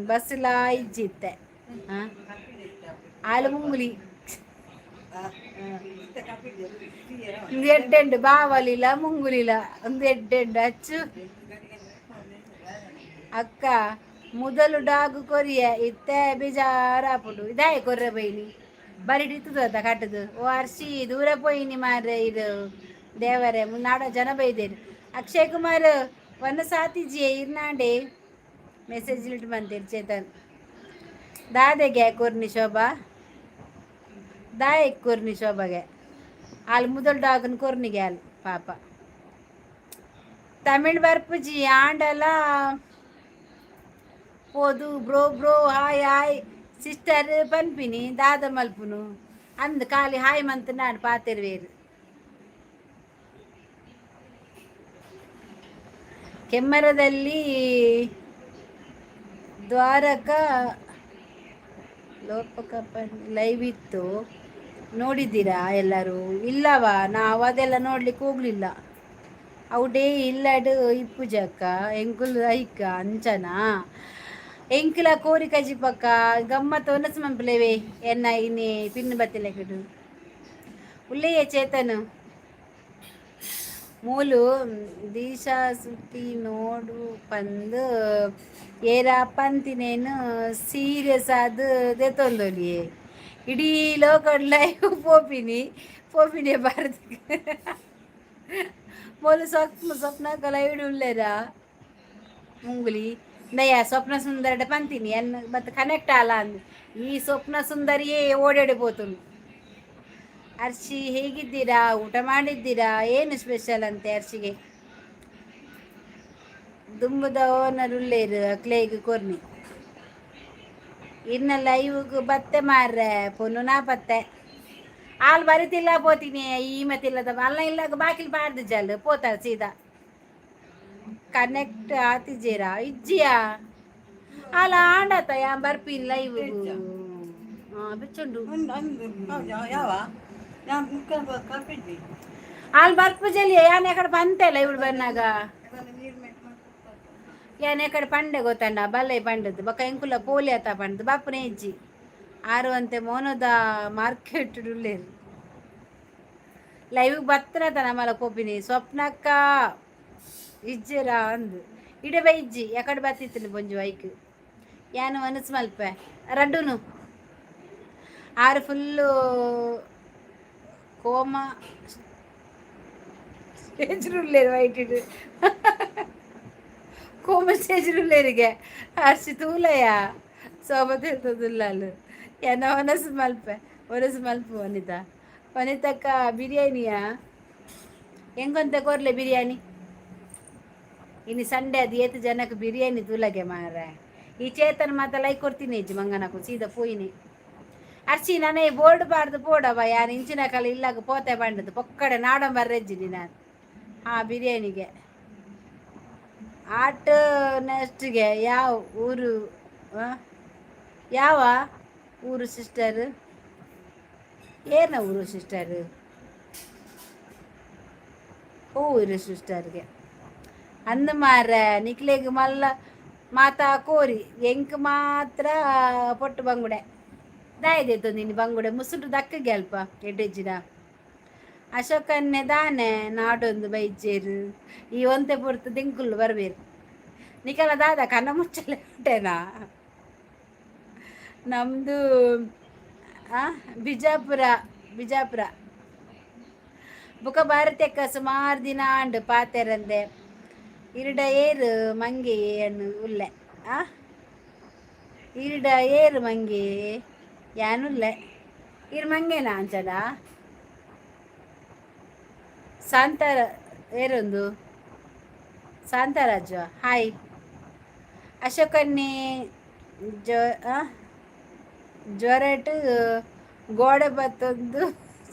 ಬಸ್ಲಾ ಇಜ್ಜಿತ್ತೆ. ಆಲು ಮುಂಗುಲಿ ಒಂದು ಎಡ್ಡೆಂಡು ಬಾವಲಿಲ್ಲ ಮುಂಗುಲಿಲ್ಲ, ಒಂದು ಎಡ್ಡೆಂಡು ಅಚ್ಚು. ಅಕ್ಕ ಮೊದಲು ಡಾಗು ಕೊರಿಯ ಇತ್ತೆ ಬೇಜಾರಾಪುಂಡು. ಇದಾಯ ಕೊರ್ರೆ ಬೈನಿ ಬರಿಟಿತ್ತದ ಕಟ್ಟದು. ಓ ಅರ್ಶಿ, ದೂರ ಪೋಯಿನಿ ಮಾರ್ರೆ. ಇದು ದೇವರೇ ಮುನ್ನಾಡ ಜನ ಬೈದೇರು. ಅಕ್ಷಯ್ ಕುಮಾರ್ ವನ್ನ ಸಾತಿಜಿ ಇರ್ನಾಂಡೆ ಮೆಸೇಜ್ ಇಟ್ಟು ಬಂತೇರು. ಚೇತನ್ ದಾದೆಗೆ ಕೊರ್ನಿ ಶೋಭಾ, ದಾಯಕ್ ಕೊರ್ನಿ ಶೋಭಾಗೆ? ಅಲ್ಲಿ ಮುದಲ್ ಡಾಗನ್ ಕೊರ್ನಿಗೆ ಅಲ್ಲಿ ಪಾಪ. ತಮಿಳ್ ಬರ್ಪುಜಿ ಆಂಡಲ ಪೋದು bro bro hi hi sister ಪನ್ಪಿನಿ. ದಾದ ಮಲ್ಪುನು ಅಂದ್ ಖಾಲಿ ಹಾಯ್ ಮಂತ್ ನಾನು ಪಾತೆರ್ವೇರು. ಕೆಮ್ಮರದಲ್ಲಿ ದ್ವಾರಕ ಲೋಪಕಪ್ಪ ಲೈವ್ ಇತ್ತು, ನೋಡಿದ್ದೀರಾ ಎಲ್ಲರೂ? ಇಲ್ಲವಾ, ನಾವು ಅದೆಲ್ಲ ನೋಡ್ಲಿಕ್ಕೆ ಹೋಗ್ಲಿಲ್ಲ. ಅವು ಡೇ ಇಲ್ಲಡ್ ಇಪ್ಪುಜಕ್ಕ ಎಂಕುಲು ಐಕ ಅಂಚನಾ. ಎಂಕುಲ ಕೋರಿ ಕಜಿಪಕ್ಕ ಗಮ್ಮತ್ ಒನಸ್ ಮಂಪುಲೇವೆ ಎನ್ನ ಇನಿ ಪಿನ್ನು ಬತ್ತಿಲೆಕಡು ಉಲ್ಲೆಯೇ. ಚೇತನು ಮೂಲು ದೀಶಾ ಸುಟ್ಟಿ ನೋಡು ಪಂದ್ ಏರ ಪಂತಿನೇನು ಸೀರಿಯಸ್ ಆದ್ ದೆತೊಂದೊಲಿಯೇ. ಇಡೀ ಲೋಕಡ್ ಲೈವ್ ಪೋಪಿನಿ ಪೋಪಿನಿ ಭಾರತ. ಮೂಲು ಸ್ವಪ್ನ ಸ್ವಪ್ನ ಲೈವ್ ಉಲ್ಲೇರಾ ಮುಂಗುಲಿ ನಯ ಸ್ವಪ್ನ ಸುಂದರಡ ಪಂತಿನಿ ಎನ್ ಮತ್ತೆ ಕನೆಕ್ಟ್ ಆಲ ಅಂದ್. ಈ ಸ್ವಪ್ನ ಸುಂದರಿಯೇ ಓಡಾಡಿ ಪೋತುಂಡು. ಅರ್ಶಿ, ಹೇಗಿದ್ದೀರಾ? ಊಟ ಮಾಡಿದ್ದೀರಾ? ಏನು ಸ್ಪೆಷಲ್ ಅಂತೆ ಅರ್ಶಿಗೆ? ದುಂಬುದ ಓನರ್ ಉಲ್ಲೇರು, ಅಕ್ಲೇಗ್ ಕೊರ್ನಿ. ಇನ್ನ ಲೈವ್ಗ್ ಬತ್ತೆ ಮಾರ್ರೆ, ಪೊನ್ನು ನಾ ಪತ್ತೆ. ಆಲ್ ಬರಿತಿಲ್ಲ ಪೋತೀನಿ. ಈ ಮತ್ತಿಲ್ಲದ ಅಲ್ಲ ಇಲ್ಲ, ಬಾಕಿಲ್ ಪಾಡ್ದು ಜಲ್ ಪೋತಾರ ಸೀದಾ. ಕನೆಕ್ಟ್ ಆತಿಜೇರಾ? ಇಜ್ಜಿಯಾ? ಅಲ್ಲ ಆಂಡತ ಯಾ ಬರ್ಪಿನ್ ಲೈವ್ ಬೆಚ್ಚುಂಡು. ಯಾವ ഞാൻ ಕಾಫಿ. ಅಲ್ಲಿ ಬರ್ಪುಜಲಿ ಯಾನ್ ಎಕಡೆ ಬಂತೆಲ್ಲ ಇವಳು ಬಂದಾಗ. ಯಾನ್ ಎಕಡೆ ಪಂಡೆ ಗೊತ್ತಂಡ ಬಲ್ಲೆ ಪಂಡದ್ದು ಬೊಕ್ಕ ಎಂಕುಲ ಪೋಲಿ ಆತ ಪಂಡದು ಬಾಪುನೇ ಇಜ್ಜಿ. ಆರು ಅಂತೆ ಮೋನದ ಮಾರ್ಕೆಟ್ ಉಲ್ಲೇರು. ಲೈವ್ ಬತ್ತನ ನಮ್ಮಲ ಪೋಪಿನಿ. ಸ್ವಪ್ನಕ್ಕ ಇಜ್ಜಿರಾ ಅಂದು ಇಡೆ ಬೈ ಇಜ್ಜಿ ಎಕಡೆ ಬತ್ತಿತ್ತು ಬೊಂಜು ಐಕ್ ಯಾನು ಮನಸ್ಸು ಮಲ್ಪೆ ರಡ್ಡುನು. ಆರು ಫುಲ್ಲು ಕೋಮ ಸ್ಟೇಜ್ ಉಲ್ಲೇರು ವೈಟ್ ಕೋಮ ಸ್ಟೇಜ್ ಉಲ್ಲೇರಿಗೆ. ಅರ್ಶಿ ತೂಲಯ ಸೋಬತ್ ಇರ್ತದುಲ್ಲಾಲು ಎನ್ನ ಒನಸು ಮಲ್ಪೆ ಒನಸು ಮಲ್ಪು. ವನಿತಾ, ವನಿತಕ್ಕ ಬಿರಿಯಾನಿಯಾ? ಹೆಂಗಂತ ಕೊರ್ಲೆ ಬಿರಿಯಾನಿ? ಇನ್ನು ಸಂಡೆ ಅದು ಏತು ಜನಕ್ಕೆ ಬಿರಿಯಾನಿ ತೂಲಗೆ ಮಾರ. ಈ ಚೇತನ್ ಮಾತ ಲೈಕ್ ಕೊಡ್ತೀನಿ ಇಜ್ಜಿ ಮಂಗನಕು ಸೀದಾ ಪೋಯಿನಿ. ಅರ್ಚಿ ನಾನೇ ಬೋರ್ಡ್ ಬಾರ್ದು ಪೋಡವ ಯಾರು ಇಂಚಿನ ಕಾಲ ಇಲ್ಲಾಗ ಪೋತೆ ಬಂಡದು ಪೊಕ್ಕಡೆ ನಾಡಂಬರ್ರೆಜ್ಜಿನಿ ನಾನು. ಹಾಂ, ಬಿರಿಯಾನಿಗೆ ಆಟ ನೆಕ್ಸ್ಟ್ಗೆ ಯಾವ ಊರು? ಯಾವ ಊರು ಸಿಸ್ಟರ್? ಏನ ಊರು ಸಿಸ್ಟರ್? ಊರು ಸಿಸ್ಟರ್ಗೆ ಅಂದ ಮಾರ್ರೆ. ನಿಕ್ಲೆಗ್ ಮಲ್ಲ ಮಾತಾ ಕೋರಿ, ಎಂಕ್ ಮಾತ್ರ ಪೊಟ್ಟು ಬಂಗುಡೆ ದಾಯದೈತು ನಿನ್ನ ಬಂಗುಡೆ ಮುಸುಟು ದಕ್ಕಗೆ ಅಲ್ಪ ಎಡ್ಡೆಜ್ಜಿನ. ಅಶೋಕನ್ನೆ ದಾನೆ ನಾಡೊಂದು ಬೈಜೇರು. ಈ ಒಂತೆ ಪೊರ್ತು ದಿಂಕುಲು ಬರ್ಬೇರು. ನಿಕಲ ದಾದ ಕನ್ನ ಮುಚ್ಚಲೆ ಉಂಟೇನಾ? ನಮ್ಮದು ಬಿಜಾಪುರ, ಬಿಜಾಪುರ. ಬುಕ ಭಾರತಕ್ಕ ಸುಮಾರು ದಿನ ಆಂಡ್ ಪಾತೆರಂದೆ. ಇರುಡ ಏರು ಮಂಗೆ ಅನ್ನು ಉಲ್ಲೆ. ಆ ಇರುಡ ಏರು ಮಂಗೆ ಯಾನುಲ್ಲೆ. ಇರು ಮಂಗೆನಾ ಅಂಚದ ಸಾಂತಾರ ಏರೊಂದು ಸಾಂತರಾಜು ಹಾಯ್. ಅಶೋಕನ್ನಿ ಜೊ ಜ್ವರಟ್ ಗೋಡೆ ಬತ್ತೊಂದು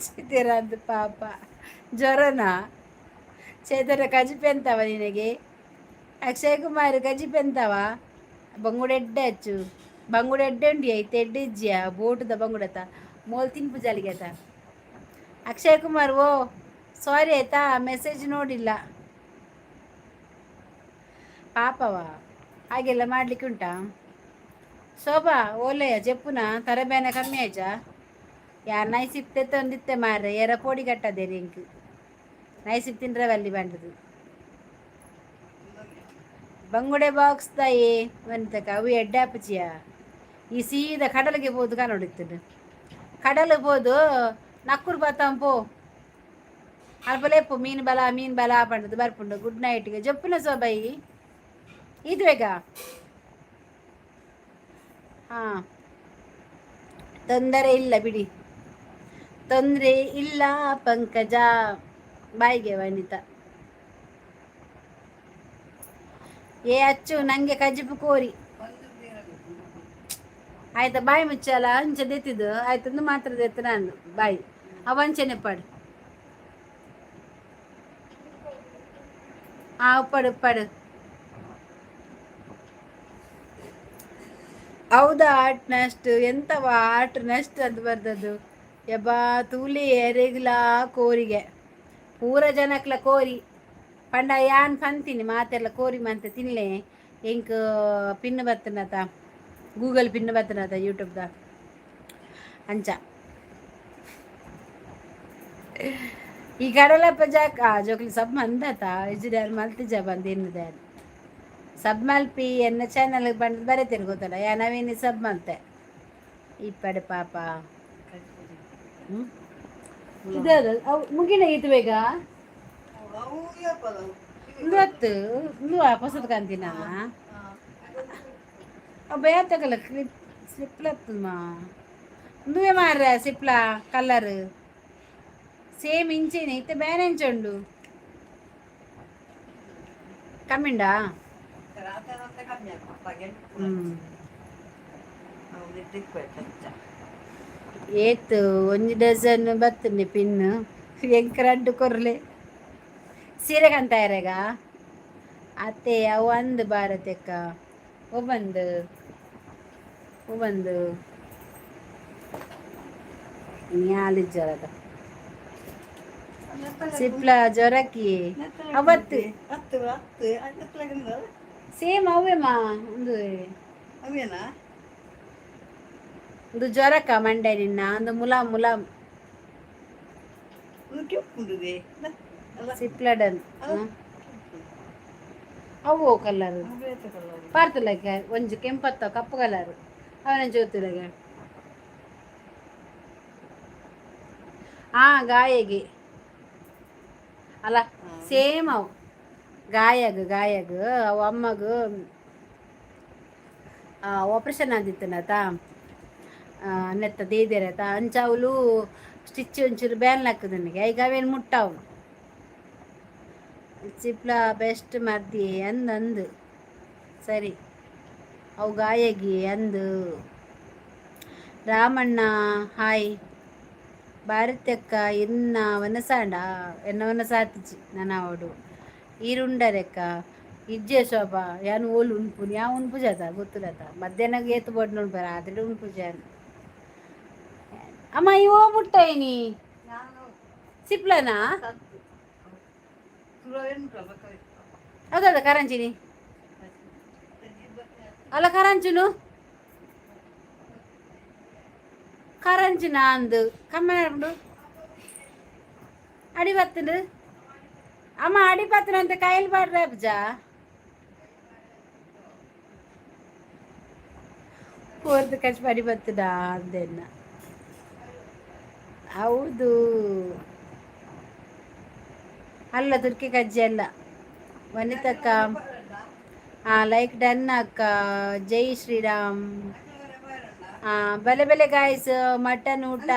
ಚಿತಿರಂದು ಪಾಪ. ಜ್ವರನ ಚೇತನ ಕಜಿಪೆಂತವ ನಿನಗೆ? ಅಕ್ಷಯ್ ಕುಮಾರ್ ಕಜಿಪೆಂತವ? ಬಂಗುಡೆ ಎಡ್ಡೆ ಅಚ್ಚು, ಬಂಗುಡೆ ಎಡ್ಡೆ ಉಂಡಿ ಐತೆ. ಎಡ್ಡೆ ಇಜ್ಜಿಯ ಬೋಟುದ ಬಂಗುಡತ ಮೋಲ್ ತಿನ್ಪು ಜಾಲಿಗೆ ಆತ. ಅಕ್ಷಯ್ ಕುಮಾರ್, ಓ ಸಾರಿ ಆಯ್ತಾ, ಮೆಸೇಜ್ ನೋಡಿಲ್ಲ. ಪಾಪವ, ಹಾಗೆಲ್ಲ ಮಾಡ್ಲಿಕ್ಕೆ ಉಂಟಾ? ಶೋಭಾ ಓಲೆಯ ಜೆಪ್ಪುನ ತರಬೇನೆ ಕಮ್ಮಿ ಆಯ್ಚಾ? ಯಾರ್ ನೈಸಿಪ್ತೆ ತಂದಿತ್ತೆ ಮಾರ್ರೆ, ಏರ ಪೋಡಿ ಕಟ್ಟದೆ ರಿಂಕ್ ನೈಸಿಪ್ ತಿಂದ್ರೆ ಬಲ್ಲಿ ಬಂಡದು. ಬಂಗುಡೆ ಬಾಕ್ಸ್ ತಾಯಿ ಬಂತಕ ಅವು ಎಡ್ಡೆ ಅಪ್ಪಚಿಯ. ಈ ಸೀದಾ ಕಡಲಿಗೆ ಪೋದು ಕಾಣೊಡಿತ್ತದು, ಕಡಲು ಪೋದು ನಕ್ಕುರು ಬತ್ತಾಂ ಪೋ. ಅಲ್ಪಲೇಪು ಮೀನು ಬಲ ಮೀನು ಬಲ ಪಂಡದು ಬರ್ಪುಂಡು. ಗುಡ್ ನೈಟ್ಗೆ ಜೊಪ್ಪುನ ಸೋಬಾಯಿ ಇದುವೇಗ. ಹಾಂ, ತೊಂದರೆ ಇಲ್ಲ ಬಿಡಿ, ತೊಂದರೆ ಇಲ್ಲ ಪಂಕಜ. ಬಾಯಿಗೆ ವನಿತಾ. ಏ ಅಚ್ಚು, ನಂಗೆ ಕಜಿಪು ಕೋರಿ ಆಯ್ತಾ? ಬಾಯಿ ಮುಚ್ಚಲ್ಲ. ಅಂಚೆ ದೆತ್ತಿದ್ದು ಆಯ್ತು ಮಾತ್ರ ದೆತ್ತು ನಾನು ಬಾಯಿ ಅವಂಚನೆ ಪಡು. ಆ ಉಪ್ಪಡು ಉಪ್ಪಡು. ಹೌದಾ? ಆಟ್ ನೆಸ್ಟ್ ಎಂತವ ಆಟ್ ನೆಸ್ಟ್ ಅಂತ ಬರ್ದದ್ದು. ಯಬ್ಬಾ, ತೂಲಿ ಎರೆಗ್ಲಾ ಕೋರಿಗೆ ಪೂರ ಜನಕ್ಲ ಕೋರಿ ಪಂಡ ಯಾನ್ ಪಂತೀನಿ ಮಾತೆಲ್ಲ ಕೋರಿ ಮಂತೆ ತಿನ್ಲೆ. ಎಂಕ್ ಪಿನ್ ಬತ್ತನತ, ಗೂಗಲ್ ಪಿನ್ ಬತ್ತನತ ಯೂಟ್ಯೂಬ್ದ ಅಂಚ. ಈ ಕಡಲಪ್ಪ ಜಾಕ್ ಆ ಜೋಕ್ಲಿ ಸಬ್ ಮಂದತ ಇಜ್ಜಿದಾರ್ ಮಲ್ತಿಜ ಬಂದು ಇನ್ನುದಾರ್ ಸಬ್ ಮಲ್ಪಿ ಎನ್ನ ಚಾನಲ್ ಬಂದು ಬರೀತೀರಿ ಗೊತ್ತಲ್ಲ. ಯಾ ನವೀನಿ ಸಬ್ ಮಲ್ತೆ ಇಪ್ಪಡೆ ಪಾಪ. ಹ್ಮ್, ಇದು ಅವು ಮುಗಿನ ಈತು ಬೇಗ. ಅವು ಯಾಪದವು? ಒಂದು ಹೊತ್ತು ಒಂದು ಹೊಸದು ಕಾಂತಿನ ಅವು ಬೇತಕಲ್ಲ ಕ್ಲಿಪ್ ಸ್ಲಿಪ್ಲತ್ತುಮಾ. ಒಂದುವೆ ಮಾರ್ರೆ ಸಿಪ್ಲ ಕಲರ್ ಸೇಮ್ ಇಂಚೇನೆ ಇತ್ತೆ ಬೇರೆ ಇಂಚುಂಡು ಕಮ್ಮಿಂಡಾ. ರಾತ್ರಿ ರಾತ್ರಿ ಕಮ್ಮಿ ಆಗ್ತದೆ ಪಗೆಲ್. ಹ್ಮ್. ಅವು ನಿದ್ದಿಕ್ಬೇಕು ಅಂಚ. ಏತ್ ಒಂಜಿ ಡಜನ್ ಬತ್ತುಂಡೆ ಪಿನ್ ಎಂಕ್ ರಡ್ಡ್ ಕೊರ್ಲೆ. ಸೀರೆ ಕಂತಾಯರೆಗ ಅತ್ತೆ ಅವು ಅಂದ್ ಭಾರತಕ್ಕ ಒಬ್ಬಂದು ಒಬ್ಬಂದು ನ್ಯಾಲಿಜ್ಜರದ ಸಿಪ್ಲ ಜ್ವರಕ್ಕಿ ಅವತ್ತು. ಹತ್ತು ಹತ್ತು ಹತ್ತು. ಸೇಮ್ ಅವೇ ಮಾ ಒಂದು. ಅವೇನಾ? ಒಂದು ಜ್ವರಕ್ಕ ಮಂಡೆ ನಿನ್ನ ಒಂದು ಮುಲಾಮ್ ಮುಲಾಮ್. ಒಂದು ಕೆಂಪುಂಡುದೆ ಅಲ್ಲ? ಸಿಪ್ಲಡನ್ ಅವು ಕಲರ್. ಬೇತೆ ಕಲರ್. ಪಾರ್ತುಲಕ್ಕೆ ಒಂಜಿ ಕೆಂಪತ್ತ ಕಪ್ಪು ಕಲರ್ ಅವನ ಜ್ಯೋತಿಲಗೆ. ಆ ಗಾಯಗೆ ಅಲ್ಲ, ಸೇಮ್ ಅವು ಗಾಯಗ್ ಗಾಯಗ್. ಅವು ಅಮ್ಮಗ್ ಆಪರೇಷನ್ ಆದಿತ್ತನತ ನೆತ್ತ ದೇದೇರತ ಅಂಚ ಅವಳು ಸ್ಟಿಚ್ ಒಂಚೂರು ಬ್ಯಾನ್ ಹಾಕುದು ನನಗೆ. ಈಗ ಅವೇನು ಮುಟ್ಟಾವು. ಸಿಪ್ಲ ಬೆಸ್ಟ್ ಮರ್ದಿ ಅಂದ್ ಅಂದು ಸರಿ. ಅವು ಗಾಯಗಿ ಅಂದು. ರಾಮಣ್ಣ ಹಾಯ್. ಭಾರತಕ್ಕ ಇನ್ನ ವನಸಾಂಡ ಎನ್ನ ವನಸಾತಿಜಿ ನನ್ನ ಅವಡು ಈರುಂಡರೆಕ್ಕ ಇಜ್ಜೆ ಶೋಭಾ. ಯಾನು ಓಲು ಉಣ್ಪು ಯಾವ ಉಣ್ಪು ಜಾತ ಗೊತ್ತಿಲ್ಲತ. ಮಧ್ಯಾಹ್ನ ಏತು ಬೋಡ್ ನೋಡ್ಬಾರ ರಾತ್ರಿ ಉಣ್ಪು ಜಾನ್. ಅಮ್ಮ ಇವೋ ಮುಟ್ಟೈನಿ. ನಾನು ಸಿಪ್ಲನಾ? ಸತ್ತು ಸುರವೇನು. ಹೌದಲ್ಲ ಕರಂಚಿನಿ ಅಲ್ಲ, ಕರಂಚುನು ಕರಂಚಿನ ಅಂದು ಕಮ್ಮಿ ಅಡಿ ಬತ್ತುಂಡು ಅಮ್ಮ. ಅಡಿ ಬತ್ತನಂತೆ ಕೈಲಿ ಪಾಡ್ರೆ ಅಬ್ಜ ಪೂರ್ತಿ ಕಚ್ ಅಡಿ ಬತ್ತದ ಅಂದೆನ್ನ. ಹೌದು ಅಲ್ಲ, ತುರ್ಕಿ ಕಜ್ಜಿ ಅಲ್ಲ ವನಿತಕ್ಕ. ಹಾಂ, ಲೈಕ್ ಡನ್ ಅಕ್ಕ. ಜೈ ಶ್ರೀರಾಮ್. ಹಾಂ, ಬಲೆ ಬಲೆ ಗಾಯ್ಸ್, ಮಟನ್ ಊಟ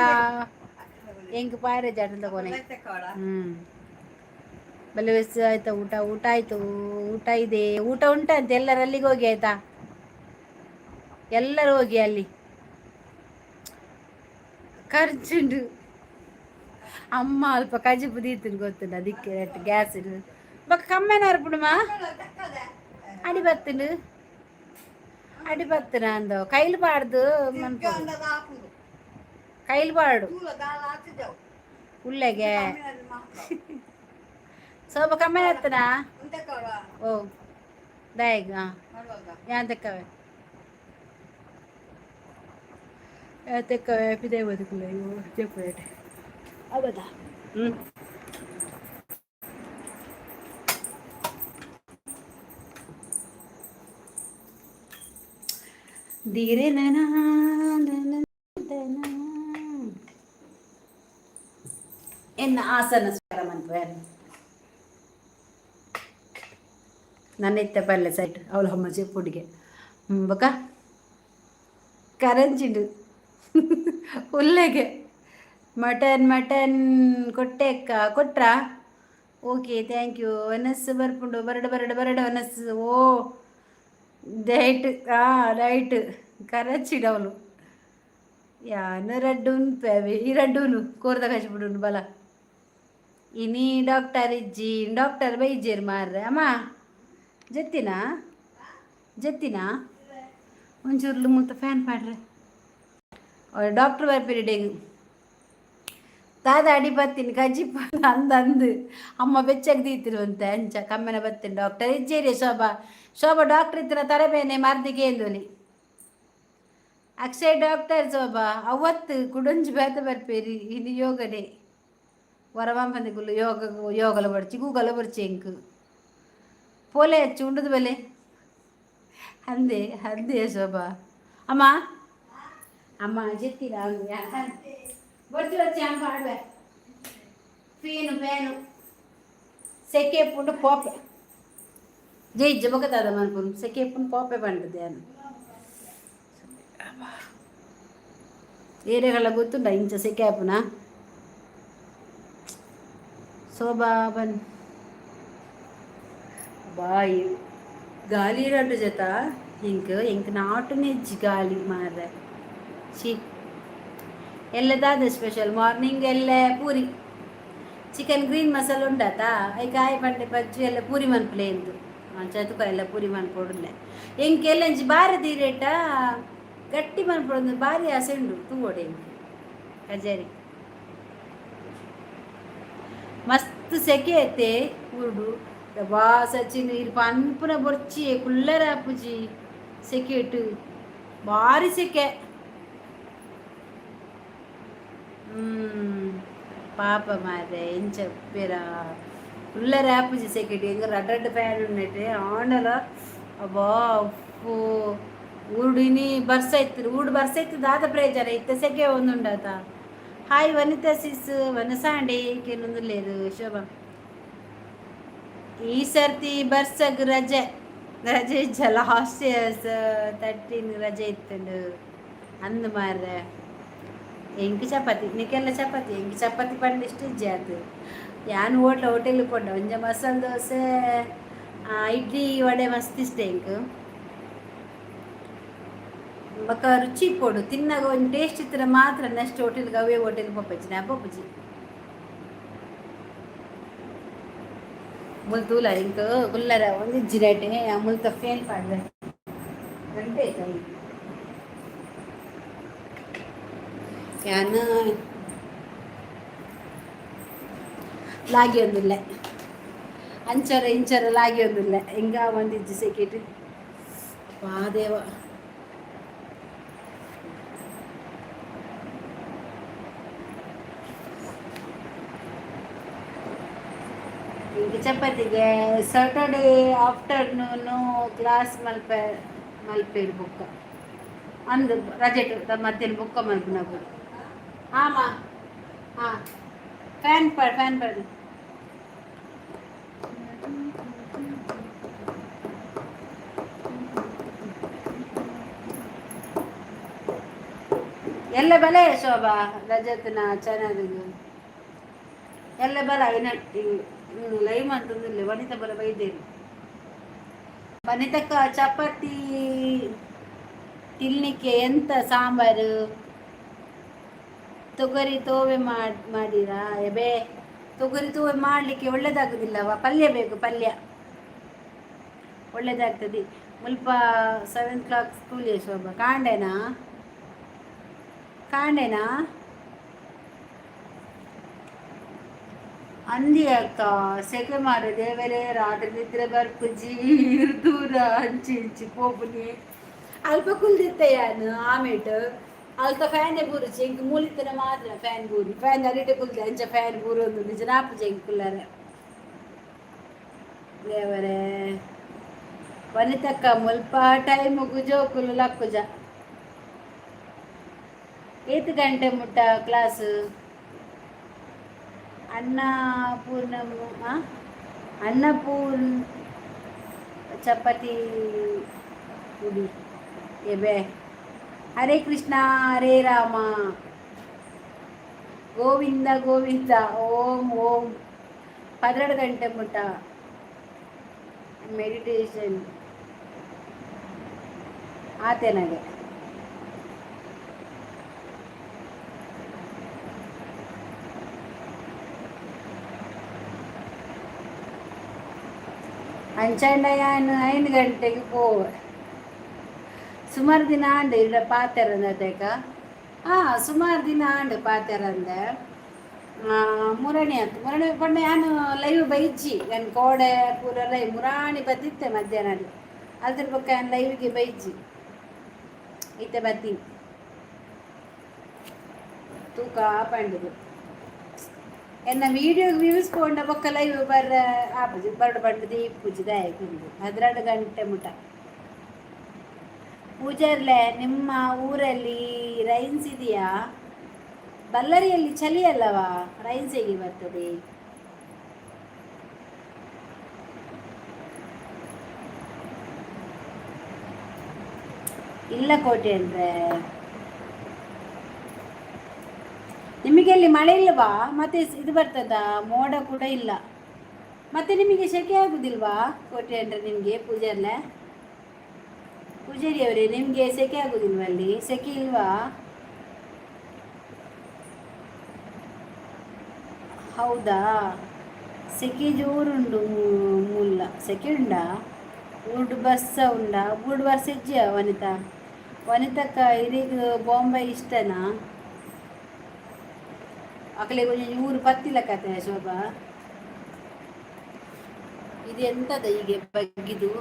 ಹೆಂಗ್ ಪಾರೆ ಜಾಟಲ್ ತಗೋನೆ. ಹ್ಞೂ, ಬಲೆ ಬೆಸ್ ಆಯ್ತಾ ಊಟ? ಊಟ ಆಯ್ತು, ಊಟ ಇದೆ, ಊಟ ಉಂಟಂತೆ. ಎಲ್ಲರೂ ಅಲ್ಲಿಗೆ ಹೋಗಿ ಆಯ್ತಾ? ಎಲ್ಲರೂ ಹೋಗಿ ಅಲ್ಲಿ ಖರ್ಚುಂಡು. ಅಮ್ಮ ಅಲ್ಪ ಕಜಿಪು ದೀತುಂಡು ಗೊತ್ತುಂಡು ಅದಕ್ಕೆ ಗ್ಯಾಸ್ ಬೊಕ್ಕ ಕಮ್ಮೆನ ಅರ್ಪುಡುಮಾ. ಅಡಿ ಬತ್ತುಂಡು ಅಡಿ ಬತ್ತುನ ಅಂದು ಕೈಲು ಪಾಡ್ದು ಮನ್ಪೊಡು ಕೈಲು ಪಾಡು ಉಳ್ಳೆಗೆ ಸೋಪ ಕಮ್ಮಿ ಆಯ್ತನಾ? ಓ. ದಾಯೆಗ್ ಹಾಂ. ಮಾಡುವಾಗ. ಯಾನ್ ತೆಕ್ಕವೆ, ಯಾನ್ ತೆಕ್ಕವೆ. ಪಿದೈ ಬದುಕುಲ್ಲ ಇವು ಜೆಪ್ಪುಲೇಟ್ ಅವದಾ? ಹ್ಞೂ. ಧೀರೆ ನನ. ಎನ್ನ ಆಸನ ಸ್ವರ ಮನ್ಪುವೆ. ನನ್ನ ಇತ್ತೆ ಪಲ್ಲೆ ಸೈಟ್ ಅವಳು ಅಮ್ಮ ಚೆಪ್ಪುಡಿಗೆ ಬೊಕ ಕರಂಚಿಂಡು ಉಲ್ಲೆಗೆ. ಮಟನ್ ಮಟನ್ ಕೊಟ್ಟೆ ಅಕ್ಕ, ಕೊಟ್ರಾ? Okay, thank you. ಒನಸ್ಸು ಬರ್ಪುಂಡು, ಬರಡು ಬರಡು ಬರಡು ಒನಸ್ಸು. ಓ ಡೈಟ್, ಆ ರೈಟ್. ಕರಚಿಡವಳು ಯಾನ ರಡ್ಡು ಉನ್ಪೇವೆ. ಈ ರಡ್ಡುನು ಕೋರ್ದ ಕಚ್ಬಿಡುನು ಬಲ. ಇನಿ ಡಾಕ್ಟರ್ ಇಜ್ಜಿ, ಡಾಕ್ಟರ್ ಬೈಜೇರು ಮಾರ್ರೆ. ಅಮ್ಮ, ಜತ್ತಿನಾ ಜತ್ತಿನಾ? ಒಂಚೂರು ಮುಲ್ತ ಫ್ಯಾನ್ ಪಾಡ್ರೆ. ಡಾಕ್ಟರ್ ಬರ್ಪಿರಿ ಡೇಗ್ ದಾದ ಅಡಿ ಬತ್ತೀನಿ ಕಜ್ಜಿಪ್ಪ ಅಂದ ಅಂದು ಅಮ್ಮ ಬೆಚ್ಚಗೆ ದೀತಿರುವಂತೆ ಅಂಚ ಕಮ್ಮೆನ ಬತ್ತೀನಿ. ಡಾಕ್ಟರ್ ಇಜ್ಜೇರಿ ಶೋಭಾ. ಶೋಭಾ, ಡಾಕ್ಟರ್ ಇತ್ತಿನ ತರಬೇನೆ ಮರ್ದಿಗೆ ಎಂದೊಲಿ. ಅಕ್ಷಯ್ ಡಾಕ್ಟರ್ ಶೋಭಾ ಅವತ್ತು ಕುಡೊಂಜಿ ಬೇತ ಬರ್ಪೇರಿ. ಇನ್ನು ಯೋಗನೇ ವರಮಾಂಬಂದಿ ಗುಲ್ಲು ಯೋಗ ಯೋಗಲ ಬಡ್ಚಿ, ಗೂಗಲ ಬಡ್ಚಿ. ಎಂಕ್ ಪೋಲೆ ಹೆಚ್ಚು ಉಂಡದ ಬೆಲೆ ಅಂದೆ ಅಂದೆ ಶೋಭಾ. ಅಮ್ಮ ಅಮ್ಮ, ಜೆತ್ತಿರ ಬರ್ತಿ వచ్చి ಅಮ್ಮ ಪಾಡುವೆ. ಫೀನು ಪೇನು ಸೆಕೆ ಪುಂಡು ಪೋಪೆ ಜೈ ಜಬಕದಾದ ಮನ್ಪುನು. ಸೆಕೆ ಪುಂಡು ಪೋಪೆ ಪಂಡದೆ ಅನು. ಏರಿಯಾಗಳ ಗೊತ್ತುಂಡ ಇಂಚ ಸೆಕೆ ಆಪುನ? ಶೋಭಾ ಬನ್ ಬಾಯಿ ಗಾಲಿ ರಡ್ಡು ಜತ ಇಂಕ್ ಎಂಕ್ ನಾಟು ನೆಜ್ಜಿ ಗಾಲಿ ಮಾರ್ರೆ. ಚಿ, ಎಲ್ಲದಾದ ಸ್ಪೆಷಲ್ ಮಾರ್ನಿಂಗ್? ಎಲ್ಲ ಪೂರಿ, ಚಿಕನ್ ಗ್ರೀನ್ ಮಸಾಲ ಉಂಡಾತ? I ಕಾಯಿ ಪಂಡೆ ಪಜ್ಜು ಎಲ್ಲ ಪೂರಿ ಮನ್ಪುಲೆ ಎಂದು ಚತುಕ ಎಲ್ಲ ಪೂರಿ ಮನ್ಪೊಡುಲ್ಲೆ. ಎಂಕ್ ಎಲ್ಲಂಜಿ ಬಾರಿ ತೀರೇಟ ಗಟ್ಟಿ ಮನ್ಪೊಡೊಂದು ಬಾರಿ ಆಸೆ ಉಂಡು. ತೂವೊಡೆ ಎಂಕ್ ಕಜಾರಿ. ಮಸ್ತ್ ಸೆಕೆ ಐತೆ ಊರುಡು. ಬಾ ಸಚಿನ್, ಇರ್ ಪನ್ಪುನ ಬೊರ್ಚಿ ಕುಲ್ಲರ ಆಪುಜಿ ಸೆಕೆಟು, ಬಾರಿ ಸೆಕೆ. ಪಾಪ ಮಾರ್ರೆ, ಎಂಚ ಪೇರ ಕುಲ್ಲರ ಆಪುಜಿ ಸೆಕೆಟ್. ಎಂಗ ರಡ್ಡ್ ರಡ್ಡ್ ಫ್ಯಾನ್ ಉಂಡೈತೆ ಆಂಡಲ ಅಬ್ಬಾ ಉಪ್ಪು. ಊರುಡು ಇನಿ ಬರ್ಸ ಇತ್ತು. ಊರುಡು ಬರ್ಸ ಇತ್ತು, ದಾದ ಪ್ರಯೋಜನ? ಇತ್ತೆ ಸೆಕೆ ಒಂದುಂಡಾತ. ಹಾಯ್ ವನಿತಾ ಸಿಸ್, ವನಸಾಂಡೆ ಕೇನೊಂದುಲ್ಲೇರು ಶೋಭಾ. ಈ ಸರ್ತಿ ಬರ್ಸಗ್ ರಜೆ ರಜೆ ಇಜ್ಜಲ್ಲ? ಲಾಸ್ಟ್ 13 ರಜೆ ಇತ್ತುಂಡು ಅಂದು ಮಾರ್ರೆ. ಎಂಕ್ ಚಪಾತಿ, ನಿಕ್ಕೆಲ್ಲ ಚಪಾತಿ, ಎಂಕ್ ಚಪಾತಿ ಪಂಡ ಇಷ್ಟ ಇಜ್ಜಿ ಆತು. ಯಾನ್ ಹೋಟ್ಲ ಹೋಟೆಲ್ ಪೋಂಡ ಒಂಜ ಮಸಾಲೆ ದೋಸೆ, ಇಡ್ಲಿ ವಡೆ ಮಸ್ತ್ ಇಷ್ಟ ಎಂಕ್. ಬೊಕ ರುಚಿ ಇಪ್ಪೊಡು, ತಿನ್ನಗ ಒಂಜಿ ಟೇಸ್ಟ್ ಇತ್ತಿನ ಮಾತ್ರ ನೆಕ್ಸ್ಟ್ ಹೋಟೆಲ್ಗೆ ಅವೇ ಹೋಟೆಲ್ ಪೋಪುಜಿ ನಾ, ಪೋಪುಜಿ. ಮುಲ್ ತೂಲ, ಇಂಕ್ ಕುಲ್ಲರ ಒಂದಿಜ್ಜಿ ರೇಟೆ. ಮುಲ್ತ ಫೇಲ್ ಪಾಡ್ವೆ. ಗಂಟೆ ಆಯ್ತಾ? ಯಾನ್ ಲಾಗಿಯೊಂದುಲ್ಲೆ, ಅಂಚರ ಇಂಚರ ಲಾಗಿಯೊಂದುಲ್ಲೆ. ಹಿಂಗ ಒಂದಿಜ್ಜಿ ಸೆಕೆಟ್ ವಾದೇವ. ಈಗ ಚಪಾತಿಗೆ ಸ್ಯಾಟರ್ಡೇ ಆಫ್ಟರ್ನೂನು ಕ್ಲಾಸ್ ಮಲ್ಪೆ ಮಲ್ಪೇರು ಬುಕ್ಕ ಅಂದು ರಜೆಟ್ ಮಧ್ಯಾಹ್ನ ಬುಕ್ಕ ಮಲ್ಪುನಗು. ಆಮ ಹಾಂ, ಫ್ಯಾನ್ ಪಾಡ್, ಫ್ಯಾನ್ ಪಾಡು. ಎಲ್ಲ ಬಲೆ ಶೋಭಾ, ರಜತ್ನ ಚೆನ್ನಾಗಿ ಎಲ್ಲ ಬಲ. ಲೈವ್ ಅಂತಂದಿಲ್ಲ. ವನಿತಾ ಬಲ ಬೈದೇರು. ವನಿತಕ್ಕ, ಚಪಾತಿ ತಿನ್ಲಿಕ್ಕೆ ಎಂತ ಸಾಂಬಾರು? ತೊಗರಿ ತೋವೆ ಮಾಡಿರಾ? ಎಬೆ, ತೊಗರಿ ತೋವೆ ಮಾಡಲಿಕ್ಕೆ ಒಳ್ಳೇದಾಗುದಿಲ್ಲವ. ಪಲ್ಯ ಬೇಕು, ಪಲ್ಯ ಒಳ್ಳೇದಾಗ್ತದೆ. ಮುಲ್ಪ 7 ಕ್ಲಾಕ್ ಸ್ಕೂಲ್ ಶೋಭಾ. ಕಾಂಡೆನಾ ಕಾಂಡೆನಾ? ಅಂದಿ ಅಕ್ಕ, ಸೆಕೆ ಮಾರೆ ದೇವರೇ, ರಾತ್ರಿ ನಿದ್ರೆ ಬರ್ಪುಜಿ. ದೂರ ಅಂಚಿ ಇಂಚಿ ಪೋಪುನಿ. ಅಲ್ಪ ಕುಲ್ದಿತ್ತೆ ಯಾನು ಆಮೇಟ್. ಅಲ್ಪ ಫ್ಯಾನೇ ಬೂರುಚಿ ಇಂಕ್ ಮೂಲಿತ್ತನ ಮಾತ್ರ ಫ್ಯಾನ್ ಬೂರಿ. ಫ್ಯಾನ್ ಅಡಿಟೆ ಕುಲ್ದೆ, ಅಂಚ ಫ್ಯಾನ್ ಬೂರು ಒಂದು ನಿಜ ನಾಪುಜಿ ಎಂಕ್ ಕುಲ್ಲರೆ. ದೇವರೇ. ವನಿತಕ್ಕ, ಮುಲ್ಪ ಟೈಮುಗು ಜೋಕುಲು ಲಕ್ಕುಜ. ಏತ್ ಗಂಟೆ ಮುಟ್ಟ ಕ್ಲಾಸ್? ಅನ್ನಪೂರ್ಣ, ಅನ್ನಪೂರ್ಣ ಚಪಾತಿ ಪುಡಿ ಎಬೆ. ಹರೇ ಕೃಷ್ಣ, ಹರೇ ರಾಮ, ಗೋವಿಂದ ಗೋವಿಂದ, ಓಂ ಓಂ. 12 ಗಂಟೆ ಮುಟ್ಟ ಮೆಡಿಟೇಷನ್ ಆತೇನಾಗೆ. ಅಂಚಾಂಡ ಯಾನ್ 5 ಗಂಟೆಗೆ ಪೋವೆ. ಸುಮಾರು ದಿನ ಆಂಡ್ ಇಡ ಪಾತೆರಂದ. ಹಾಂ, ಸುಮಾರು ದಿನ ಆಂಡ್ ಪಾತೆರಂದೆ. ಮುರಣಿ ಆತು. ಮುರಣಿ ಪಂಡ ಯಾನು ಲೈವ್ ಬೈಜ್ಜಿ. ಯಾನ್ ಕೋಡೆ ಪೂರ ಲೈವ್ ಮುರಾಣಿ ಬತ್ತಿತ್ತೆ ಮಧ್ಯಾಹ್ನ. ಅದ್ರ ಬೊಕ್ಕ ಯಾನ್ ಲೈವ್ಗೆ ಬೈಜ್ಜಿ. ಇತ್ತೆ ಬತ್ತಿ ತೂಕ ಪಂಡುದು. ಎನ್ನ ವೀಡಿಯೋ ವ್ಯೂಸ್ ಪೋಂಡ ಬೊಕ್ಕ ಲೈವ್ ಬರ್ರ ಆಪುಜಿ. ಬರಡು ಪಂಡುದು ಇಪ್ಪುಜಿ. ದಾಯೆ ಕುಂದು 12 ಗಂಟೆ ಮುಟ. ಪೂಜಾರ್ಲೆ, ನಿಮ್ಮ ಊರಲ್ಲಿ ರೈನ್ಸ್ ಇದೆಯಾ? ಬಳ್ಳಾರಿಯಲ್ಲಿ ಚಳಿ ಅಲ್ಲವಾ? ರೈನ್ಸ್ ಹೇಗೆ ಬರ್ತದೆ? ಇಲ್ಲ ಕೋಟೆ ಅಂದ್ರೆ ನಿಮಗೆ ಅಲ್ಲಿ ಮಳೆ ಇಲ್ಲವಾ? ಮತ್ತೆ ಇದು ಬರ್ತದಾ? ಮೋಡ ಕೂಡ ಇಲ್ಲ. ಮತ್ತೆ ನಿಮಗೆ ಸೆಕೆ ಆಗುದಿಲ್ವಾ ಕೋಟೆ ಅಂದ್ರೆ? ನಿಮಗೆ ಪೂಜಾರ್ಲೆ, ಪೂಜಾರಿ ಅವರೇ, ನಿಮಗೆ ಸೆಕೆ ಆಗುದಿಲ್ವಾ ಅಲ್ಲಿ? ಸೆಕೆ ಇಲ್ವಾ? ಹೌದಾ? ಸೆಕೆ ಜೋರುಂಡು ಮುಲ್ಲ. ಸೆಕೆ ಉಂಡಾ? ಊರ್ಡು ಬರ್ಸ ಉಂಡಾ? ಊರ್ಡು ಬರ್ಸ ಇಜ್ಜಿಯ? ವನಿತಾ, ವನಿತಕ್ಕ, ಇರಿಗ್ ಬಾಂಬೆ ಇಷ್ಟನಾ? ಅಕಲೆಗ್ ಒಂಜಿ ಊರು ಪತ್ತಿಲ್ಲ ಕತೆ. ಶೋಭಾ, ಇದು ಎಂತದ ಹೀಗೆ ಬಗ್ಗಿದು?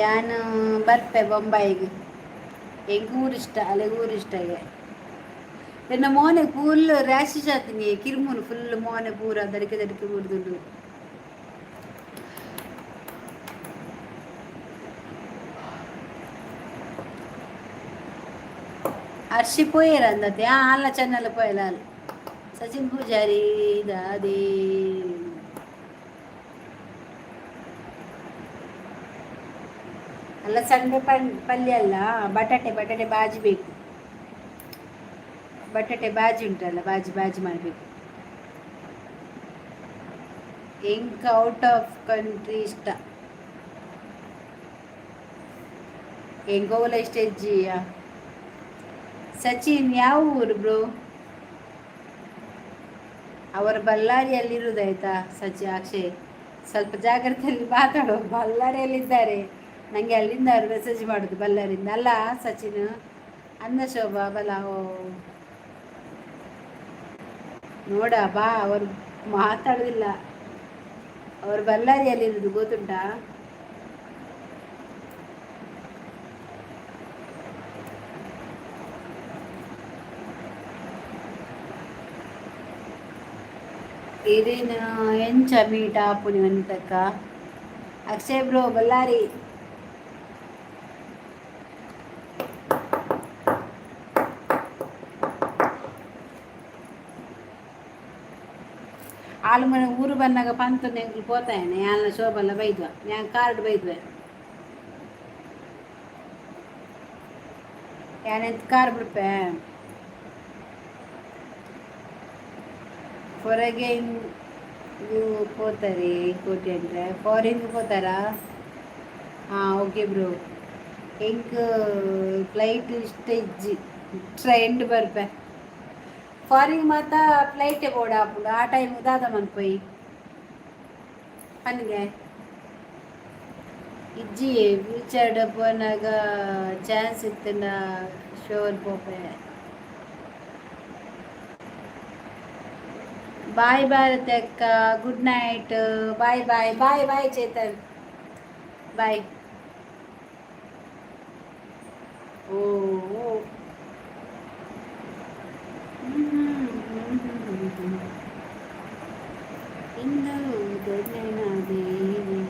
ಯಾನ್ ಬರ್ಪೆ ಬೊಂಬಾಯಿಗೆ. ಎಂಕ್ ಊರು ಇಷ್ಟ, ಅಲೆಗ್ ಊರು ಇಷ್ಟ. ಎನ್ನ ಮೋನೆ ಫುಲ್ ರ್ಯಾಶಸ್ ಆತೀನಿ. ಕಿರ್ಮುನು ಫುಲ್ ಮೋನೆ ಪೂರ ದಡಿಕೆ ದಡಿಕೆ ಬೂರ್ದುಂಡು. ಅರ್ಶಿ ಪೋಯೇರ ಅಂದತೆ. ಆ ಅಲ್ಲ, ಚೆನ್ನಲ್ಲ ಪೋಯಲ ಅಲ್ಲ. ಸಚಿನ್ ಪೂಜಾರಿ ದಾದಿ. ಅಲ್ಲ, ಸಂಡೆ ಪಲ್ಯ ಅಲ್ಲ, ಬಟಾಟೆ ಬಟಾಟೆ ಬಾಜಿ ಬೇಕು. ಬಟಾಟೆ ಬಾಜಿ ಉಂಟಲ್ಲ, ಬಾಜಿ ಬಾಜಿ ಮಾಡಬೇಕು. ಎಂಕ್ ಔಟ್ ಆಫ್ ಕಂಟ್ರಿ ಇಷ್ಟ. ಎಂಕೋಲ ಇಷ್ಟ ಇಜ್ಜಿಯ. ಸಚಿನ್, ಯಾವ ಊರು ಬ್ರೋ? ಅವರು ಬಳ್ಳಾರಿಯಲ್ಲಿರುವುದಾಯ್ತಾ? ಸಚಿ, ಅಕ್ಷಯ್, ಸ್ವಲ್ಪ ಜಾಗ್ರತೆಯಲ್ಲಿ ಮಾತಾಡುವ. ಬಳ್ಳಾರಿಯಲ್ಲಿದ್ದಾರೆ. ನನಗೆ ಅಲ್ಲಿಂದ ಅವರು ಮೆಸೇಜ್ ಮಾಡೋದು, ಬಳ್ಳಾರಿಯಿಂದ ಅಲ್ಲ ಸಚಿನ್? ಅನ್ನ ಶೋಭಾ ಬಲ. ಓ ನೋಡ ಬಾ. ಅವರು ಮಾತಾಡೋದಿಲ್ಲ. ಅವರು ಬಳ್ಳಾರಿಯಲ್ಲಿರುವುದು ಗೊತ್ತುಂಟಾ? ಇರೇನ ಎಂಚ ಮೀಟ್ ಆಪುನಿ ವನಿತಕ್ಕ? ಅಕ್ಷಯ್ ಬ್ರೋ, ಬಳ್ಳಾರಿ. ಆಲು ಮನೆ ಊರು ಬಂದಾಗ ಪಂತ ಎಂಕ್ಲು ಪೋತಾಯನೆ. ಯಾನ ಶೋಭಲ್ಲ ಬೈದ್ವ. ಯಾನ್ ಕಾರ್ಡ್ ಬೈದ್ವೆ. ಯಾನೆಂತ ಕಾರ್ ಬಿಡ್ಪೆ. ಹೊರಗೆ ಪೋತಾರೆ ಕೋಟಿ ಅಂದರೆ ಫಾರಿನ್ಗೆ ಪೋತಾರಾ? ಹಾಂ, ಓಕೆ ಬ್ರೋ. ಎಂಕ್ ಫ್ಲೈಟ್ ಇಷ್ಟ ಇಜ್ಜಿ, ಟ್ರೈನ್ ಬರ್ಪೆ. ಫಾರಿನ್ ಮಾತ ಫ್ಲೈಟೇ ಬೋಡ ಆಪುಂಡು. ಆ ಟೈಮ್ ದಾದ ಮನ್ಪೊಯ್ ಪನ್ಗೆ. ಇಜ್ಜಿ, ಫ್ಯೂಚರ್ಡ್ ಪೋನಾಗ ಚಾನ್ಸ್ ಇತ್ತಿನ ಶೋರ್ ಪೋಪೆ. ಬಾಯ್ ಭಾರತಿ ಅಕ್ಕ, good night, bye bye bye bye Chetan, bye. ಓ ಓ. ಇಂದು ದೊಡ್ಡನಾದೇನೆ.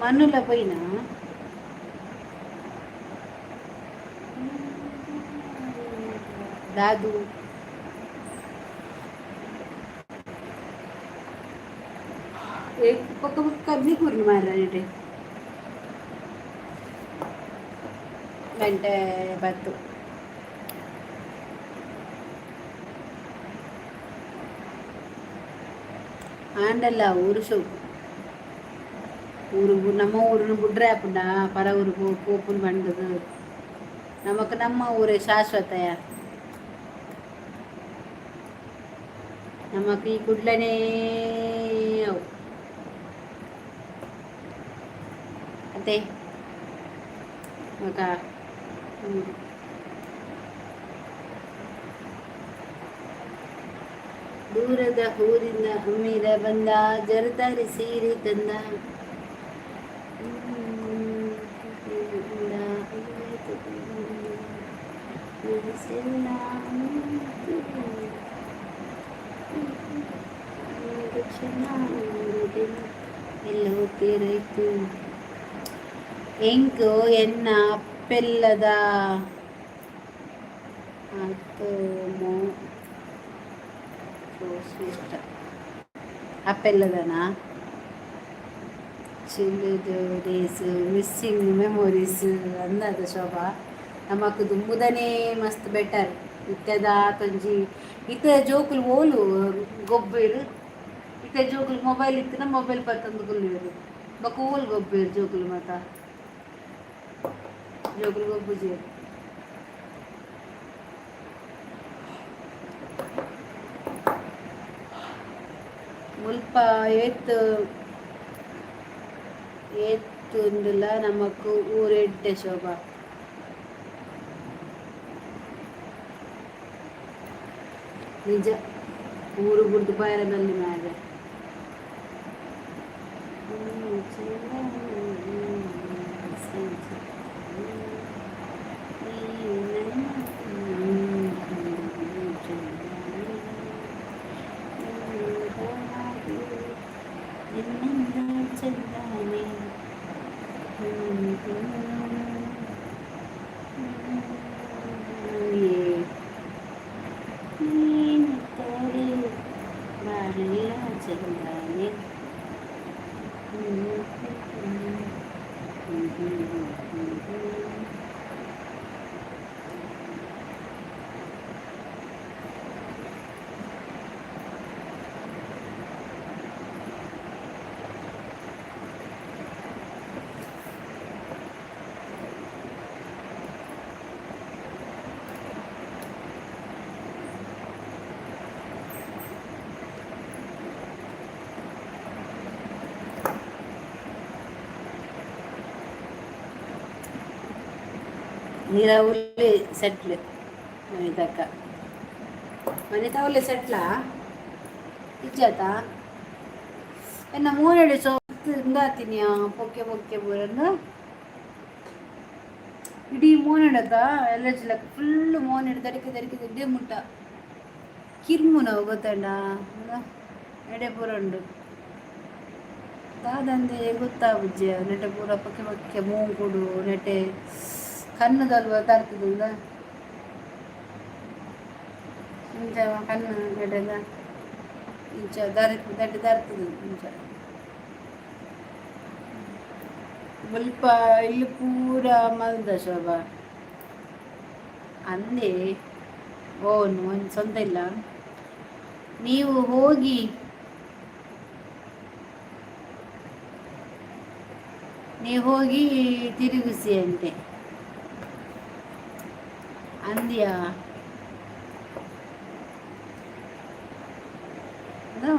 ಮನ್ನುಲ ಪೋಯಿನಾ? ದಾದು? ಪಕ್ಕ ಪಕ್ಕ ಕಮ್ಮಿ ಕೂರ್ನು ಮಾರ್ರೆ. 10:10. ಆಂಡಲ್ಲ ಊರು ಶೋಕು. ಊರು ನಮ್ಮ ಊರುನು ಬುಡ್ರೆ ಆಪುಂಡ ಪರ ಊರು ಪೋಪುನ್ ಬಂಡದು. ನಮಕ್ ನಮ್ಮ ಊರೇ ಶಾಶ್ವತಯ. ನಮಕ್ ಈ ಕುಡ್ಲನೇ ಅವು ಅತ್ತೆ ಮಗ ಊರು. ದೂರದ ಊರಿಂದ ಅಮ್ಮೀರ ಬಂದ, ಜರತಾರಿ ಸೀರೆ ತಂದ. ಎಲ್ಲ ತೇರಾಯ್ತು. ಎಂಕು ಎನ್ನ ಅಪ್ಪೆಲ್ಲದ ಆತೋಮೋ ಶ್ರೇಷ್ಠ ಅಪ್ಪೆಲ್ಲದನ ಚಿಲ್ಡ್ ಡೇಸ್, ಮಿಸ್ಸಿಂಗ್ ಮೆಮೊರೀಸ್ ಅಂದಾದ ಶೋಭಾ. ನಮಕ್ ದುಂಬುದನೇ ಮಸ್ತ್ ಬೆಟರ್. ಇತ್ತೆದ ಆತೊಂಜಿ ಇತ್ತೆ ಜೋಕುಲು ಓಲು ಗೊಬ್ಬೇರು? ಇತ್ತೆ ಜೋಕುಲು ಮೊಬೈಲ್ ಇತ್ತಿನ ಮೊಬೈಲ್ ಪತ್ತೊಂದು ಕುಲ್ಲುವೆರು. ಬೊಕ ಓಲು ಗೊಬ್ಬೇರು ಜೋಕುಲು ಮಾತ? ಜೋಕುಲು ಗೊಬ್ಬುಜೆರ್. ಮುಲ್ಪ ಏತ್ ಏತುಂಡುಲ ನಮಕ್ ಊರೆಡ್ಡೆ ಶೋಭಾ. ನಿಜ, ಊರು ಬುಡ್ದು ಪೋಯೆರೆ ಬಲ್ಲಿ ಮಾರ್ರೆ. ಚಂದಾನೆ. ನೀರಾವಲ್ಲಿ ಸೆಟ್ಲ್ ವನಿತಕ್ಕ. ವನಿತಾ ಒಲ್ಲೆ ಸೆಟ್ಲಾ ಇಜ್ಜಾತ? ಎನ್ನ ಮೂರೆಡೆ ಸೊತ್ತು ಇಂದಾತಿನಿಯ ಪೊಕ್ಕೆ ಪೊಕ್ಕೆ ಪೂರನ್ನು ಇಡೀ ಮೋನೆಡತ ಎಲ್ಲ ಜಿಲ್ಲಕ್ಕೆ ಫುಲ್ ಮೋನೆಡ್ ತಡಿಕೆ ತಡಿಕೆ ದಡ್ಡೆ ಮುಟ್ಟ ಕಿರ್ಮುನವು ಗೊತ್ತಂಡ ಎಡೆ ಪೂರ ಉಂಡು. ದಾದಂದೆ ಗೊತ್ತಾಬುಜ್ಜೆ. ನೆಟೆ ಪೂರ ಪೊಕ್ಕೆ ಪೊಕ್ಕೆ ಮೂಂಕುಡು ನೆಟೆ ಕಣ್ಣುದಲ್ವ ತರ್ತದ. ಇಂಚ ಕಣ್ಣು ನೆಟೆದ ಇಂಚ ದರಿ ದಡ್ಡಿ ದರ್ತದ ಇಂಚ. ಮುಲ್ಪ ಇಲ್ಲಿ ಪೂರ ಮಲ್ದ ಶೋಭಾ ಅಂದೆ. ಓನು ಒಂದು ಸ್ವಂತ ಇಲ್ಲ. ನೀವು ಹೋಗಿ, ನೀವು ಹೋಗಿ ತಿರುಗಿಸಿ ಅಂತೆ ಅಂದ್ಯಾ?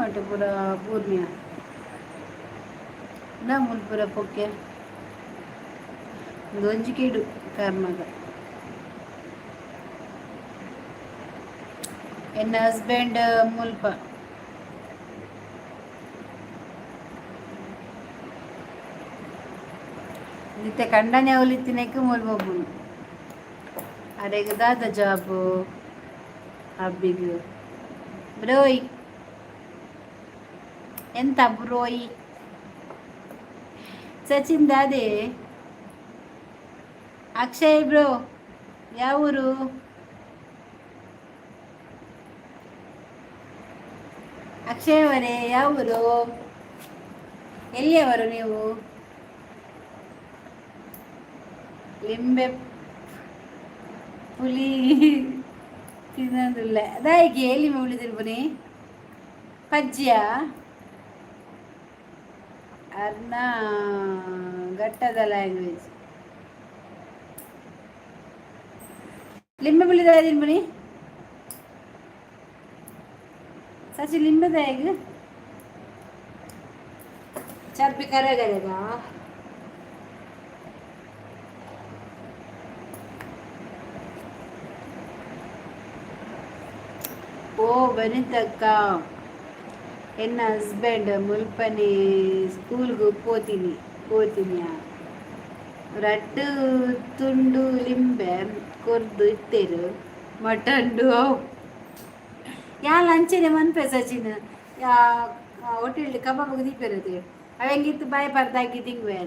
ಮಟ್ಟ ಪೂರ ಪೂರ್ಣಿಯ ನಾ ಮುಲ್ಪುರ ಪೊಕ್ಕೆ ಒಂದು ಒಂಜಿ ಕೇಡು ಕರ್ಮದ. ಎನ್ನ ಹಸ್ಬೆಂಡ್ ಮುಲ್ಪ. ಇತ್ತೆ ಕಂಡನೆ ಅವಲಿತ್ತಿನಕ್ಕೆ ಮುಲ್ಪ. ಅರೆಗ್ ದಾದ ಜಾಬು ಹಬ್ಬಿಗ್ ಬ್ರೋಯ್? ಎಂತ ಬ್ರೋಯ್? ಸಚಿನ್ ದಾದೆ? ಅಕ್ಷಯ್ ಬ್ರೋ, ಯಾವೂರು? ಅಕ್ಷಯ್ ಅವರೇ, ಯಾವೂರು? ಎಲ್ಲಿಯವರು ನೀವು? ಲಿಂಬೆ ಪುಲಿ ತಿನ್ನೋದಿಲ್ಲ. ಅದಾಯಿಗೆ ಲಿಂಬೆ ಹುಳಿ ತಿನ್ಪುನಿ ಪಜ್ಜಿಯ ಅರ್ನ ಗಟ್ಟದ ಲ್ಯಾಂಗ್ವೇಜ್. ಲಿಂಬೆ ಪುಳಿ ತಿನ್ಪುನಿ ಸಚಿ. ಲಿಂಬೆದ ಹೇಗೆ ಚರ್ಬಿ ಕರಗದ. ಓ ವನಿತಕ್ಕ, ಎನ್ನ ಹಸ್ಬೆಂಡ್ ಮುಲ್ಪನೆ ಸ್ಕೂಲ್ಗೆ ಪೋತೀನಿ ಪೋತಿನಿಯಾ. ರಡ್ಡು ತುಂಡು ಲಿಂಬೆ ಕೊರ್ದು ಇತ್ತೇರು ಮಟನ್ಡು. ಯಾಲ ಅಂಚೆನೆ ಮನ್ಪೆ ಸಚಿನ್. ಹೋಟೆಲ್ ಕಬಾಬ್ ದೀಪೆರದು ಅವೆಂಗಿತ್ತು ಬಾಯಿ ಪರ್ದಾಕಿ ತಿಂಗುವೆ.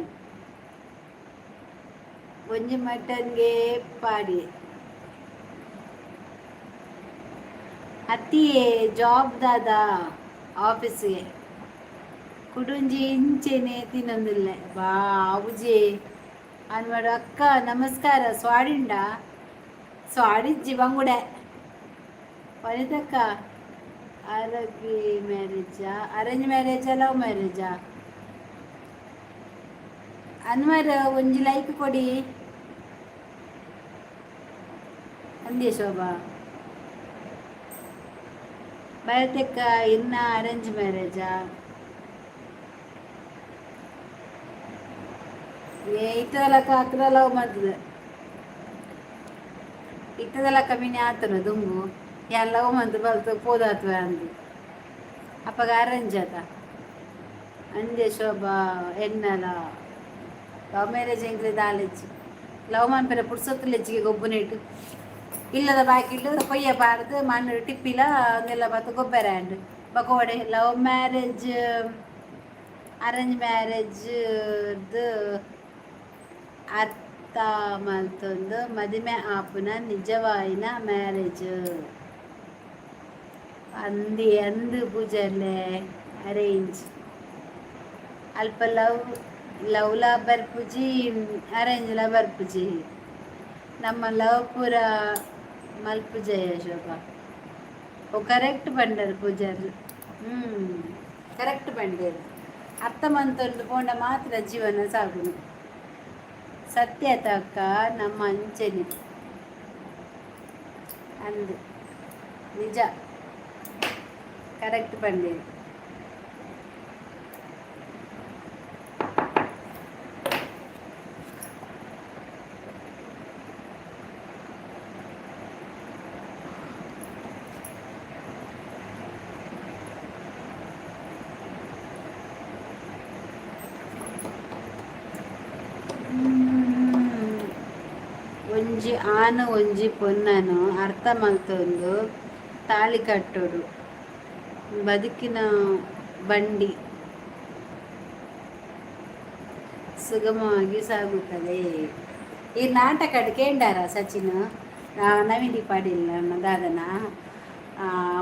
ಒಂಜಿ ಮಟನ್ಗೆ ಪಾಡಿ. ಅತ್ತಿಯೇ ಜಾಬ್ ದಾದ? ಆಫೀಸ್ಗೆ ಕುಡುಂಜಿ ಇಂಚೆನೆ ತಿನ್ನೊಂದಿಲ್ಲ ಬಾ ಅವುಜೆ ಅನ್ಮಾಡು. ಅಕ್ಕ ನಮಸ್ಕಾರ. ಸ್ವಾಡಿಂಡ ಸ್ವಾಡಿಜ್ಜಿ ಬಂಗುಡೆ. ವನಿತಕ್ಕ, ಆರೋಗ್ಯ ಮ್ಯಾರೇಜಾ, ಅರೇಂಜ್ ಮ್ಯಾರೇಜಾ, ಲವ್ ಮ್ಯಾರೇಜಾ? ಅನ್ವರ್, ಒಂಜಿ ಲೈಕ್ ಕೊಡಿ ಅಂದೆ. ಶೋಭಾ ಭರತಕ್ಕ, ಇನ್ನ ಅರೇಂಜ್ ಮ್ಯಾರೇಜಾ? ಏ ಇತ್ತದಲಕ್ಕ ಅತ್ರ ಲವ್ ಮಾಡ್ತದೆ. ಇತ್ತದಲಕ್ಕ ಮಿನಿ ಆತನ ದುಂಬು ಯಾನ್ ಲವ್ ಮಂತ್ ಬಲ್ತು ಪೋದಾತ್ವೆ ಅಂದು. ಅಪ್ಪಗ ಅರೇಂಜ್ ಆತ ಅಂದೆ. ಶೋಭಾ, ಎನ್ನಲ ಲವ್ ಮ್ಯಾರೇಜ್. ಎಂಕ್ಲೆ ದಾಲೆಜ್ಜಿ ಲವ್ ಮನ್ಪೆರೆ ಪುರ್ಸೊತ್ತು ಲೆಜ್ಜಿಗೆ. ಗೊಬ್ಬುನೇಟು ಇಲ್ಲದ ಬಾಕಿಲ್ಲು ಕೊಯ್ಯ ಪಾಡ್ದು ಮಣ್ಣು ಟಿಪ್ಪಿಲ ಅದೆಲ್ಲ ಬತ್ತು ಗೊಬ್ಬರ ಆಂಡ್ ಬಕೋಡೆ. ಲವ್ ಮ್ಯಾರೇಜ್ ಅರೇಂಜ್ ಮ್ಯಾರೇಜ್ ಅರ್ಥ ಮಲ್ತೊಂದು ಮದಿಮೆ ಆಪುನ ನಿಜವಾಯಿನ ಮ್ಯಾರೇಜ್ ಅಂದಿ ಅಂದು ಪೂಜಾರ್ಲೆ. ಅರೇಂಜ್ ಅಲ್ಪ ಲವ್ ಲವ್ಲಾ ಬರ್ಪುಜಿ, ಅರೇಂಜ್ಲ ಬರ್ಪುಜಿ. ನಮ್ಮ ಲವ್ ಪೂರ ಮಲ್ಪುಜಯ ಶೋಭಾ. ಓ ಕರೆಕ್ಟ್ ಪಂಡರ್ ಪೂಜಾರ್ಲು. ಕರೆಕ್ಟ್ ಪಂಡೇರು. ಅರ್ಥ ಮಂತೊಂದು ಪೋಂಡ ಮಾತ್ರ ಜೀವನ ಸಾಗುನು. ಸತ್ಯ ತಕ್ಕ ನಮ್ಮ ಅಂಚೆನೆ ಅಂದು ನಿಜ. ಕರೆಕ್ಟ್ ಪಂಡೇರು. ಒಂಜಿ ಆನು ಒಂಜಿ ಪೊನ್ನನು ಅರ್ಥ ಮಲ್ತೊಂದು ತಾಳಿ ಕಟ್ಟೊಡು. ಬದುಕಿನ ಬಂಡಿ ಸುಗಮವಾಗಿ ಸಾಗುತ್ತದೆ. ಈ ನಾಟಕ ಕೇಂಡಾರ ಸಚಿನ್? ನವೀನ್ ಪಾಟೀಲ್ ದಾದನ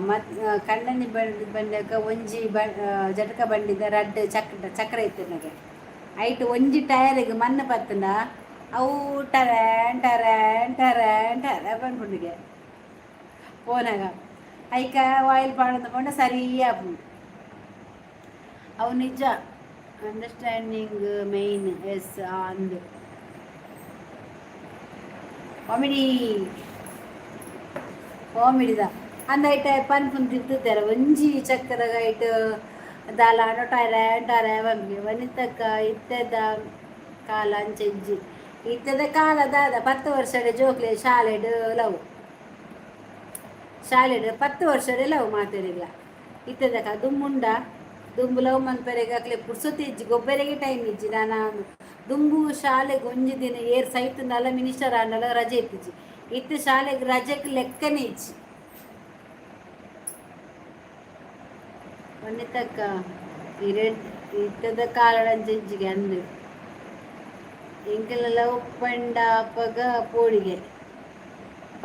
ಮತ್ ಕಂಡನಿ ಬಂಡಿ ಬಂಡಕ ಒಂಜಿ ಬ ಜಟಕ ಬಂಡಿದ ರಡ್ಡ್ ಚಕ್ರ ಚಕ್ರ ಇತ್ತಿನಗೆ. ಐಟ್ ಒಂಜಿ ಟೈರಿಗೆ ಮಣ್ಣು ಪತ್ತಂಡ ಅವು ಟರ್ಯಾನ್ ಟರ್ಯಾನ್ ಟರ್ಯಾನ್ ಟರ ಪನ್ಪುಂಡಿಗೆ ಪೋನಾಗ. ಐಕ ಆಯಿಲ್ ಪಾಡೊಂದು ಪಂಡ ಸರಿ ಆಪುಂಡು ಅವು. ನಿಜ, ಅಂಡರ್ಸ್ಟ್ಯಾಂಡಿಂಗ್ ಮೇಯ್ನ್. ಎಸ್, ಅಂದು ಕಾಮಿಡಿ ಕಾಮಿಡಿದ. ಅಂದೈಟ ಪನ್ಪುನ್ ತಿಂತುತ್ತೆರ ಒಂಜಿ ಚಕ್ಕದ ಐಟ್ ದಾಲ ಟೊಟಾರೆ ಟರೆ ಬಂಬಿ ವನಿತಕ್ಕ. ಇತ್ತೆದ ಕಾಲ ಅಂಚೆಜ್ಜಿ. ಇತ್ತೆದ ಕಾಲ ದಾದ? 10 ವರ್ಷದ ಜೋಕ್ಲೆ ಶಾಲೆಡ್ ಲವ್. ಶಾಲೆಡ್ 10 ವರ್ಷಡೆ ಲವ್ ಮಾತೆರೆಗ್ಲ ಇತ್ತೆದ. ದುಂಬುಂಡ? ದುಂಬು ಲವ್ ಮನ್ಪೆರೆಗ್ ಅಕ್ಲೆ ಪುರ್ಸೊತ್ತು ಇಜ್ಜಿ, ಗೊಬ್ಬೆರೆಗೆ ಟೈಮ್ ಇಜ್ಜಿ. ನಾನ ದುಂಬು ಶಾಲೆಗೆ ಒಂಜಿ ದಿನ ಏರ್ ಸೈತುಂಡಲ, ಮಿನಿಸ್ಟರ್ ಆಂಡಲ ರಜೆ ಇತ್ತಿಜಿ. ಇತ್ತೆ ಶಾಲೆಗೆ ರಜೆಕ್ ಲೆಕ್ಕನೆ ಇಜ್ಜಿ. ವನಿತಕ್ಕ, ಇರೆಡ್ ಇತ್ತದ ಕಾಲಡ್ ಅಂಚೆಂಚಿಗೆ ಅಂದ್. ಎಂಕಲೆಲ್ಲ ಪಂಡ ಅಪಗ ಪೋಡಿಗೆ.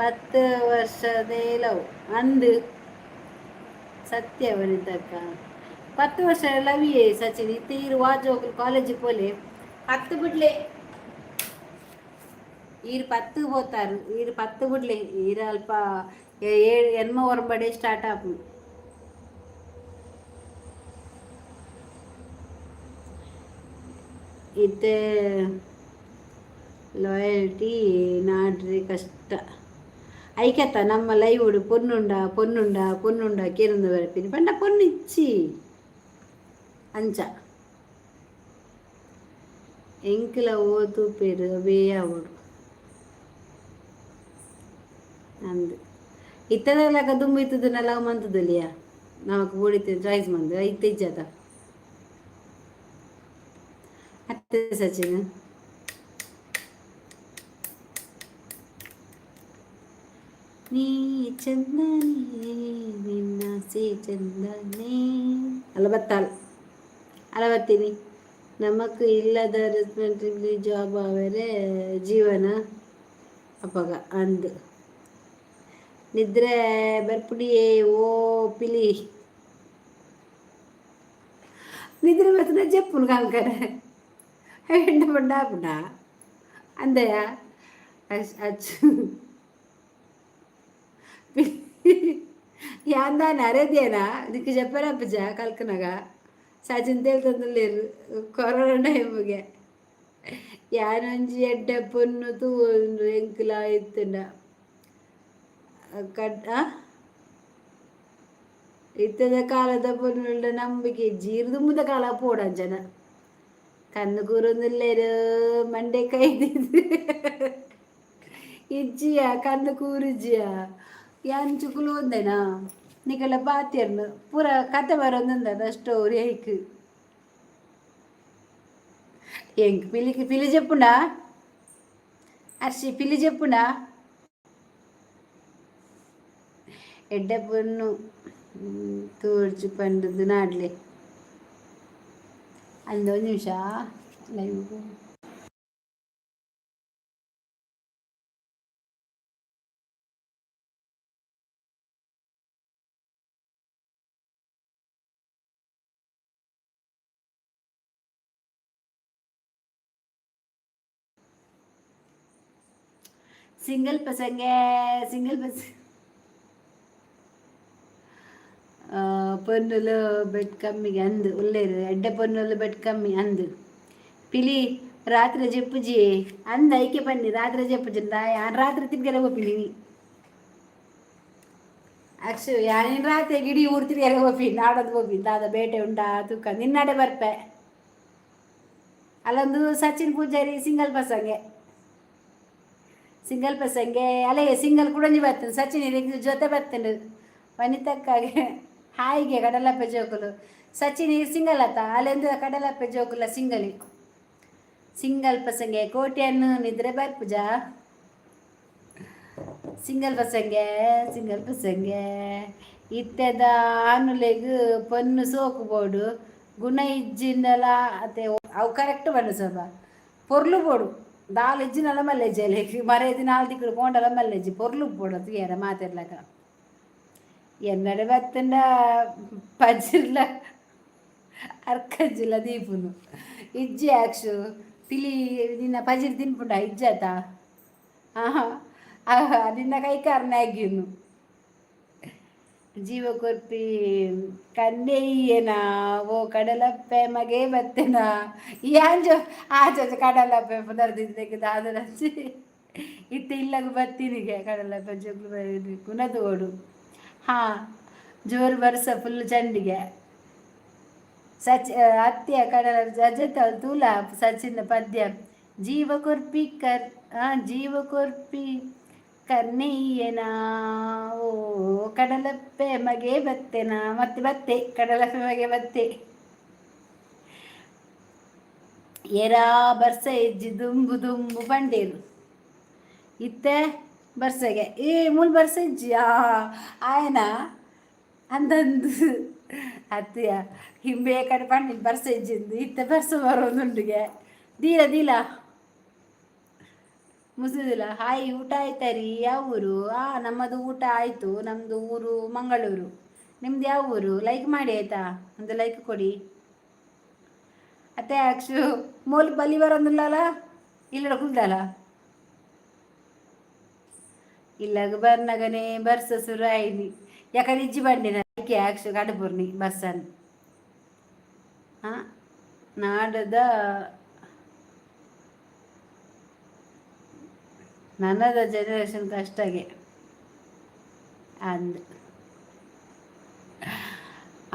10 ವರ್ಷದೇ ಲವ್ ಅಂದ್. ಸತ್ಯ ವನಿತಕ್ಕ, 10 ವರ್ಷ ಲವ್. ಏ ಸಚಿನ್, ಇತ್ತೆ ಈರ್ ವಾ ಜೋಕುಲು ಕಾಲೇಜಿಗೆ ಪೋಲೆ. 10 ಬಿಡ್ಲೆ, ಈರ್ 10 ಪೋತಾರು. ಈರ್ 10 ಬಿಡ್ಲೆ, ಈರ್ ಅಲ್ಪ ಏಳು ಎನ್ಮ ಒರಂಬಡೆ ಸ್ಟಾರ್ಟ್ ಆಪುಂಡು. ಇತ್ತೆ ಲಾಯಲ್ಟಿ ನಾಡ್ರೆ ಕಷ್ಟ ಐಕತ್ತ. ನಮ್ಮ ಲೈವುಡು ಪೊನ್ನುಂಡ, ಪೊನ್ನುಂಡ, ಪೊನ್ನುಂಡ ಕೇನೊಂದು ಬರ್ಪಿನಿ ಪಂಡ ಪೊನ್ನು ಇಚ್ಚಿ ಅಂಚ. ಎಂಕ್ಲ ಓ ತೂಪೆರ್ ಅವೇ ಆವೊಡು ಅಂದ್. ಇತ್ತೆದ ದುಂಬು ಇತ್ತದನ್ನ ಲವ್ ಮಂತುದೊಲಿಯ, ನಮಕ್ ಬೋಡಿತ್ತೆ ಚಾಯ್ಸ್ ಮಂದು. ಇತ್ತೆ ಇಜ್ಜದ ಅತ್ತೆ ಸಚಿನ್? ನೀ ಚಂದನೇ, ನಿನ್ನಾಸೆ ಚಂದನೇ. ಅಲ್ಲ ಬತ್ತಾಲ್, ಅಲ್ಲ ಬತ್ತೀನಿ. ನಮಕ್ ಇಲ್ಲದ ರೆಸ್ಪಾನ್ಸಿಬಿಲಿಟಿ, ಜಾಬ್ ಆವೆರೆ ಜೀವನ ಅಪಗ ಅಂದ್. ನಿದ್ರೆ ಬರ್ಪುಡಿಯೇ ಓ ಪಿಲಿ. ನಿದ್ರೆ ಬರ್ತದೆ ಜಪ್ಪುನು ಕಾಲ್ಕರೆ ಎಂಡ ಪಂಡ ಆಪುಂಡ ಅಂದಯ ಅಚ್ಚು. ಯಾಂದಾನ ಅರೇದೇನಾ ನಿಕ್ಕ್ ಜಪ್ಪರ ಅಪ್ಪುಜ ಕಲ್ಕನಗ ಸಚಿನ್ ತೇಲ್ತೊಂದುಲ್ಲೆರ್. ಕೊರೋನಾ ಟೈಮ್ಗೆ ಯಾನೊಂಜಿ ಎಡ್ಡೆ ಪೊನ್ನು ತೂವೊಂದು ಎಂಕ್ಲ ಇತ್ತ್ಂಡ ಕಡ್. ಇತ್ತದ ಕಾಲದ ಪೊನ್ನುಲ್ಡ ನಂಬಿಕೆ ಇಜ್ಜಿ. ದುಂಬುದ ಕಾಲ ಪೋಡಂಚನ ಕಣ್ಣು ಕೂರೊಂದುಲ್ಲೆರ್ ಮಂಡೆ ಕೈದಿದ್ದು ಇಜ್ಜಿಯ ಕಣ್ಣು ಕೂರುಜ್ಜಿಯ. ಯಾನ್ ಚುಕುಲು ಒಂದೇನಾ ನಿಕಲ ಪಾತೆರ್ನು ಪೂರ ಕತೆ ಬರೊಂದುಂದದ ಸ್ಟೋರಿ ಐಕ್. ಎಂಕ್ ಪಿಲಿಕ್ ಪಿಲಿ ಜೆಪ್ಪುಂಡಾ ಅರ್ಶಿ? ಪಿಲಿ ಜೆಪ್ಪುಂಡಾ? ಎಡ್ಡೆ ಪೊನ್ನು ತೋರ್ಜು ಪಂಡುದು ನಾಡ್ಲೆ ಅಂದ. ಒಂದು ನಿಮಿಷ, ಲೈವ್ ಸಿಂಗಲ್ ಪಸಂಗೆ, ಸಿಂಗಲ್ ಪಸ ಪೊನ್ನುಲು ಬೆಟ್ ಕಮ್ಮಿಗೆ ಅಂದು ಉಲ್ಲೇರು. ಎಡ್ಡೆ ಪೊನ್ನುಲು ಬೆಟ್ ಕಮ್ಮಿ ಅಂದು. ಪಿಲಿ ರಾತ್ರಿ ಜೆಪ್ಪುಜಿ ಅಂದ. ಐಕೆ ಬನ್ನಿ, ರಾತ್ರಿ ಜೆಪ್ಪುಜಿ. ಯಾನ್ ರಾತ್ರಿ ತಿರ್ಗೆಲ್ಲ ಪೋಪಿನಿ. ಅಕ್ಷು, ಯಾನಿನ್ ರಾತ್ರಿ ಗಿಡಿ ಊರು ತಿರ್ಗೆಲ್ಲ ಪೋಪಿ, ನಾಡೋದು ಪೋಪಿ. ದಾದ ಬೇಟೆ ಉಂಡಾ ತೂಕ ನಿನ್ನಡೆ ಬರ್ಪೆ. ಅಲ್ಲೊಂದು ಸಚಿನ್ ಪೂಜಾರಿ ಸಿಂಗಲ್ ಪಸಂಗೆ, ಸಿಂಗಲ್ ಪಸಂಗೆ. ಅಲ್ಲೇ ಸಿಂಗಲ್ ಕುಡೊಂಜಿ ಬರ್ತದೆ. ಸಚಿನ್ ಜೊತೆ ಬರ್ತೇನೆ. ವನಿತಕ್ಕಾಗೆ ಹಾಯಿಗೆ ಕಡಲಪ್ಪೆ ಜೋಕುಲು. ಸಚಿನ್ ಸಿಂಗಲ್ ಆತ. ಅಲ್ಲೆಂದು ಕಡಲಪ್ಪೆ ಜೋಕುಲ ಸಿಂಗಲಿ, ಸಿಂಗಲ್ ಪಸಂಗೆ. ಕೋಟ್ಯನ್ನು ನಿದ್ರೆ ಬರ್ಪುಜ. Single ಪಸಂಗೆ, single ಪಸಂಗೆ. ಇತ್ತೆದ ಆನುಲೆಗ್ ಪೊನ್ನು ಸೋಕು ಬೋಡು, ಗುಣ ಇಜ್ಜಿಂದಲ ಅತ್ತೆ. ಅವು ಕರೆಕ್ಟ್ ಬಣ್ಣ ಸ್ವಲ್ಪ ಪೊರ್ಲು ಬೋಡು. ದಾಲ್ ಇಜ್ಜಿನಲ ಮಲ್ಲೆಜ್ಜಿ ಅಲೆಗ್ ಮರೇದಿ ನಾಲ್ ದಿಕ್ಕುಡು ಪೋಂಡಲ ಮಲ್ಲೆಜ್ಜಿ. ಪೊರ್ಲು ಬೋಡು ತೂಯರ ಮಾತೆರ್ಲಕ. ಎನ್ನಡೆ ಬತ್ತಂಡ ಪಜಿರ್ಲ ಅರ್ಕಂಜಿಲ ದೀಪುನು ಇಜ್ಜಿ. ಆಕ್ಷು ಪಿಲಿ ನಿನ್ನ ಪಜಿರ್ ತಿನ್ಪುಂಡ? ಇಜ್ಜಾತ? ಆಹಾ, ನಿನ್ನ ಕೈಕಾರ್ನ ಆಗ್ಯುನು. ಜೀವ ಕೊರ್ಪಿ ಕಣ್ಣೆಯ್ಯನಾ ಓ ಕಡಲಪ್ಪೆ ಮಗೆ ಬತ್ತೆನಾ ಯಾಂಜೋ ಆಚೆ ಕಡಲಪ್ಪೆ ಪುದರ್ದಿದ್ದಕ್ಕೆ ದಾದನಂಚಿ. ಇತ್ತೆ ಇಲ್ಲಗ ಬತ್ತೀನಿಗೆ ಕಡಲಪ್ಪೆ ಜೋಕ್ಲು ಕುನದು ಓಡು. ಹಾ, ಜೋರು ಬರ್ಸ, ಫುಲ್ ಚಂಡಿಗೆ. ಸಚ್ ಅತ್ಯ ಕಡಲ ರಜತ ತೂಲ ಸಚಿನ್ ಪದ್ಯ. ಜೀವ ಕೊರ್ಪಿ ಕರ್ ಆ ಜೀವ ಕೊರ್ಪಿ ಕರ್ಣಯ್ಯನ ಓ ಕಡಲಪ್ಪೆ ಮಗೆ ಬತ್ತೆನಾ? ಮತ್ತೆ ಬತ್ತೆ, ಕಡಲಪ್ಪೆ ಮಗೆ ಬತ್ತೆ. ಏರಾ ಬರ್ಸ ಇಜ್ಜಿ ದುಂಬು ದುಂಬು ಬಂಡೇರು ಇತ್ತೆ ಬರ್ಸಗೆ. ಏ, ಮೂಲು ಬರ್ಸ ಇಜ್ಜಿ. ಆ ಆಯನ ಅಂದಂದು ಅತ್ತಿಯ ಹಿಂಬೆ ಕಡೆ ಪಂಡಿನ ಬರ್ಸ ಇಜ್ಜಿಂದು. ಇತ್ತೆ ಬರ್ಸ ಬರೋದುಂಡುಗೆ. ದೀಲ ದೀಲ ಮುಸುದಿಲ್ಲ. ಹಾಯ್, ಊಟ ಆಯ್ತಾ ರೀ? ಯಾವ ಊರು? ನಮ್ಮದು ಊಟ ಆಯಿತು. ನಮ್ಮದು ಊರು ಮಂಗಳೂರು. ನಿಮ್ದು ಯಾವ ಊರು? ಲೈಕ್ ಮಾಡಿ ಆಯ್ತಾ? ಒಂದು ಲೈಕ್ ಕೊಡಿ. ಅತ್ತೆ, ಅಕ್ಷು ಮೋಲ್ ಬಲಿ ಬರೋದಿಲ್ಲಲ್ಲ. ಇಲ್ಲ ಕುಲ್ದಲ್ಲ. ಇಲ್ಲಾಗ ಬರ್ನಗನೆ ಬರ್ಸ ಸುರು ಆಯ್ನಿ. ಯಾಕಂದ್ರೆ ಇಜ್ಜಿ ಬಂಡಿನ ಐಕೆ ಅಕ್ಷು ಕಡುಪುರ್ನಿ ಬರ್ಸನ್. ಹಾಂ, ನಾಡದ ನನದ ಜನರೇಷನ್ ಕಷ್ಟಗೆ ಅಂದ್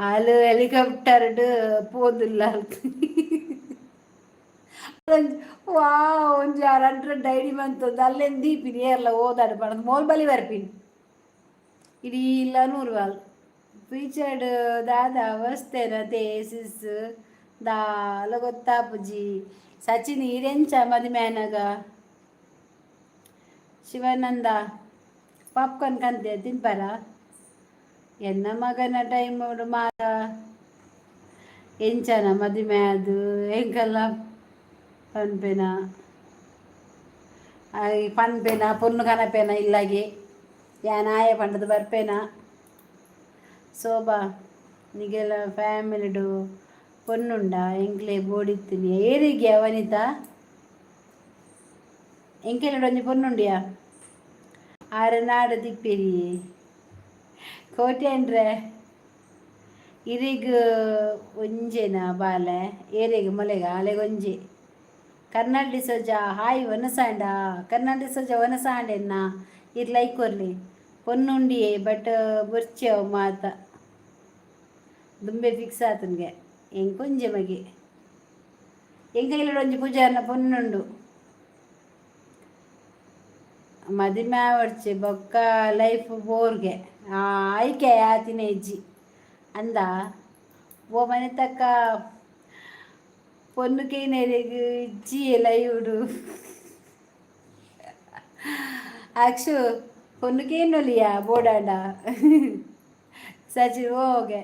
ಆಲು ಹೆಲಿಕಾಪ್ಟರ್ಡ್ ಪೋದಿಲ್ಲ. ವಾ, ಒಂಜಿ ಆರು ಹಂಡ್ರೆಡ್ ಐಡಿ ಬಂತದ್ದು ಅಲ್ಲೇನು ದೀಪಿನಿ ಏರ್ಲ ಓದಾಡು ಪಣದು ಮೋಲ್ ಬಲಿ ಬರ್ಪಿನಿ. ಇಡೀ ಇಲ್ಲ ನೂರು ವಾಲ್ ಫೀಚರ್ಡ್ ದಾದ ಅವಸ್ಥೆನ ತೇಸಿಸ್ ದಾಲ ಗೊತ್ತಾಪುಜಿ. ಸಚಿನ್, ಈರೆಂಚ ಮದಿಮೆ ಆನಗ? ಶಿವಾನಂದ, ಪಾಪ್ಕಾರ್ನ್ ಕಂತೆ ತಿನ್ಪಾರ? ಎನ್ನ ಮಗನ ಟೈಮ್ ಮಾರ ಎಂಚನ ಮದಿಮೆ ಅದು ಎಂಕಲ್ಲ ಪನ್ಪೆನ ಪನ್ಪೆನ ಪೊನ್ನು ಕನಪೇನ ಇಲ್ಲಾಗೆ ಯಾನಾಯ ಪಂಡದು ಬರ್ಪೇನ. ಶೋಭಾ, ನಿಗೆಲ ಫ್ಯಾಮಿಲಿಡು ಪೊನ್ನುಂಡ? ಎಂಕ್ಲೆ ಬೋಡಿತ್ತೀನಿ ಏರಿಗೆ. ವನಿತಾ, ಎಂಕೆಲ್ಲಡು ಒಂಜಿ ಪೊನ್ನುಂಡಿಯಾ? ಆರೆ ನಾಡು ತಿಪ್ಪಿರಿ ಕೋಟೆನ್ರೆ. ಇರಿಗ್ ಒಂಜೆನ ಬಾಲೆ? ಏರೆಗ್ ಮೊಲೆಗ ಆಲೆಗ್ ಒಂಜಿ. ಕರ್ನಾಲ್ ಡಿಸೋಜ ಹಾಯ್. ವನಸಾಂಡ? ಕರ್ನಾಲ್ ಡಿಸೋಜ ವನಸಾಂಡೆನ್ನ? ಇರ್ ಲೈಕ್ ಕೊರ್ಲಿ. ಪೊನ್ನುಂಡಿಯೇ, ಬಟ್ ಬೊರ್ಚಿ ಅವು ಮಾತ ದುಂಬೆ ಫಿಕ್ಸ್ ಆತನ್ಗೆ. ಎಂಕೊಂಜೆ ಮಗೆ. ಎಂಕೈಲಡ್ ಒಂಜಿ ಪೂಜಾರ್ನ ಪೊನ್ನುಂಡು. ಮದಿಮೆ ಆವಡ್ಚಿ, ಬೊಕ್ಕ ಲೈಫ್ ಬೋರ್ಗೆ. ಆಯ್ಕೆ ಆತಿನ ಇಜ್ಜಿ ಅಂದ. ಓ ಮನೆ ತಕ್ಕ ಪೊನ್ನು ಕೇನೆರೆಗ್ ಇಜ್ಜಿ ಲೈವ್ಡು. ಅಕ್ಷು, ಪೊನ್ನು ಕೇನೊಲಿಯ ಬೋಡಾಂಡ? ಸಚಿನ್ ಹೋಗೆ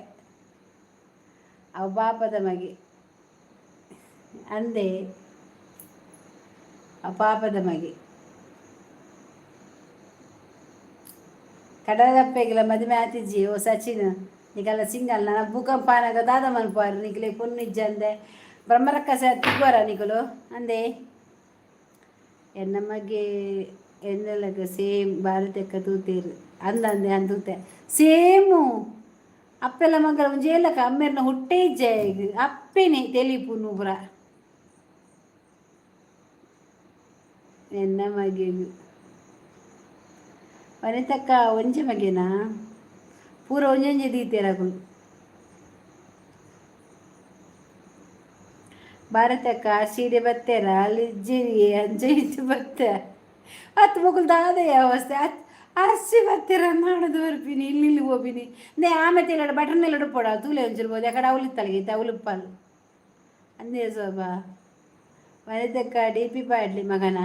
ಅವು ಪಾಪದ ಮಗೆ ಅಂದೆ. ಆ ಪಾಪದ ಮಗೆ. ಕಡಲಪ್ಪೆಗಿಲ ಮದಿಮೆ ಆತಿಜ್ಜಿ. ಓ ಸಚಿನ್, ನಿಕಲ್ಲ ಸಿಂಗಲ್. ನನ್ನ ಭೂಕಂಪ ಆನಗ ದಾದ ಮನ್ಪಾರು? ನಿಕ್ಲೆ ಪೊನ್ನು ಇಜ್ಜಂದೆ ಬ್ರಹ್ಮರಕ್ಕಸ ತಿಗ್ಗೋರ ನಿಕುಲು ಅಂದೆ. ಎನ್ನ ಮಗೆ ಎನ್ನಲಗ ಸೇಮ್ ಭಾರತಕ್ಕ ತೂತೇರು ಅಂದಂದೆ ಅಂದೂತೆ ಸೇಮು. ಅಪ್ಪೆಲ್ಲ ಮಗಳ ಒಂಜಿ ಏಲಕ ಅಮ್ಮೇರ್ನ ಹುಟ್ಟೇ ಇಜ್ಜೆ ಈಗ ಅಪ್ಪೆನೆ ತೆಲಿಪು ನೂಪುರ ಎನ್ನ ಮಗೆಗು. ವನಿತಕ್ಕ, ಒಂಜಿ ಮಗೆನಾ? ಪೂರ ಒಂಜೊಂಜಿ ದೀತೆರಕುಲು. ಭಾರತಕ್ಕ ಸೀರೆ ಬತ್ತೇರ ಅಲ್ಲಿ ಇಜ್ಜಿರಿ. ಅಂಚೆ ಇಂಚ ಬತ್ತೆ ಅತ್ ಮೊಗಲು ದಾದೆಯ ಅವಸ್ಥೆ. ಅತ್ ಅರ್ಸಿ ಬತ್ತೆರ ನಾಡದು ಬರ್ಪಿನಿ. ಇಲ್ಲಿ ಇಲ್ಲಿ ಹೋಪಿನಿ ನೇ ಆಮೆ ತೆಲಡ ಬಟನ್ ನೆಲಡು ಪೋಡ ತೂಲೆ ಒಂಚಿರ್ಬೋದು. ಯಾಕಡೆ ಅವಲಿತ್ತಲ್ಗೆ ಇತ್ತ ಅವಲುಪ್ಪಲ್ ಅಂದೇ. ಸೋಬಾ, ವನಿತಕ್ಕ ಡಿ ಪಿ ಪಾಡ್ಲಿ ಮಗನ.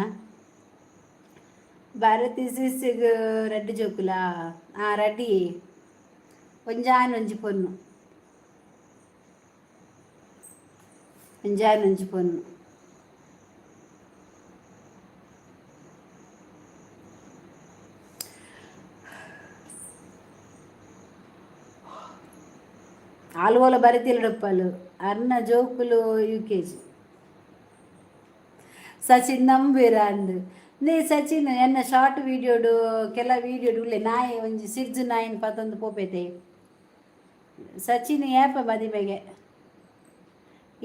ಭಾರತಿ ಸಿಸ್ಸಿಗ್ ರಡ್ಡ್ ಜೋಕುಲ? ಆ ರಡ್ಡಿ, ಒಂಜಾನ್ ಒಂಜಿ ಪೊನ್ನು, ಒಂಜಾನ್ ಒಂಜಿ ಪೊನ್ನು. ಆಲ್ವೋಲ ಬರಿತಿಲ್ಲಡಪ್ಪಲು ಅರ್ನ ಜೋಕುಲು ಯುಕೆಜಿ. ಸಚಿನ್ ನಂಬಿರ ಅಂದ್ ನೇ. ಸಚಿನ್, ಎನ್ನ ಶಾರ್ಟ್ ವೀಡಿಯೋಡು ಕೆಲ ವೀಡಿಯೋಡು ಉಲ್ಲೆ. ನಾಯಿ ಒಂಜಿ ಸಿರ್ಜು ನಾಯಿನ್ ಪತೊಂದು ಪೋಪೇತೆ. ಸಚಿನ್, ಏಪ ಮದಿಮೆಗೆ?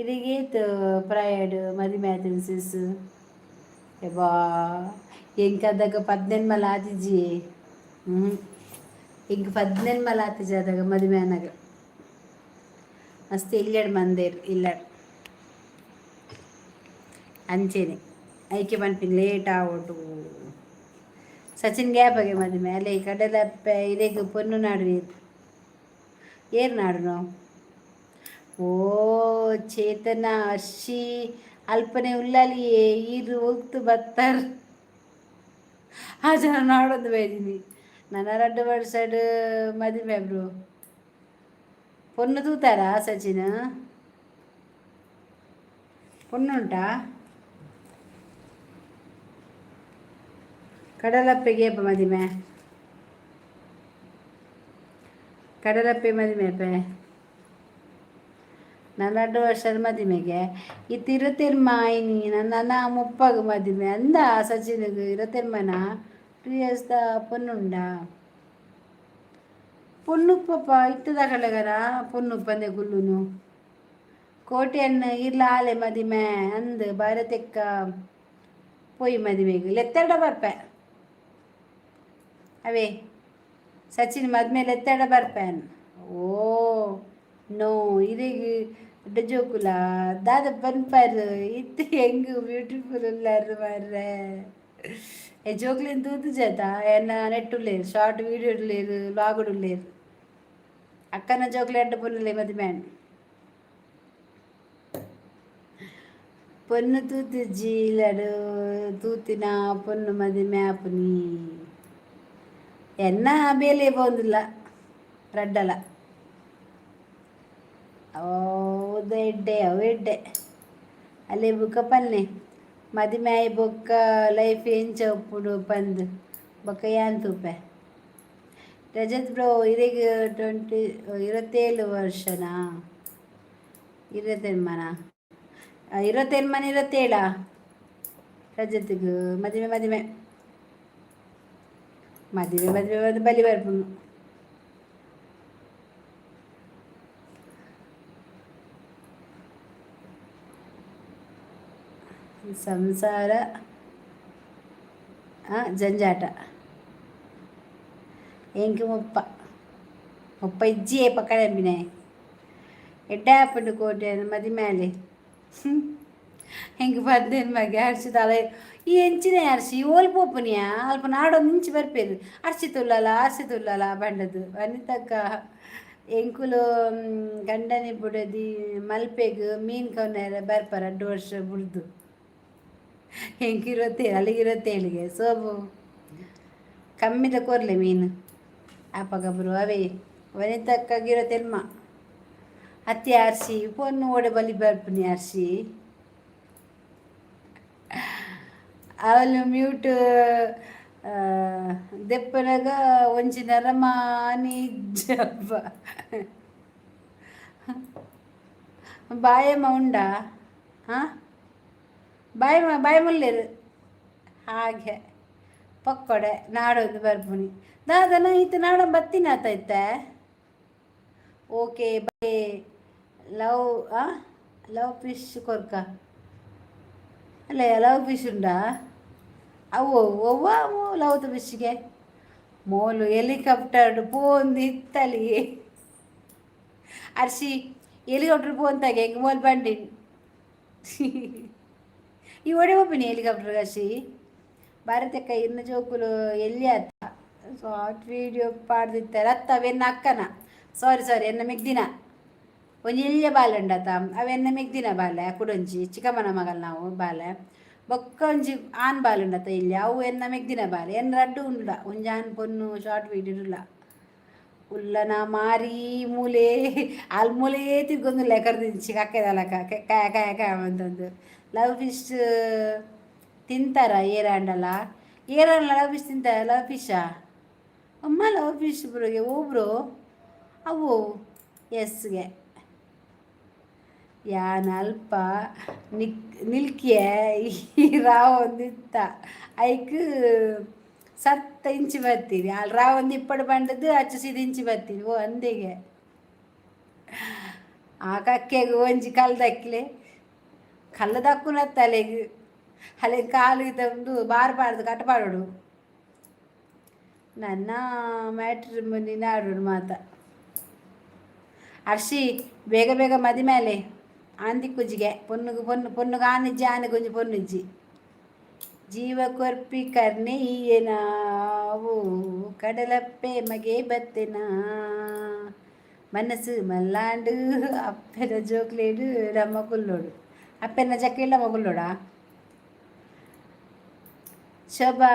ಇರಿಗೇತ್ ಪ್ರಾಯಡ್ ಮದಿಮೆ ಆತಿನ ಸಿಸ್? ಎಬಾ, ಎಂಕದಗ ಪದ್ನೆನ್ಮಲ ಆತಿಜಿ. ಹ್ಞೂ, ಎಂಕ್ 18 ಆತಿಜಾದಾಗ ಮದಿಮೆ ಆನಗ. ಮಸ್ತ್ ಇಲ್ಲಡ್ ಮಂದೇರ್ ಇಲ್ಲಡ್. ಅಂಚೆನೆ ಐಕೆ ಪನ್ಪಿನ ಲೇಟ್ ಆವೊಡು. ಸಚಿನ್ ಗ್ಯಾಪಗೆ ಮದಿಮೆ ಅಲ್ಲೇ ಕಡಲಪ್ಪೆ. ಇರೆಗ್ ಪೊನ್ನು ನಾಡುವೇರು? ಏರ್ ನಾಡುನು? ಓ ಚೇತನ, ಅರ್ಷಿ ಅಲ್ಪನೆ ಉಳ್ಳಾಲಿಯೇ. ಈರು ಹೋಗ್ತು ಬತ್ತಾರ. ಆ ಜನ ನಾಡೊಂದು ಬೈದಿನಿ. ನನ್ನ ರಡ್ಡ್ ವರ್ಷಡ್ ಮದಿಮೆ ಬ್ರೋ. ಪೊನ್ನು ತೂತಾರಾ? ಸಚಿನ್, ಪೊನ್ನುಂಟಾ? ಕಡಲಪ್ಪೆಗೆ ಏಪ ಮದಿಮೆ? ಕಡಲಪ್ಪೆ ಮದಿಮೆ ಅಪ್ಪೆ? ನನ್ನ 2 ವರ್ಷದ ಮದಿಮೆಗೆ. ಇತ್ತು ಇರತ್ತೆರ್ಮ ಇನಿ. ನನ್ನ 30ಗ್ ಮದಿಮೆ ಅಂದ. ಸಚಿನ್ಗೆ ಇರತ್ತೆರ್ಮನ? 2 ಇಯರ್ಸ್ದ ಪೊನ್ನುಂಡಾ? ಪೊನ್ನು ಪಾಪ ಇತ್ತದಕಲೆಗರ ಪೊನ್ನು ಪಂದೆ ಕುಲ್ಲುನು. ಕೋಟೆಯನ್ನು ಇರ್ಲ ಆಲೆ ಮದಿಮೆ ಅಂದ್. ಭಾರತಕ್ಕ ಪೋಯಿ ಮದಿಮೆಗೆ ಲೆತ್ತೆರಡ ಬರ್ಪೆ. ಅವೇ ಸಚಿನ್ ಮದ್ಮೆ ಲೆತ್ತೆರಡ ಬರ್ಪೆನ್. ಓ ನೋ, ಇರೆಗ್ ಜೋಕುಲ ದಾದ ಪನ್ಪರ್? ಇತ್ತೆ ಹೆಂಗ್ ಬ್ಯೂಟಿಫುಲ್ ಉಲ್ಲಾರ್ ಮಾರ್ರೆ. ಏ ಜೋಕ್ಲೆನ್ ತೂತುಜತ. ಎನ್ನ ನೆಟ್ ಉಲ್ಲೇರ್, ಶಾರ್ಟ್ ವೀಡಿಯೋ ಉಲ್ಲೇರ್, ವ್ಲಾಗ್ ಉಲ್ಲೇರ್. ಅಕ್ಕನ ಜೋಕ್ಲೆ ಎಡ್ಡೆ ಪೊನ್ನುಲೆ ಮದಿಮೆ. ಪೊನ್ನು ತೂತುಜಿ. ಇಲ್ಲಡ್ ತೂತಿನ ಪೊನ್ನು ಮದಿಮೆ ಆಪುನಿ. ಎನ್ನ ಬೇಲೆ ಪೋಂದಿಲ್ಲ ರಡ್ಡಲ. ಹೌದು, ಎಡ್ಡೆ ಅವು ಎಡ್ಡೆ. ಅಲ್ಲಿ ಬುಕ್ಕ ಪನ್ನೆ, ಮದಿಮೆ ಆಯಿ ಬೊಕ್ಕ ಲೈಫ್ ಎಂಚ ಉಪ್ಪುಂಡು ಪಂದ್. ಬೊಕ್ಕ ಯಾನ್ ತೂಪೆ. ರಜತ್ ಬ್ರೋ, ಇರೆಗ್ 20 27 ವರ್ಷನಾ? ಇರತ್ತೆನ್ಮನ? ಇರತ್ತೆನ್ಮನ ಇರತ್ತೇಳಾ ರಜತ್ಗೆ? ಮದಿಮೆ ಮದಿಮೆ ಮದಿಮೆ ಮದಿಮೆ ಮದಿ ಬಲಿ ಬರ್ಪುಂಡು. ಸಂಸಾರ ಜಂಜಾಟ. ಎಂಕ್ 30. 30 ಇಜ್ಜಿಯೇ ಪಕ್ಕದಂಬಿನೆ. ಎಡ್ಡೆ ಆಪುಂಡು ಕೋಟೆ ಮದಿಮೆ ಆಲೆ. ಎಂಕ್ ಪದ್ನೆನ್ ಮಗೆ ಅರ್ಷಿತ ಅಲೆ. ಈ ಎಂಚಿನ ಅರ್ಷಿ, ಓಲ್ ಪೋಪುನಿಯಾ? ಅಲ್ಪ ನಾಡೊಂದು ಇಂಚಿ ಬರ್ಪೇರು. ಅರ್ಷಿತ ಉಲ್ಲಲ, ಅರ್ಷಿತ ಉಲ್ಲಲ ಪಂಡದು. ವನಿತಕ್ಕ, ಎಂಕುಲು ಗಂಡನೆ ಬುಡದಿ ಮಲ್ಪೆಗ್ ಮೀನ್ ಕೊನೆರೆ ಬರ್ಪ 2 ವರ್ಷ ಬುಡ್ದು. ಎಂಕ್ 27, ಅಲ್ಲಿಗೆ 27ಗೆ. ಸೋಬು ಕಮ್ಮಿದ ಕೊರ್ಲೆ ಮೀನು ಅಪಗ ಬ್ರೋ. ಅವೇ ವನಿತಕ್ಕಗ್ ಇರತ್ತೆನ್ಮ. ಅತ್ತಿ ಅರ್ಶಿ, ಪೊನ್ನು ಓಡೆ ಬಲಿ ಬರ್ಪುನಿ ಅರ್ಶಿ? ಅವಲು ಮ್ಯೂಟ್ ದೆಪ್ಪನಗ ಒಂಜಿ ನರಮಾನಿ ಇಜ್ಜಪ್ಪ. ಬಾಯಮ್ಮ ಉಂಡಾ? ಹಾಂ, ಬಾಯಮ್ಮ ಬಾಯಮುಲ್ಲೇರು ಹಾಗೆ ಪಕ್ಕೊಡೆ ನಾಡೊಂದು ಬರ್ಪುನಿ. ದಾದನ ಇತ್ತೆ ನಾಡೊಂದು ಬತ್ತಿನಾತ ಇತ್ತೆ. ಓಕೆ ಬೈ ಲವ್ ಆ ಲವ್ ಫಿಶ್ ಕೊರ್ಕ ಅಲ್ಲ. ಲವ್ ಫಿಶ್ ಉಂಡಾ? ಅವು ಒವ್ವ ಲವ್ ಫಿಶ್ಗೆ? ಮೋಲು ಹೆಲಿಕಾಪ್ಟರ್ ಪೋಂದು ಇತ್ತಲಿ. ಅರ್ಶಿ, ಹೆಲಿಕಾಪ್ಟರ್ ಪೋಂತಾಗೆ ಹೆಂಗೆ ಮೋಲ್ ಬಂಡಿ? ಈ ಒಡೆ ಪೋಪಿನಿ ಹೆಲಿಕಾಪ್ಟರ್ ಅರ್ಶಿ. ಭಾರತಕ್ಕ ಇನ್ನು ಜೋಕುಲು ಎಲ್ಲಿ ಆತ? ಶಾರ್ಟ್ ವೀಡಿಯೋ ಪಾಡ್ದಿತ್ತಾರೆ ಅತ್ತ. ಅವೆನ್ನ ಅಕ್ಕನ, ಸಾರಿ ಸಾರಿ, ಎನ್ನ ಮೆಗ್ದಿನ ಒಂಜಿ ಎಲ್ಯ ಬಾಲೆ ಉಂಡತ. ಅವೆನ್ನ ಮೆಗ್ದಿನ ಬಾಲೆ, ಕುಡೊಂಜಿ ಚಿಕ್ಕಮ್ಮನ ಮಗಲ್ ನಾವು ಬಾಲೆ. ಬೊಕ್ಕ ಒಂಜಿ ಆನ್ ಬಾಲೆ ಉಂಡತ ಇಲ್ಲಿ. ಅವು ಎನ್ನ ಮೆಗ್ದಿನ ಬಾಲೆ. ಎನ್ನ ರಡ್ಡು ಉಂಡ. ಒಂಜಿ ಆನ್ ಪೊನ್ನು ಶಾರ್ಟ್ ವೀಡಿಯೋ ಉಲ್ಲ. ಉಲ್ಲನ ಮಾರಿ ಮೂಲೆ ಅಲ್ ಮೂಲೆ ತಿರ್ಗೊಂದುಲ್ಲೆ ಕರ್ದಿಂಚಿ ಕಕ್ಕೆದಲಕ ಕಾಯ ಕಾಯ ಕಾಯ ಅಂತಂದು. ಲವ್ ಫಿಶ್ ತಿಂತಾರ ಏರಾಂಡಲ? ಏರಾಂಡಲ ಲವ್ ಫಿಶ್ ತಿಂತಾರ? ಲವ್ ಫಿಶಾ ಅಮ್ಮ? ಲವ್ ಫಿಶ್ ಬ್ರೋಗೆ? ಓ ಬ್ರೋ, ಅವು ಎಸ್ಗೆ ಯಾನ್ ಅಲ್ಪ ನಿಕ್ ನಿಲ್ಕಿಯೆ. ಈ ರಾವೊಂದಿತ್ತ ಐಕ್ ಸತ್ತ ಇಂಚಿ ಬರ್ತೀನಿ. ಅಲ್ಲಿ ರಾವೊಂದು ಇಪ್ಪಡು ಬಂಡದ್ದು ಅಚ್ಚು ಸೀದ ಇಂಚಿ ಬರ್ತೀನಿ. ಓ ಅಂದೆಗೆ ಆ ಕಕ್ಕೆಗ್ ಒಂಜಿ ಕಲ್ದಕ್ಲೆ ಕಲ್ಲು ದಕ್ಕುನತ್ತ ಅಲೆಗ್. ಅಲೆಗ್ ಕಾಲು ತಂದು ಬಾರ್ ಪಾಡ್ದು ಕಟ್ಟ ಪಾಡೋಡು. ನನ್ನ ಮ್ಯಾಟ್ರಿಮೋನಿ ನಾಡೋಡು ಮಾತ. ಅರ್ಷಿ, ಬೇಗ ಬೇಗ ಮದಿ ಮೇಲೆ ಆಂದಿ ಕುಜಿಗೆ ಪೊನ್ನುಗು ಪೊನ್ನು ಪೊನ್ನುಗು ಆನಿಜ್ಜಿ, ಆನೆಗೊಂಜಿ ಪೊನ್ನುಜ್ಜಿ. ಜೀವ ಕೊರ್ಪಿ ಕರ್ಣೆ ನಾವು ಕಡಲಪ್ಪೆ ಮಗೆ ಬತ್ತೆನಾ ಮನಸ್ಸು ಮಲ್ಲಾಂಡು. ಅಪ್ಪೆನ ಜೋಕ್ಲೇಡು ನಮ್ಮ ಕುಲ್ಲೋಡು, ಅಪ್ಪೆನ ಜಕ್ಕಿಲ್ಲ ಮಗುಲ್ಲೋಡ. ಶೋಭಾ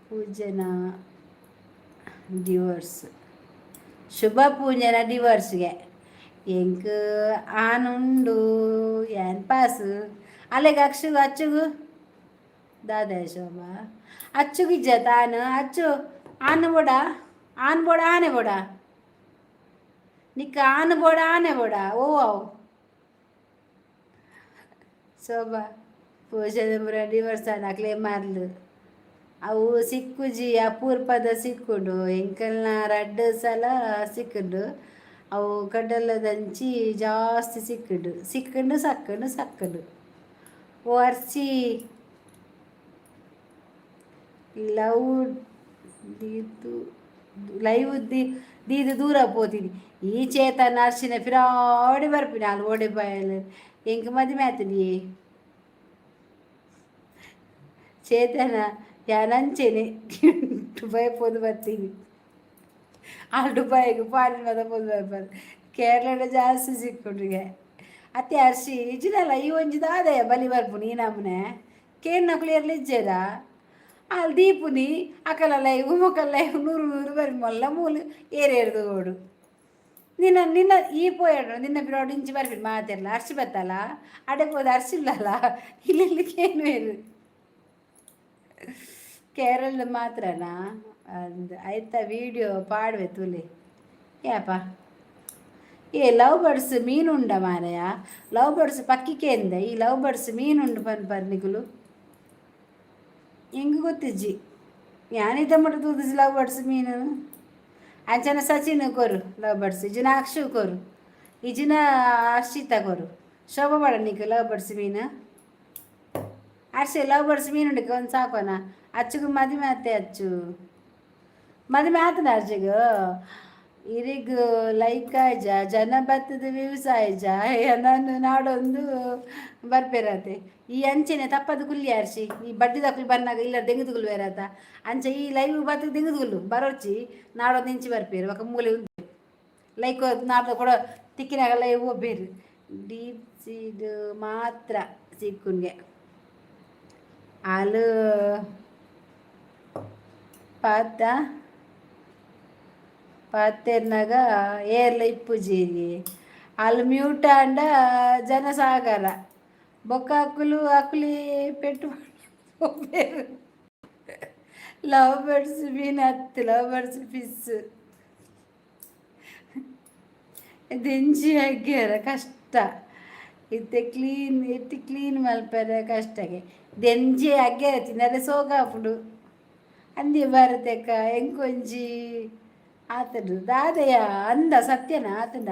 ಪೂಜನ ಡಿವೋರ್ಸ್, ಶುಭ ಪೂಜನ ಡಿವೋರ್ಸ್ಗೆ. ಎಂಕ್ ಆನುಂಡು, ಏನ್ ಪಾಸ್ ಅಲೆಗ್ ಅಕ್ಷುಗು ಅಚ್ಚುಗು ದಾದ? ಶೋಭಾ, ಅಚ್ಚುಗು ಇಜ್ಜ ತಾನು? ಅಚ್ಚು ಆನು ಬೋಡ, ಆನ್ ಬೋಡ, ಆನೆ ಬೋಡ ನಿಕ್ಕ? ಆನು ಬೋಡ, ಆನೆ ಬೋಡ? ಓ ಅವು ಶೋಭಾ ಪೂಜೆ ಡಿವೋರ್ಸ್ ಅಕ್ಲೆ ಮಾರ್ಲು. ಅವು ಸಿಕ್ಕುಜಿ, ಅಪೂರ್ಪದ ಸಿಕ್ಕುಂಡು. ಎಂಕಲ್ನ ರಡ್ಡ್ ಸಲ ಸಿಕ್ಕುಂಡು. ಅವು ಕಡಲದಂಚಿ ಜಾಸ್ತಿ ಸಿಕ್ಕುಂಡು, ಸಿಕ್ಕುಂಡು, ಸಕ್ಕುಂಡು, ಸಕ್ಕುಂಡು. ಓ ಅರ್ಚಿ, ಲವ್ ದೀದು ಲೈವ್ the ದೀದು ದೂರ ಪೋತಿನಿ. ಈ ಚೇತನ ಅರ್ಶಿನ ಫಿರಾಡಿ ಬರ್ಪಿನ ಅಲ್ಲಿ ಓಡೆ ಬಾಯಲ್. ಎಂಕ್ ಮದಿಮೆ ಆತನಿ ಚೇತನ? ಯಾನಂಚೆನೆ ದುಬೈ ಪೋದು ಬರ್ತೀನಿ. ಆ ದುಬೈಗೆ ಫಾರಿನ್ ಮದ ಪೋದು ಬರ್ಬಾರ್ದು. ಕೇರಳದ ಜಾಸ್ತಿ ಸಿಕ್ಕುಂಡ್ರಿಗೆ ಅತ್ತೆ. ಅರ್ಶಿ ನಿಜದಲ್ಲ, ಈ ಒಂಜಿ ದಾದಯ ಬಲಿ ಬರ್ಪುನಿ ಈ ನಮೂನೆ ಕೇನ್ನಕುಲು ಎರ್ಲು ಇಜ್ಜೆರ? ಅಲ್ಲಿ ದೀಪುನಿ ಅಕಲ ಲೈವ್ ಮೊಕಲ್ ಲೈವ್ ನೂರು ನೂರು ಬರಿ ಮೊಲ್ಲ ಮೂಲು ಏರೇರ್ದು ಓಡು. ನಿನ್ನ ನಿನ್ನ ಈ ಪೋಯಡು ನಿನ್ನ ಬಿರೋಡು ಇಂಚಿ ಬರ್ಪಿನಿ ಮಾತೆರ್ಲ. ಅರ್ಶಿ ಬತ್ತಲ್ಲ, ಅಡೆ ಪೋದು ಅರ್ಶಿಲ್ಲಲ್ಲ, ಇಲ್ಲಿ ಕೇನು ಕೇರಳ ಮಾತ್ರನಾ? ಅಂದ್ ಆಯ್ತಾ, ವಿಡಿಯೋ ಪಾಡ್ವೆ ತುಲೆ ಯಾಪ. ಏ, ಲವ್ ಬರ್ಡ್ಸ್ ಮೀನುಂಡ ಮಾರಾಯ? ಲವ್ ಬರ್ಡ್ಸ್ ಪಕ್ಕಿಕೇಂದ? ಈ ಲವ್ ಬರ್ಡ್ಸ್ ಮೀನುಂಡು ಪನ್ಪರ್ ನಿಕುಲು, ಎಂಕ್ ಗೊತ್ತಿಜ್ಜಿ. ಯಾನಿದ ಮಟ್ಟ ತೂದಿಜಿ ಲವ್ ಬರ್ಡ್ಸ್ ಮೀನು. ಅಂಚನ ಸಚಿನ್ ಕೊರು ಲವ್ ಬರ್ಡ್ಸ್, ಇಜಿನ ಅಕ್ಷು ಕೊರು, ಇಜಿನ ಅರ್ಷಿತಾ ಕೊರು. ಶೋಭಾ ಬಾಡ ನಿಕ್ ಲವ್ ಬರ್ಡ್ಸ್ ಮೀನು. ಅರ್ಷಿ, ಲವ್ ಬರ್ಡ್ಸ್ ಮೀನುಂಡು ಒಂದು ಸಾಕೋನ? ಅಚ್ಚುಗು ಮದಿಮೆ ಅತ್ತೆ? ಅಚ್ಚು ಮದಿಮೆ ಆತನ ಅರ್ಜಿಗ್? ಇರಿಗ್ ಲೈಕ್ ಆಯ್ಜ, ಜನ ಬತ್ತದ ವ್ಯೂಸ್ ಆಯ್ಜ, ನಾನು ನಾಡೊಂದು ಬರ್ಪೇರತೆ. ಈ ಅಂಚೆನೆ ತಪ್ಪದು ಕುಲ್ಲಿ ಅರ್ಶಿ. ಈ ಬಡ್ಡಿದಕುಲು ಬನ್ನಾಗ ಇಲ್ಲ ದೆಂಗುದುಗುಲು ಬೇರಾತ. ಅಂಚೆ ಈ ಲೈವ್ ಬತ್ತದ ದೆಂಗುದುಗುಲು ಬರೋಚಿ, ನಾಡೊಂದು ಇಂಚಿ ಬರ್ಪೇರು. ఒక ಮೂಲೆ ಉಂದು ಲೈಕ್ ನಾಡ್ದ ಕೂಡ ತಿಕ್ಕಿನಾಗ ಲೈವ್ ಹೋಗ್ಬೇರು. ಡೀಪ್ ಸೀಡ್ ಮಾತ್ರ ಸಿಕ್ಕುನ್ಗೆ ಹಾಲು ಪಾತ ಪಾತೆರ್ನಾಗ ಏರ್ಲ ಇಪ್ಪುಜೀರಿ. ಅಲ್ಲಿ ಮ್ಯೂಟ್ ಆಂಡ ಜನಸಾಗರ ಬೊಕ್ಕ ಅಕುಲು ಅಕುಲಿ ಪೆಟ್ಟು. ಲವ್ ಬರ್ಡ್ಸ್ ಮೀನು ಹತ್ತು, ಲವ್ ಬರ್ಡ್ಸ್ ಫಿಶ್ ದಿಂಜಿ ಅಗ್ಗ್ಯಾರ ಕಷ್ಟ ಇತ್ತೆ. ಕ್ಲೀನ್ ಎತ್ತಿ ಕ್ಲೀನ್ ಮಲ್ಪೆರೆ ಕಷ್ಟಗೆ. ದೆಂಜಿ ಅಗ್ಗ್ಯಾರ ತಿನ್ನರೆ ಸೋಗಾಪುಂಡು. ಅಂದಿ ಭಾರತಕ್ಕ ಎಂಕೊಂಜಿ ಆತಡು ದಾದಯ ಅಂದ ಸತ್ಯನಾ ಆತನ?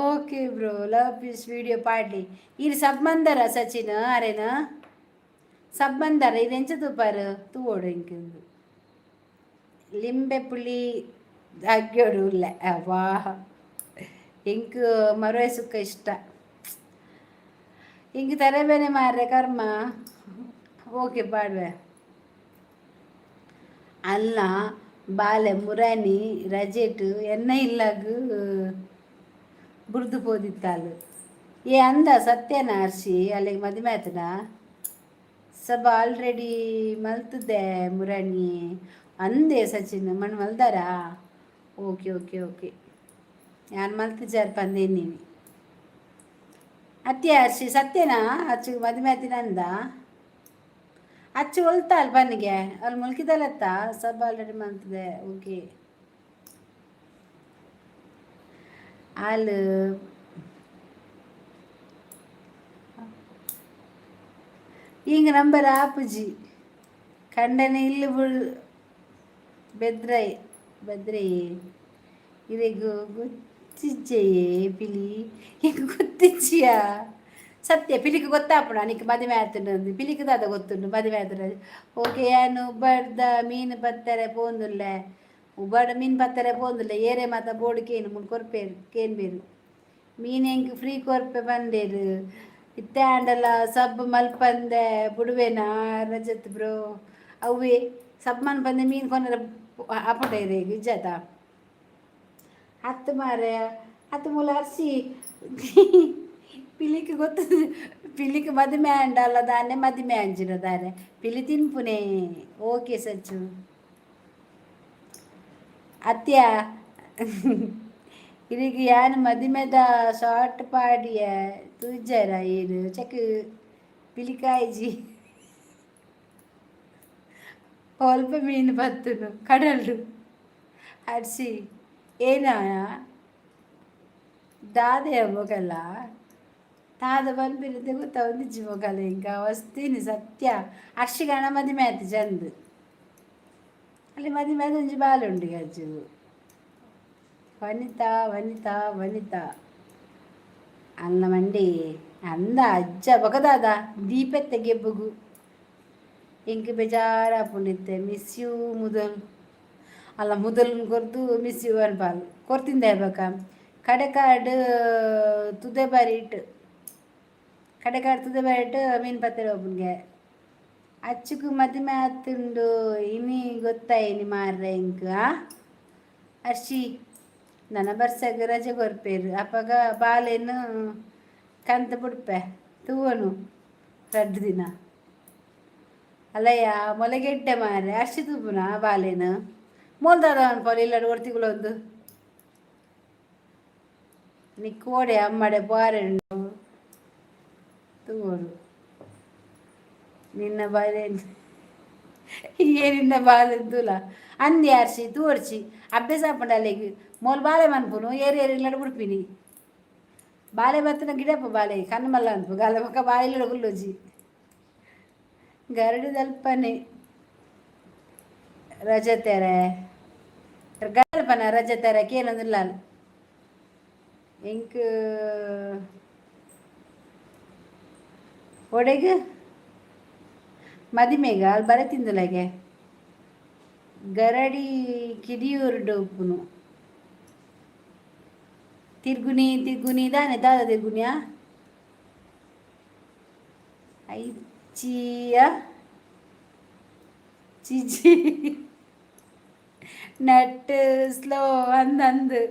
Okay bro, love fish video ಪಾಡ್ಲಿ. ಈರ್ ಸಬ್ಮಂದರ ಸಚಿನ್ ಅರೇನ ಸಬ್ಮಂದರ ಇದು ಎಂಚ ತೂಪಾರು ತೂವೋಡು. ಇಂಕಿಂದು ಲಿಂಬೆ ಪುಳಿ ಅಗ್ಯೋಡು ಉಲ್ಲೆ. ಅವಾ, ಎಂಕ್ ಮರುವೆ ಸುಕ್ಕ ಇಷ್ಟ. ಇಂಕ್ ತರಬೇನೆ ಮಾರ್ರೆ ಕರ್ಮ. ಓಕೆ, ಪಾಡ್ವೆ. ಅಲ್ಲ ಬಾಲೆ ಮುರಾನಿ ರಜೆಟ್ ಎನ್ನ ಇಲ್ಲಗ್ ಬುರ್ದು ಪೋದಿತ್ತಾಲು. ಏ ಅಂದ ಸತ್ಯನ ಅರ್ಶಿ? ಅಲ್ಲಿಗೆ ಮದಿಮೆ ಆತನ? ಸಬ ಆಲ್ರೆಡಿ ಮಲ್ತದೆ ಮುರಾಣಿ ಅಂದೆ. ಸಚಿನ್ ಮಣ್ಣು ಮಲ್ದಾರಾ? ಓಕೆ ಓಕೆ ಓಕೆ, ಯಾನ್ ಮಲ್ತಿಜಾರ್ ಪಂದೇನಿ. ಅತ್ಯ ಅರ್ಶಿ, ಸತ್ಯನಾ? ಅಚ್ಚು ಮದಿಮೆ ಆತಿನ ಅಂದ. ಅಚ್ಚು ಒಲ್ತಾಲ್ ಪನ್ನಿಗೆ ಅಲ್ಲಿ ಮುಲ್ಕಿದಲತ್ತ. ಸಬ್ ಆಲ್ರೆಡಿ ಮಂತದೆ. ಓಕೆ. ಆಲ್ ಹಿಂಗೆ ನಂಬರ್ ಆಪುಜಿ ಕಂಡನೆ ಇಲ್ಲಿ ಬುಳ್ ಬೆದ್ರೈ ಬೆದ್ರೈ ಇರೆಗ್ ಗೊತ್ತಿಜ್ಜೆಯೇ ಪಿಲಿ? ಎಂಕ್ ಗೊತ್ತಿಜ್ಜಿಯಾ? ಸತ್ಯ ಪಿಲಿಕ್ ಗೊತ್ತಾಪುಣ ನಿಕ್ ಮದಿಮೆ ಆತುಂಡು ಪಿಲಿಕ್ ದಾದ ಗೊತ್ತುಂಡು ಮದಿಮೆ ಆತುಂಡು. ಓಕೆ, ಯಾನು ಉಬಾರ್ದ ಮೀನು ಪತ್ತರೆ ಪೋಂದುಲ್ಲೆ. ಉಬಾರ್ಡ ಮೀನು ಪತ್ತರೆ ಪೋಂದುಲ್ಲೆ. ಏರೆ ಮಾತ ಬೋಡು ಕೇನು ಮುಲ್ ಕೊರ್ಪೇರು ಕೇನ್ಬೇರು. ಮೀನು ಎಂಕ್ ಫ್ರೀ ಕೊರ್ಪೆ ಬಂದೇರು. ಇತ್ತೆ ಆಂಡಲ ಸಬ್ ಮಲ್ಪಂದೆ ಬುಡುವೆನಾ ರಜತ್ ಬ್ರೋ? ಅವ್ವೆ ಸಬ್ ಮನ್ಪಂದೆ ಮೀನು ಕೊನರ ಆಪುಂಡ ಇರೆಗ್ ಇಜ್ಜಾತ? ಅತ್ತು ಮಾರೆ, ಅತ್ತು ಮೂಲ ಅರ್ಸಿ ಪಿಲಿಕ್ ಗೊತ್ತು. ಪಿಲಿಕ್ ಮದಿಮೆ ಆಂಡಲ ದಾನೆ, ಮದಿಮೆ ಅಂಚಿನ ದಾನೆ ಪಿಲಿ ತಿನ್ಪುನೆ. ಓಕೆ ಸಚ್ಚು. ಅತ್ಯ ಇರಿಗೆ ಯಾನ್ ಮದಿಮೆದ ಶಾರ್ಟ್ ಪಾಡಿಯ ತೂಜಾರ ಈರ್? ಚೆಕ್ ಪಿಲಿಕಾಯ್ಜಿ. ಒಲ್ಪ ಮೀನು ಬತ್ತುನು ಕಡಲ್ಡು ಅರ್ಸಿ ಏನ ದಾದೆ ಮೊಗಲ ತಾದ ಪನ್ಪಿನತೆ ಗೊತ್ತಾವೊಂದಿಜ್ಜಿ ಮೊಗಲ. ಇಂಕ ವಸ್ತೀನಿ ಸತ್ಯ ಅರ್ಷಿಗಣ ಮದಿಮೆ ಆಯ್ತು ಚಂದ್. ಅಲ್ಲಿ ಮದಿಮೆ ಆದ್ ಒಂಜಿ ಬಾಲೆ ಉಂಡು ಅಜ್ಜು. ವನಿತಾ, ವನಿತಾ, ವನಿತಾ ಅಲ್ಲ ಮಂಡಿ ಅಂದ ಅಜ್ಜ ಬೊಕದಾದ ದೀಪೆತ್ತೆ ಗೆಬ್ಬುಗು. ಎಂಕ್ ಬೇಜಾರಾಪುಂಡು ಇತ್ತೆ. ಮಿಸ್ you ಮುದಲ್ ಅಲ್ಲ ಮುದಲ್ ಕೊರ್ದು ಮಿಸ್ you ಅನ್ಪಾಲ್ ಕೊರ್ತಿಂದೆ ಬಕ. ಕಡೆಕಾಡು ತುದೆ ಬರಿಟ್, ಕಡೆಕಾಡು ತುದೆ ಬರಿಟ್ ಮೀನು ಪತ್ತೆರೆ ಒಬ್ಬನಿಗೆ ಅಚ್ಚುಕು ಮದಿಮೆ ಆತುಂಡು ಇನಿ ಗೊತ್ತಾಯಿನಿ ಮಾರ್ರೆ ಇಂಕ್. ಆ ಅರ್ಷಿ ನನ ಬರ್ಸಗ್ ರಜೆ ಕೊರ್ಪೇರು. ಅಪಗ ಬಾಲೆನ್ ಕಂತ್ ಬುಡ್ಪೆ ತೂವನು ರಡ್ಡ್ ದಿನ. ಅಲ್ಲಯ್ಯ ಮೊಲೆಗೆಡ್ಡೆ ಮಾರ್ರೆ. ಅರ್ಷಿ ತೂಪುನ ಬಾಲೆನ್ ಮೋಲ್ದಾದ ಅನ್ಪೋಲು ಇಲ್ಲಡ್ ಒರ್ತಿಗುಲೊಂದು ನಿಕ್ಕೋಡೆ ಅಮ್ಮಡೆ ಬಾರೆ ತೂವೊಡು ನಿನ್ನ ಬಾಲೆ. ಏನಿನ್ನ ಬಾಲೆ ತೂಲ ಅಂದಿ ಅರ್ಷಿ ತೂವರ್ಚಿ ಅಭ್ಯಾಸ ಆಪುಂಡು ಅಲೆಗ್. ಮೋಲ್ ಬಾಲೆ ಮನ್ಪುನು ಏರು ಏರು ಇಲ್ಲಡ್ ಬುಡ್ಪಿನಿ. ಬಾಲೆ ಬತ್ತಿನ ಗಿಡಪ್ಪ ಬಾಲೆ ಕಣ್ಣು ಮಲ್ಲ ಅನ್ಪು ಗಾಲ ಬೊಕ್ಕ ಬಾಲೆ ಇಲ್ಲಡ ಕುಲ್ಲುಜಿ. ಗರಡಿದಲ್ಪನೆ ರಜತೆರೆ ಗಲ್ಪನ ರಜತೆರೆ ಕೇನೊಂದುಲ್ಲಾಲ್. ಎಂಕ್ ಒಡೆಗ್ ಮದಿಮೆಗ ಅಲ್ ಬರೆ ತಿಂದುಲಗೆ. ಗರಡಿ ಕಿಡಿಯೂರುಡು ಉಪ್ಪುನು. ತಿರ್ಗುನಿ ತಿರ್ಗುನಿ ದಾನೆ ದಾದ ತಿರ್ಗುನಿಯಾ ಐಚಿಯ ಚಿಚಿ ನಟ್ ಸ್ಲೋ ಅಂದಂದು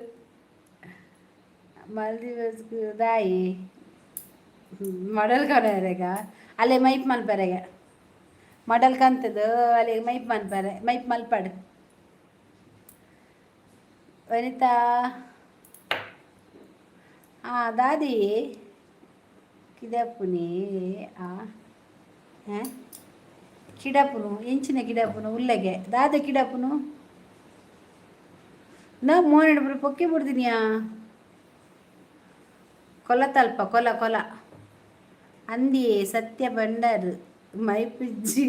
ಮಾಲ್ದೀವ್ಸ್ಗ್ ದಾಯಿ ಮಡಲ್ ಕೊನೆರೆಗ ಅಲ್ಲೇ ಮೈಪ್ ಮಲ್ಪರೆಗ. ಮಡಲ್ ಕಂತದು ಅಲ್ಲಿ ಮೈಪ್ ಮನ್ಪರೆ, ಮೈಪ್ ಮಲ್ಪಡು. ವನಿತಾ ಆ ದಾದಿ ಕಿದಪುನಿ ಆ ಕಿಡಪುನು ಎಂಚಿನ ಕಿಡಪುನು ಉಲ್ಲೆಗೆ ದಾದ ಕಿಡಪುನು ನಾ ಮೋನೆಡ್ ಪೂರ ಪೊಕ್ಕೆ ಬಿಡ್ದಿನಿಯಾ. ಕೊಲ ತಲ್ಪ ಕೊಲ ಕೊಲ ಅಂದಿಯೇ ಸತ್ಯ ಬಂಡಾರು ಮೈಪಿಜ್ಜಿ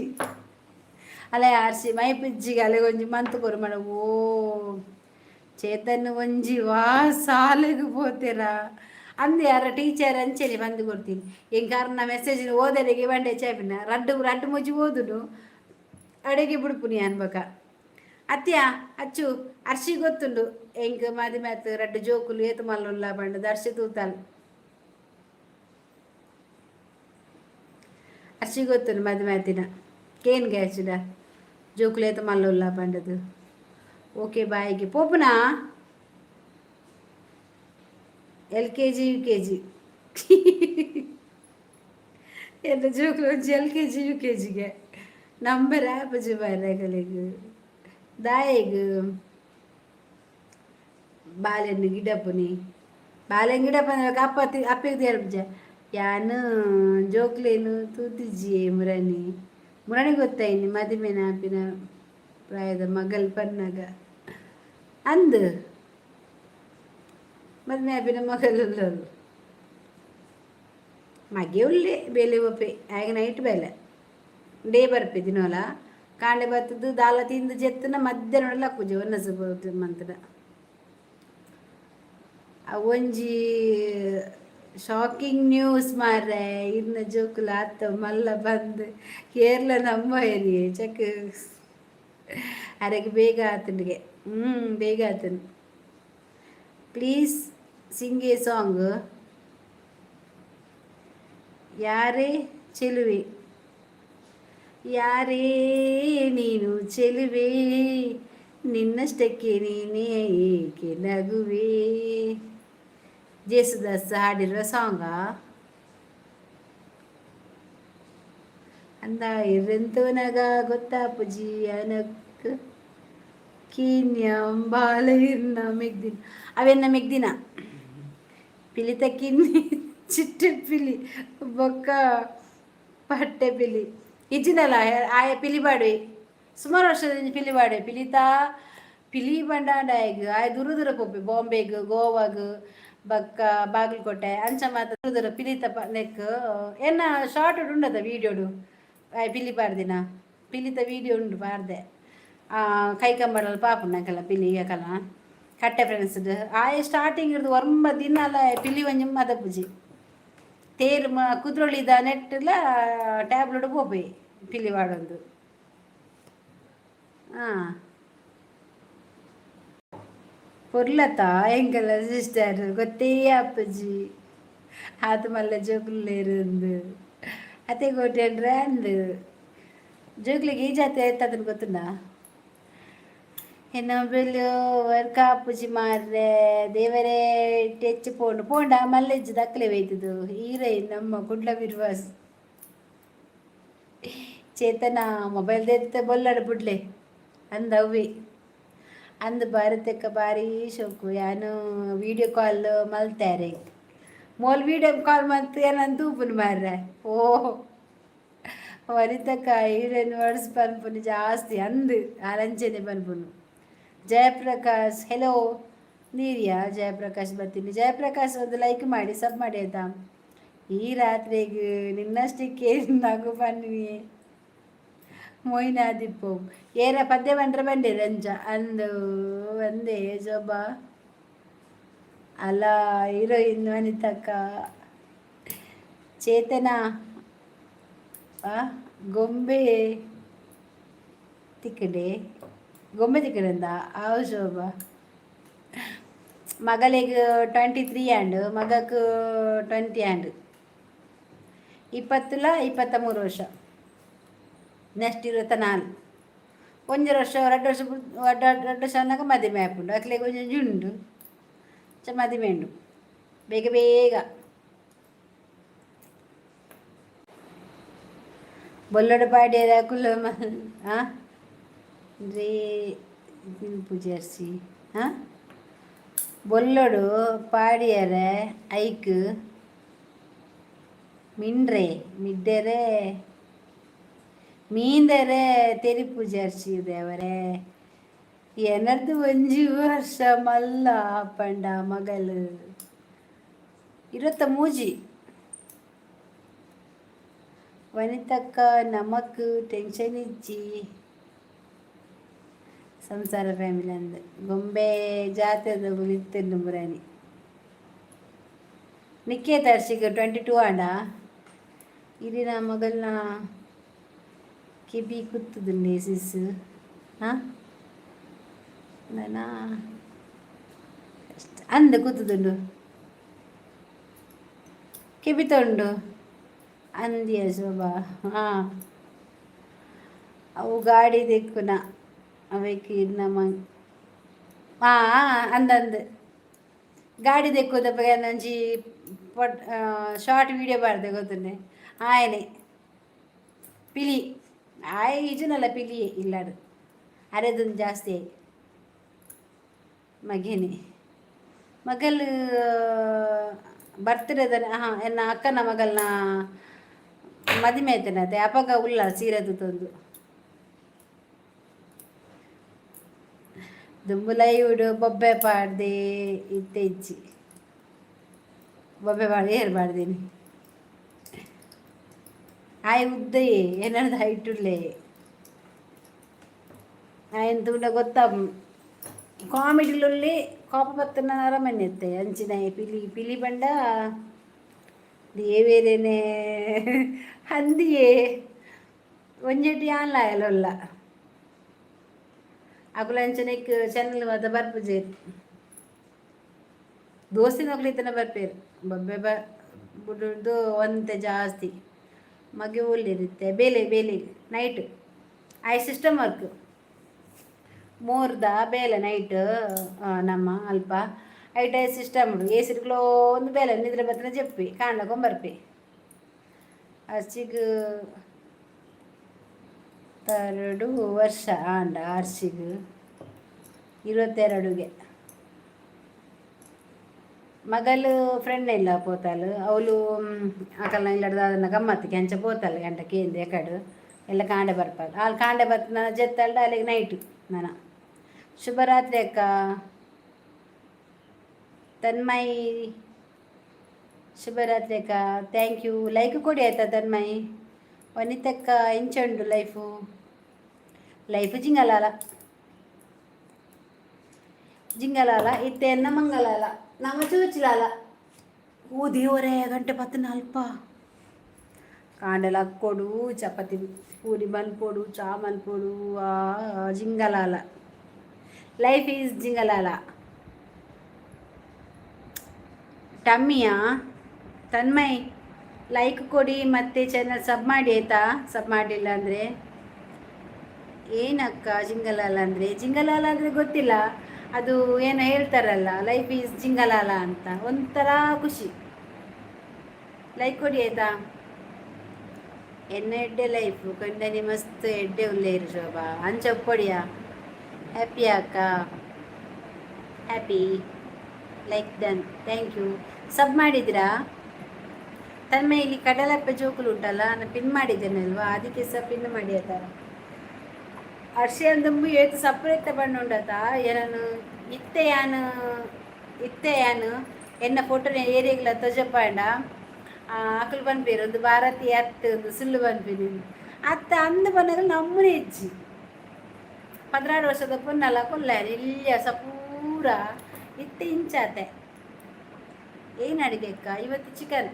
ಅಲೆ ಆರ್ಸಿ ಮೈಪಿಜ್ಜಿಗೆ ಅಲೆ ಒಂಜಿ ಮಂತ್ ಕೊರು ಮಡ. ಓ ಚೇತನ್ ಒಂಜಿ ವಾ ಸಾಲೆಗ್ ಪೋತೆರಾ ಅಂದ್ ಯಾರ ಟೀಚರ್ ಅಂಚೆನೆ ಬಂದು ಕೊಡ್ತೀನಿ. ಎಂಕಾರ್ನ ಮೆಸೇಜ್ ಓದರೆಗೆ ಬಂಡೆ ಚಾಪಿನ ರಡ್ಡು ರಡ್ಡು ಮುಜಿ ಓದುನು ಅಡೆಗೆ ಬುಡ್ಪುನಿ ಅನ್ಬಕ. ಅತ್ಯ ಅಚ್ಚು ಅರ್ಷಿ ಗೊತ್ತುಂಡು ಎಂಕ್ ಮದಿಮೆ ಆತ್ ರಡ್ಡು ಜೋಕುಲು ಏತ್ ಮಲ್ಲುಲ್ಲ ಪಂಡದು ಅರ್ಷಿ ತೂತಾಲ್. ಅರ್ಷಿ ಗೊತ್ತುಂಡು ಮದಿಮೆ ಆತಿನ ಕೇನ್ ಗ್ಯಾಚಿಡ ಜೋಕುಲು ಏತ್ ಮಲ್ಲುಲ್ಲ ಪಂಡದು. ಓಕೆ ಬಾಯ್ಗೆ ಪೋಪುನಾ. L K G U K G ಎನ್ನ ಜೋಕುಲು ಒಂಜಿ L K G U K ಜಿಗೆ ನಂಬರ್ ಆಪುಜಿ ಮಾರ್ರೆ. ದಾಯೆಗ್ ಬಾಲೆನ್ ಗಿಡಪುನಿ? ಬಾಲೆನ್ ಗಿಡಪುನ ಅಪ್ಪ ಅಪ್ಪೆಗ್ ತೇರ್ಪುಜ ಯಾನ್ ಜೋಕ್ಲೆನ್ ತೂತಿಜ್ಜಿಯೇ ಮುರಣಿ. ಮುರಣಿ ಗೊತ್ತಾಯಿನಿ ಮದಿಮೆನ ಆಪಿನ ಪ್ರಾಯದ ಮಗಲ್ ಪನ್ನಗ ಅಂದ್ ಮದಿಮೆ ಆಪಿನ ಮಗಲ್ ಉಲ್ಲಲ್. ಮಗೆ ಉಲ್ಲೆ ಬೇಲೆ ಒಪ್ಪೆ ಆಗ ನೈಟ್ ಬೇಲೆ ಡೇ ಬರ್ಪೆ. ದಿನೋಲ ಕಾಂಡೆ ಬತ್ತದು ದಾಲ ತಿಂದು ಜೆತ್ತುನ ಮಧ್ಯಾಹ್ನ ಲಕ್ಕುಜಿ ಒನ್ನಸ ಮಂತುನ. ಅವು ಒಂಜಿ ಶಾಕಿಂಗ್ ನ್ಯೂಸ್ ಮಾರ್ರೆ. ಇರ್ನ ಜೋಕುಲು ಆತ ಮಲ್ಲ ಬಂದ್ ಕೇರಳ ನಂಬಯರಿ ಚಕ್. ಅರೆಗೆ ಬೇಗ ಆತನಿಗೆ. ಬೇಗ ಆತನು. Please sing a song. ಯಾರೇ ಚೆಲುವೆ, ಯಾರೇ ನೀನು ಚೆಲುವೆ, ನಿನ್ನಷ್ಟಕ್ಕೆ ನೀನೇ ಏಕೆ ನಗುವೆ? ಜೇಸುದಾಸ್ ಹಾಡಿರುವ ಸಾಂಗ ಅಂದ. ಇರೆಂತೋನಗ ಗೊತ್ತಾಪುಜಿ ಅನಕ್ ಕೀನ್ಯಂ ಬಾಲ ಮೆಗ್ದಿನ ಅವೆನ್ನ ಮೆಗ್ದಿನ ಪಿಲಿತ ಕಿನ್ನಿ ಚಿಟ್ಟೆ ಪಿಲಿ ಬೊಕ್ಕ ಪಟ್ಟೆ ಪಿಲಿ ಇಜ್ಜಿನಲ್ಲ. ಆಯ ಪಿಲಿ ಬಾಡುವೆ, ಸುಮಾರು ವರ್ಷದಿಂದ ಪಿಲಿ ಬಾಡುವೆ. ಪಿಲಿತಾ ಪಿಲಿ ಬಂಡಾಂಡ ಆಯಗ್ ಆಯ ದೂರ ದೂರ ಪೋಪೆ, ಬಾಂಬೆಗ್, ಗೋವಾಗ್, ಬೊಕ್ಕ ಬಾಗಲಕೋಟೆ ಅಂಚ ಮಾತ ದೂರ ದೂರ ಪಿಲಿತ ನೆಕ್. ಎನ್ನ ಶಾರ್ಟ್ ಉಂಡದ ವೀಡಿಯೋಡು ಆಯ್ ಪಿಲಿ ಪಾಡ್ದಿನ ಪಿಲಿತ ವೀಡಿಯೋ ಉಂಡು ಪಾಡ್ದೆ. ಕೈ ಕಂಬಡಲ್ ಪಾಪುಂಡು ಪಿಲಿ ಅಕಲ ಕಟ್ಟೆ ಫ್ರೆಂಡ್ಸ್. ಆಯೆ ಸ್ಟಾರ್ಟಿಂಗ್ ಹಿಡ್ದು ಒರ್ಂಬ ದಿನ ಅಲ್ಲ ಪಿಲಿ ಒಂಜಿ ಮದಪುಜಿ. ತೇರು ಮ ಕುದ್ರೊಳಿದ ನೆಟ್ಟುಲ ಟ್ಯಾಬ್ಲೆಟ್ ಪೋಪೆ ಪಿಲಿ ವಾಡೊಂದು. ಹಾಂ, ಪೊರ್ಲತ ಎಂಕಲ್ಲ ಸಿಸ್ಟರ್ ಗೊತ್ತೇ ಅಪ್ಪಜಿ ಆತ ಮಲ್ಲ ಜೋಕುಲೇರಂದು ಅತ್ತೆ ಕೋಟೆಂಡ್ರೆ ಅಂದು. ಜೋಕ್ಲಿಗೆ ಈ ಜಾತಿ ಆಯ್ತು ಗೊತ್ತುಂಡ? ಎನ್ನ ಮೊಬೈಲ್ ವರ್ಕ್ ಆಪುಜಿ ಮಾರ್ರೆ ದೇವರೇ. ಟೆಚ್ ಪೋಂಡು ಪೋಂಡ ಮಲ್ಲೆಜ್ಜಿ ದಕ್ಕಲೆ ಬೈತದು. ಈರೈ ನಮ್ಮ ಕುಡ್ಲ ಬಿರ್ವಾಸ್ ಚೇತನ ಮೊಬೈಲ್ ದೆತ್ತ ಬೊಲ್ಲಡ ಬುಡ್ಲೆ ಅಂದ ಅವ್ವೆ ಅಂದ್. ಭಾರತಕ್ಕ ಬಾರಿ ಶೋಕು. ಯಾನು ವೀಡಿಯೋ ಕಾಲ್ ಮಲ್ತಾರೆ. ಮೋಲ್ ವೀಡಿಯೋ ಕಾಲ್ ಮಲ್ತು ಏನಂತ ತೂಪುನು ಮಾರ್ರೆ. ಓ ವನಿತಕ್ಕ, ಹೀರೋಯಿನ್ ವರ್ಡ್ಸ್ ಪನ್ಪುನು ಜಾಸ್ತಿ ಅಂದ್ ಆಲಂಚನೆ ಪನ್ಪುನು. ಜಯಪ್ರಕಾಶ್ ಹೆಲೋ ನೀರಿಯಾ ಜಯಪ್ರಕಾಶ್ ಬರ್ತೀನಿ. ಜಯಪ್ರಕಾಶ್, ಒಂದು ಲೈಕ್ ಮಾಡಿ, ಸಬ್ ಮಾಡಿ ಆಯ್ತಾ? ಈ ರಾತ್ರಿಗೆ ನಿನ್ನಷ್ಟಕ್ಕೆ ನಗು ಬನ್ನಿ ಮೊಯ್ನಾದಿಪ್ಪು ಏರ ಪದ್ಯ ಬಂಡ್ರೆ ಬಂಡೆ ರಂಜ ಅಂದು ಒಂದೇ ಜೋಬ ಅಲ್ಲ. ಹೀರೋಯಿನ್ ವನಿತಕ್ಕ ಚೇತನ ಗೊಂಬೆ ತಿಕ್ಕಡೆ ಗೊಂಬೆ ತಿಕ್ಕಡೆಂದ ಆವು ಶೋಭ. ಮಗಳಿಗೆ 23 ಆಂಡ್, ಮಗಕ್ಕೆ 20 ಆಂಡ್. ಇಪ್ಪತ್ತಲ 23 ವರ್ಷ. ನೆಕ್ಸ್ಟ್ 24. ಒಂಜಿ ವರ್ಷ, 2 ವರ್ಷ, 2 ವರ್ಷ ಅನ್ನಾಗ ಮದಿಮೆ ಆಪುಂಡು. ಅಕ್ಲೆಗ್ ಒಂಜೊಂಜಿ ಉಂಡು ಚ ಮದಿಮೆ ಉಂಡು ಬೇಗ ಬೇಗ. ಬೊಲ್ಲೊಡು ಪಾಡ್ಯರ ಕುಲ್ಲ ಆ ರೇ ಪೂಜಾರ್ಸಿ. ಹಾಂ, ಬೊಲ್ಲೊಡು ಪಾಡಿಯರೆ ಐಕ್ ಮಿಂಡ್ರೆ ಮಿಡ್ಡೆರೆ ಮೀಂದರೆ ತೆರಿ ಪೂಜಾರ್ಸಿ ದೇವರೇ. ಎನರ್ದು ಒಂಜಿ ವರ್ಷ ಮಲ್ಲ ಪಂಡ ಮಗಲು 23. ವನಿತಕ್ಕ, ನಮಕ್ ಟೆನ್ಷನ್ ಇಜ್ಜಿ, ಸಂಸಾರ ಫ್ಯಾಮಿಲಿ ಅಂದ್. ಗೊಂಬೆ ಜಾತ್ರೆದ ಇತ್ತಿಂಡು ಮುರಾನಿ. ನಿಖೇತ್ ಹರ್ಷಿಗ್ 22 ಆಂಡ. ಇರಿನ ಮಗಲ್ನ ಕೆಬಿ ಕುತ್ತುದುಂಡೆ ಸಿಸ್. ಹಾಂ, ನನ್ನ ಅಂದ ಕೂತುದುಂಡು ಕೆಬಿ ತೊಂಡು ಅಂದಿಯ ಶೋಭಾ. ಹಾಂ, ಅವು ಗಾಡಿ ದೆಕ್ಕುನ ಅವೆಕ್ ನಮ್ಮ ಹಾಂ ಅಂದಂದು ಗಾಡಿ ದೆಕ್ಕುದಪ್ಪ. ಒಂಜಿ ಪೊಟ್ ಶಾರ್ಟ್ ವೀಡಿಯೋ ಪಾಡ್ದೆ ಗೊತ್ತುಂಡೆ. ಆಯನೆ ಪಿಲಿ ಆಯೆ ಈಜುನಲ್ಲ ಪಿಲಿ ಇಲ್ಲಾಡು ಅರೆದೊಂದು ಜಾಸ್ತಿ ಮಗೇನೆ. ಮಗಲ್ ಬರ್ತ್ಡೇದ, ಹಾಂ, ಎನ್ನ ಅಕ್ಕನ ಮಗಲ್ನ ಮದಿಮೆ ಆಯ್ತನತೆ ಅಪಗ ಉಲ್ಲ ಸೀರೆ ತುತ್ತೊಂದು. ದುಂಬು ಲೈವ್ಡ್ ಬೊಬ್ಬೆ ಪಾಡ್ದೆ, ಇತ್ತೆ ಇಜ್ಜಿ. ಬೊಬ್ಬೆ ಪಾಡ್ದೆ ಏರ್ ಪಾಡ್ದೀನಿ. ಆಯ್ ಉದ್ದಯೇ ಎನ್ನರ್ದು ಹೈಟ್ ಉಲ್ಲೆ. ಆಯನ್ ತೂಂಡ ಗೊತ್ತಾಪುಂಡು ಕಾಮಿಡಿಲುಲ್ಲೆ ಕೋಪ ಬತ್ತನ ಅರಮನೆ ಇತ್ತೆ ಅಂಚಿನ ಪಿಲಿ ಪಿಲಿ ಬಂಡ. ದೇವೇರೇನೆ ಅಂದಿಯೇ ಒಂಜೆಟಿ ಆನ್ಲಾಯಲೊಲ್ಲ ಅಕುಲಂಚನೆಕ್ ಚಾನಲ್ ಮಾತ ಬರ್ಪುಜೆರ್. ದೋಸ್ತಿನಕುಲು ಇತ್ತನ ಬರ್ಪೇರು. ಬೊಬ್ಬೆ ಬ ಬುಡುದು ಒಂತೆ ಜಾಸ್ತಿ. ಮಗೆ ಒಲ್ಲೆರಿತ್ತೆ ಬೇಲೆ ಬೇಲೆ ನೈಟ್ I system work ಮೋರ್ದ ಬೇಲೆ ನೈಟ್ ನಮ್ಮ ಅಲ್ಪ ಐಟ್ ಸಿಸ್ಟಮ್ ಎ ಒಂದು ಬೇಲೆ ನಿದ್ರೆ ಬತ್ತನ ಜಪ್ಪಿ ಕಾಣ್ಲಕೊಂಬರ್ಪಿ. ಅರ್ಚಿಗ್ 2 ವರ್ಷ ಆಂಡ. ಅರ್ಶಿಗ್ 22ಗೆ. ಮಗಲು ಫ್ರೆಂಡ್ ಇಲ್ಲ ಪೋತಾಲ್. ಅವಳು ಅಕಲ್ನ ಇಲ್ಲಡ್ದ ಅದನ್ನ ಗಮ್ಮತ್ತಿಗೆ ಅಂಚ ಪೋತಾಲ್. ಗಂಟ ಕೇಂದ್ರ ಎಕಡು ಎಲ್ಲ ಕಾಂಡೆ ಬರ್ಪಾಲ್. ಅಲ್ಲಿ ಕಾಂಡೆ ಬತ್ ನನ್ನ ಜೆತ್ತಲ್ಡ ಅಲ್ಲಿಗೆ ನೈಟ್ ನನ್ನ. ಶುಭರಾತ್ರಿ ಅಕ್ಕ. ತನ್ಮಯಿ, ಶುಭರಾತ್ರಿ ಅಕ್ಕ. Thank you. Like ಕೊಡಿ ಆಯ್ತಾ ತನ್ಮಯಿ. ವನಿತಕ್ಕ, ಎಂಚುಂಡು ಲೈಫು? ಲೈಫ್ ಜಿಂಗಲಾಲ ಜಿಂಗಲಾಲ ಇತ್ತೆನ್ನ ಮಂಗಲಾಲ ನಮ್ಮ ಚೂಚಿಲಾಲ. ಓ ದೇವರೇ, ಗಂಟೆ ಪತ್ತು ಅಲ್ಪ. ಕಾಂಡೆಲ ಕೊಡು, ಚಪಾತಿ ಪೂರಿ ಮಲ್ಪೊಡು, ಚಾ ಮಲ್ಪೊಡು. ಆ ಜಿಂಗಲಾಲ, ಲೈಫ್ is ಜಿಂಗಲಾಲ. ಟಮ್ಮಿಯಾ? ತನ್ಮಯ್, ಲೈಕ್ ಕೊಡಿ ಮತ್ತು ಚಾನಲ್ ಸಬ್ ಮಾಡಿ ಆಯಿತಾ? ಸಬ್ ಮಾಡಿಲ್ಲ ಅಂದರೆ. ಏನಕ್ಕ ಜಿಂಗಲಾಲ ಅಂದರೆ? ಜಿಂಗಲಾಲ ಅಂದರೆ ಗೊತ್ತಿಲ್ಲ. ಅದು ಏನೋ ಹೇಳ್ತಾರಲ್ಲ, ಲೈಫ್ is ಜಿಂಗಲಾಲ ಅಂತ. ಒಂಥರ ಖುಷಿ. ಲೈಕ್ ಕೊಡಿ ಆಯಿತಾ? ಎನ್ನ ಎಡ್ಡೆ ಲೈಫ್ ಕಂಡನಿ ಮಸ್ತ್ ಎಡ್ಡೆ ಉಲ್ಲೇರು. ಶೋಭಾ, ಅಂಚ ಉಪ್ಪೊಡಿಯಾ. ಹ್ಯಾಪಿ ಅಕ್ಕ, happy. Like done, thank you. Sub ಮಾಡಿದ್ರಾ ತನ್ಮಯ? ಇಲ್ಲಿ ಕಡಲಪ್ಪೆ ಜೋಕುಲು ಉಂಟಲ್ಲ, ನಾನು ಪಿನ್ ಮಾಡಿದ್ದೇನೆ ಅಲ್ವಾ, ಅದಕ್ಕೆ ಸಹ ಪಿನ್ ಮಾಡಿ ಆಯ್ತಾ? ಅರ್ಷಿಯನ್ ಏತ್ ಸಪ್ರೇಟ್ ಬಣ್ಣ ಉಂಡತ. ಏನನು ಇತ್ತೆ ಯಾನು ಇತ್ತೆ ಯಾನು ಎನ್ನ ಫೋಟೋನ ಏರಿಯಾಗ್ಲ ತೊಜಪಾಂಡ ಅಕುಲು ಪನ್ಪೇರು, ಒಂದು ಭಾರತೀಯ ಅತ್ತು, ಒಂದು ಸುಳ್ಳು ಪನ್ಪಿನಿ ಅತ್ತ ಅಂದು ಬನ್ನಗ ನಮ್ಮನೆ ಹೆಚ್ಚಿ. 16 ವರ್ಷದ ಪೊನ್ನಲ್ಲ ಕೊಲ್ಲ ಇಲ್ಲಿಯ ಸ ಪೂರ ಇತ್ತೆ ಇಂಚಾತೆ. ಏನು ಅಡುಗೆ ಅಕ್ಕ ಇವತ್ತು? ಚಿಕನ್,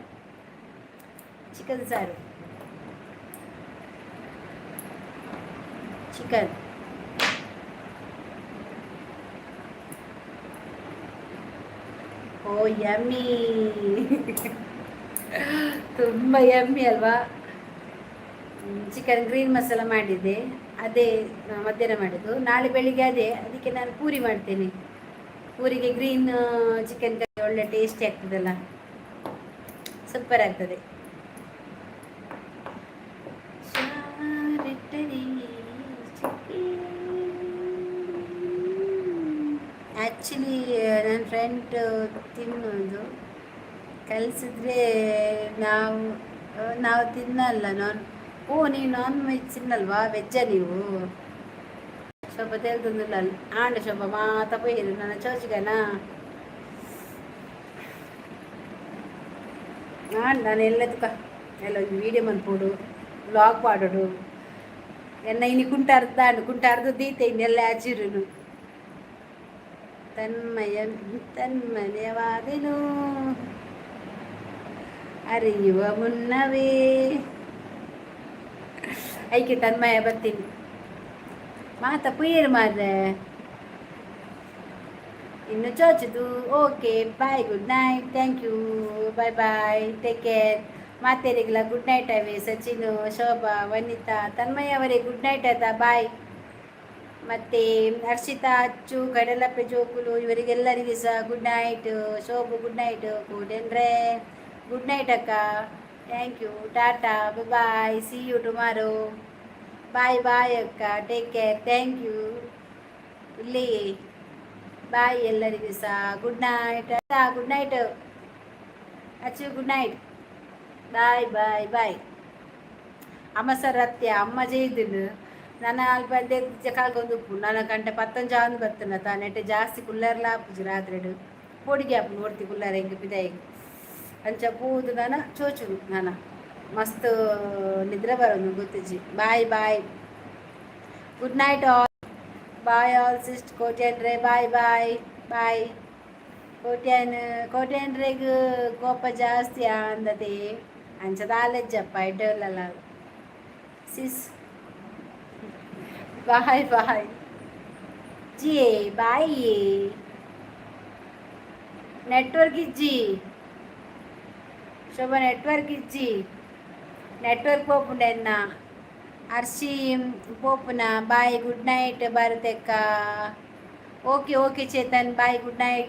ಚಿಕನ್ ಸಾರು, ಚಿಕನ್. ಓ ಯಮ್ಮಿ, ತುಂಬ ಯಮ್ಮಿ ಅಲ್ವಾ? ಚಿಕನ್ ಗ್ರೀನ್ ಮಸಾಲ ಮಾಡಿದ್ದೆ. ಅದೇ ಮಧ್ಯಾಹ್ನ ಮಾಡಿದ್ದು. ನಾಳೆ ಬೆಳಿಗ್ಗೆ ಅದೇ. ಅದಕ್ಕೆ ನಾನು ಪೂರಿ ಮಾಡ್ತೇನೆ. ಪೂರಿಗೆ ಗ್ರೀನ್ ಚಿಕನ್ ಕರಿ ಒಳ್ಳೆ ಟೇಸ್ಟಿ ಆಗ್ತದಲ್ಲ, ಸೂಪರ್ ಆಗ್ತದೆ. ಆ್ಯಕ್ಚುಲಿ ನನ್ನ ಫ್ರೆಂಡ್ ತಿನ್ನೋದು ಕಲಿಸಿದ್ರೆ ನಾವು ನಾವು ತಿನ್ನಲ್ಲ ನಾನ್. ಓ, ನೀವು ನಾನ್ ವೆಜ್ ತಿನ್ನಲ್ವಾ? ವೆಜ್ಜಾ ನೀವು? ಶೋಭ ತೇಲ್ತೊಂದುಲ್ಲ ಆಂಡ. ಶೋಭ ಮಾತ ಪೋಯಿರು ನನ್ನ ಚೋಚಿಗನ. ನಾನು ಎಲ್ಲದಕ್ಕ ಎಲ್ಲ ಒಂಜಿ ವೀಡಿಯೋ ಮನ್ಪೊಡು, ವ್ಲಾಗ್ ಪಾಡೊಡು. ಎನ್ನ ಇನಿ ಕುಂಟಾರ್ದ ಕುಂಟಾರ್ದು ದೀತೆ ಇನ್ನೆಲ್ಲ ಆಚಿರುನು. ತನ್ಮಯ ತನ್ಮಯವಾದೆನು ಅರಿಯುವ ಮುನ್ನವೇ. ಐಕೆ ತನ್ಮಯ ಬರ್ತೀನಿ ಮಾತ ಪುಯ್ಯರು ಮಾರ್ರೆ. ಇನ್ನು ಚೋಚುದು. Okay, bye, good night, thank you, bye bye, take care. ಮಾತೇರಿಗಿಲ್ಲ good night ಅವೇ. ಸಚಿನ್, ಶೋಭಾ, ವನಿತಾ, ತನ್ಮಯ ಅವರೇ ಗುಡ್ ನೈಟ್ ಆಯ್ತಾ? ಬಾಯ್. ಮತ್ತು ಹರ್ಷಿತಾ, ಅಚ್ಚು, ಕಡಲಪ್ಪೆ ಜೋಕುಲು ಇವರಿಗೆಲ್ಲರಿಗೆ ಸಹ good night. Shobhu, good night. ಕೂಡೆನ್ರೆ good night ಅಕ್ಕ. Thank you, tata, bye, see you tomorrow. Bye bye ಅಕ್ಕ, take care, thank you. ಇಲ್ಲಿ ಬಾಯ್ ಎಲ್ಲರಿಗೂ ಸಹ good night. Good night Achu, good night, bye bye bye. ಅಮ್ಮ sir ಅತ್ತೆ ಅಮ್ಮ ಜೈದಿನ ನನ್ನ ಅಲ್ಪ ಕಾಲ್ಗೊಂದು ಉಪ್ಪು ನನ್ನ ಗಂಟೆ ಪತ್ತೊಂಜಾಂದು ಬರ್ತನ ತಾನೆಟ್ಟೆ ಜಾಸ್ತಿ ಕುಲ್ಲರ್ಲ ಆಪುಜಿ. ರಾತ್ರಿಡು ಪೊಡಿಗೆ ಆಪುಂಡು ಒರ್ತಿ ಕುಲ್ಲರ ಎಂಕ್ ಪಿದಾಯಿ. ಅಂಚ ಪೂದು ನನ ಚೋಚುನು ನನ ಮಸ್ತ್ ನಿದ್ರೆ ಬರೋದು ಗೊತ್ತಿಜ್ಜಿ. Bye bye, good night all. Bye all ಸಿಸ್ಟ್ ಕೋಟೆನ್ರೆ. ಬಾಯ್ ಬಾಯ್ ಬಾಯ್. ಕೋಟ್ಯಾನ್ ಕೋಟ್ಯಾನ್ರೆಗ್ ಕೋಪ ಜಾಸ್ತಿ ಅಂದತೆ. ಅಂಚ ದಾಲೆಜ್ಜಪ್ಪ ಎಡ್ಡೆ. Sis, bye bye ji, bye. Network ಇಜ್ಜಿ ಶೋಭಾ, ನೆಟ್ವರ್ಕ್ ಇಜ್ಜಿ. ನೆಟ್ವರ್ಕ್ ಪೋಪುಂಡ ಎನ್ನ ಅರ್ಶಿ ಪೋಪುನ. ಬಾಯ್, ಗುಡ್ ನೈಟ್ ಭಾರತಕ್ಕ. Okay okay Chetan, bye, good night.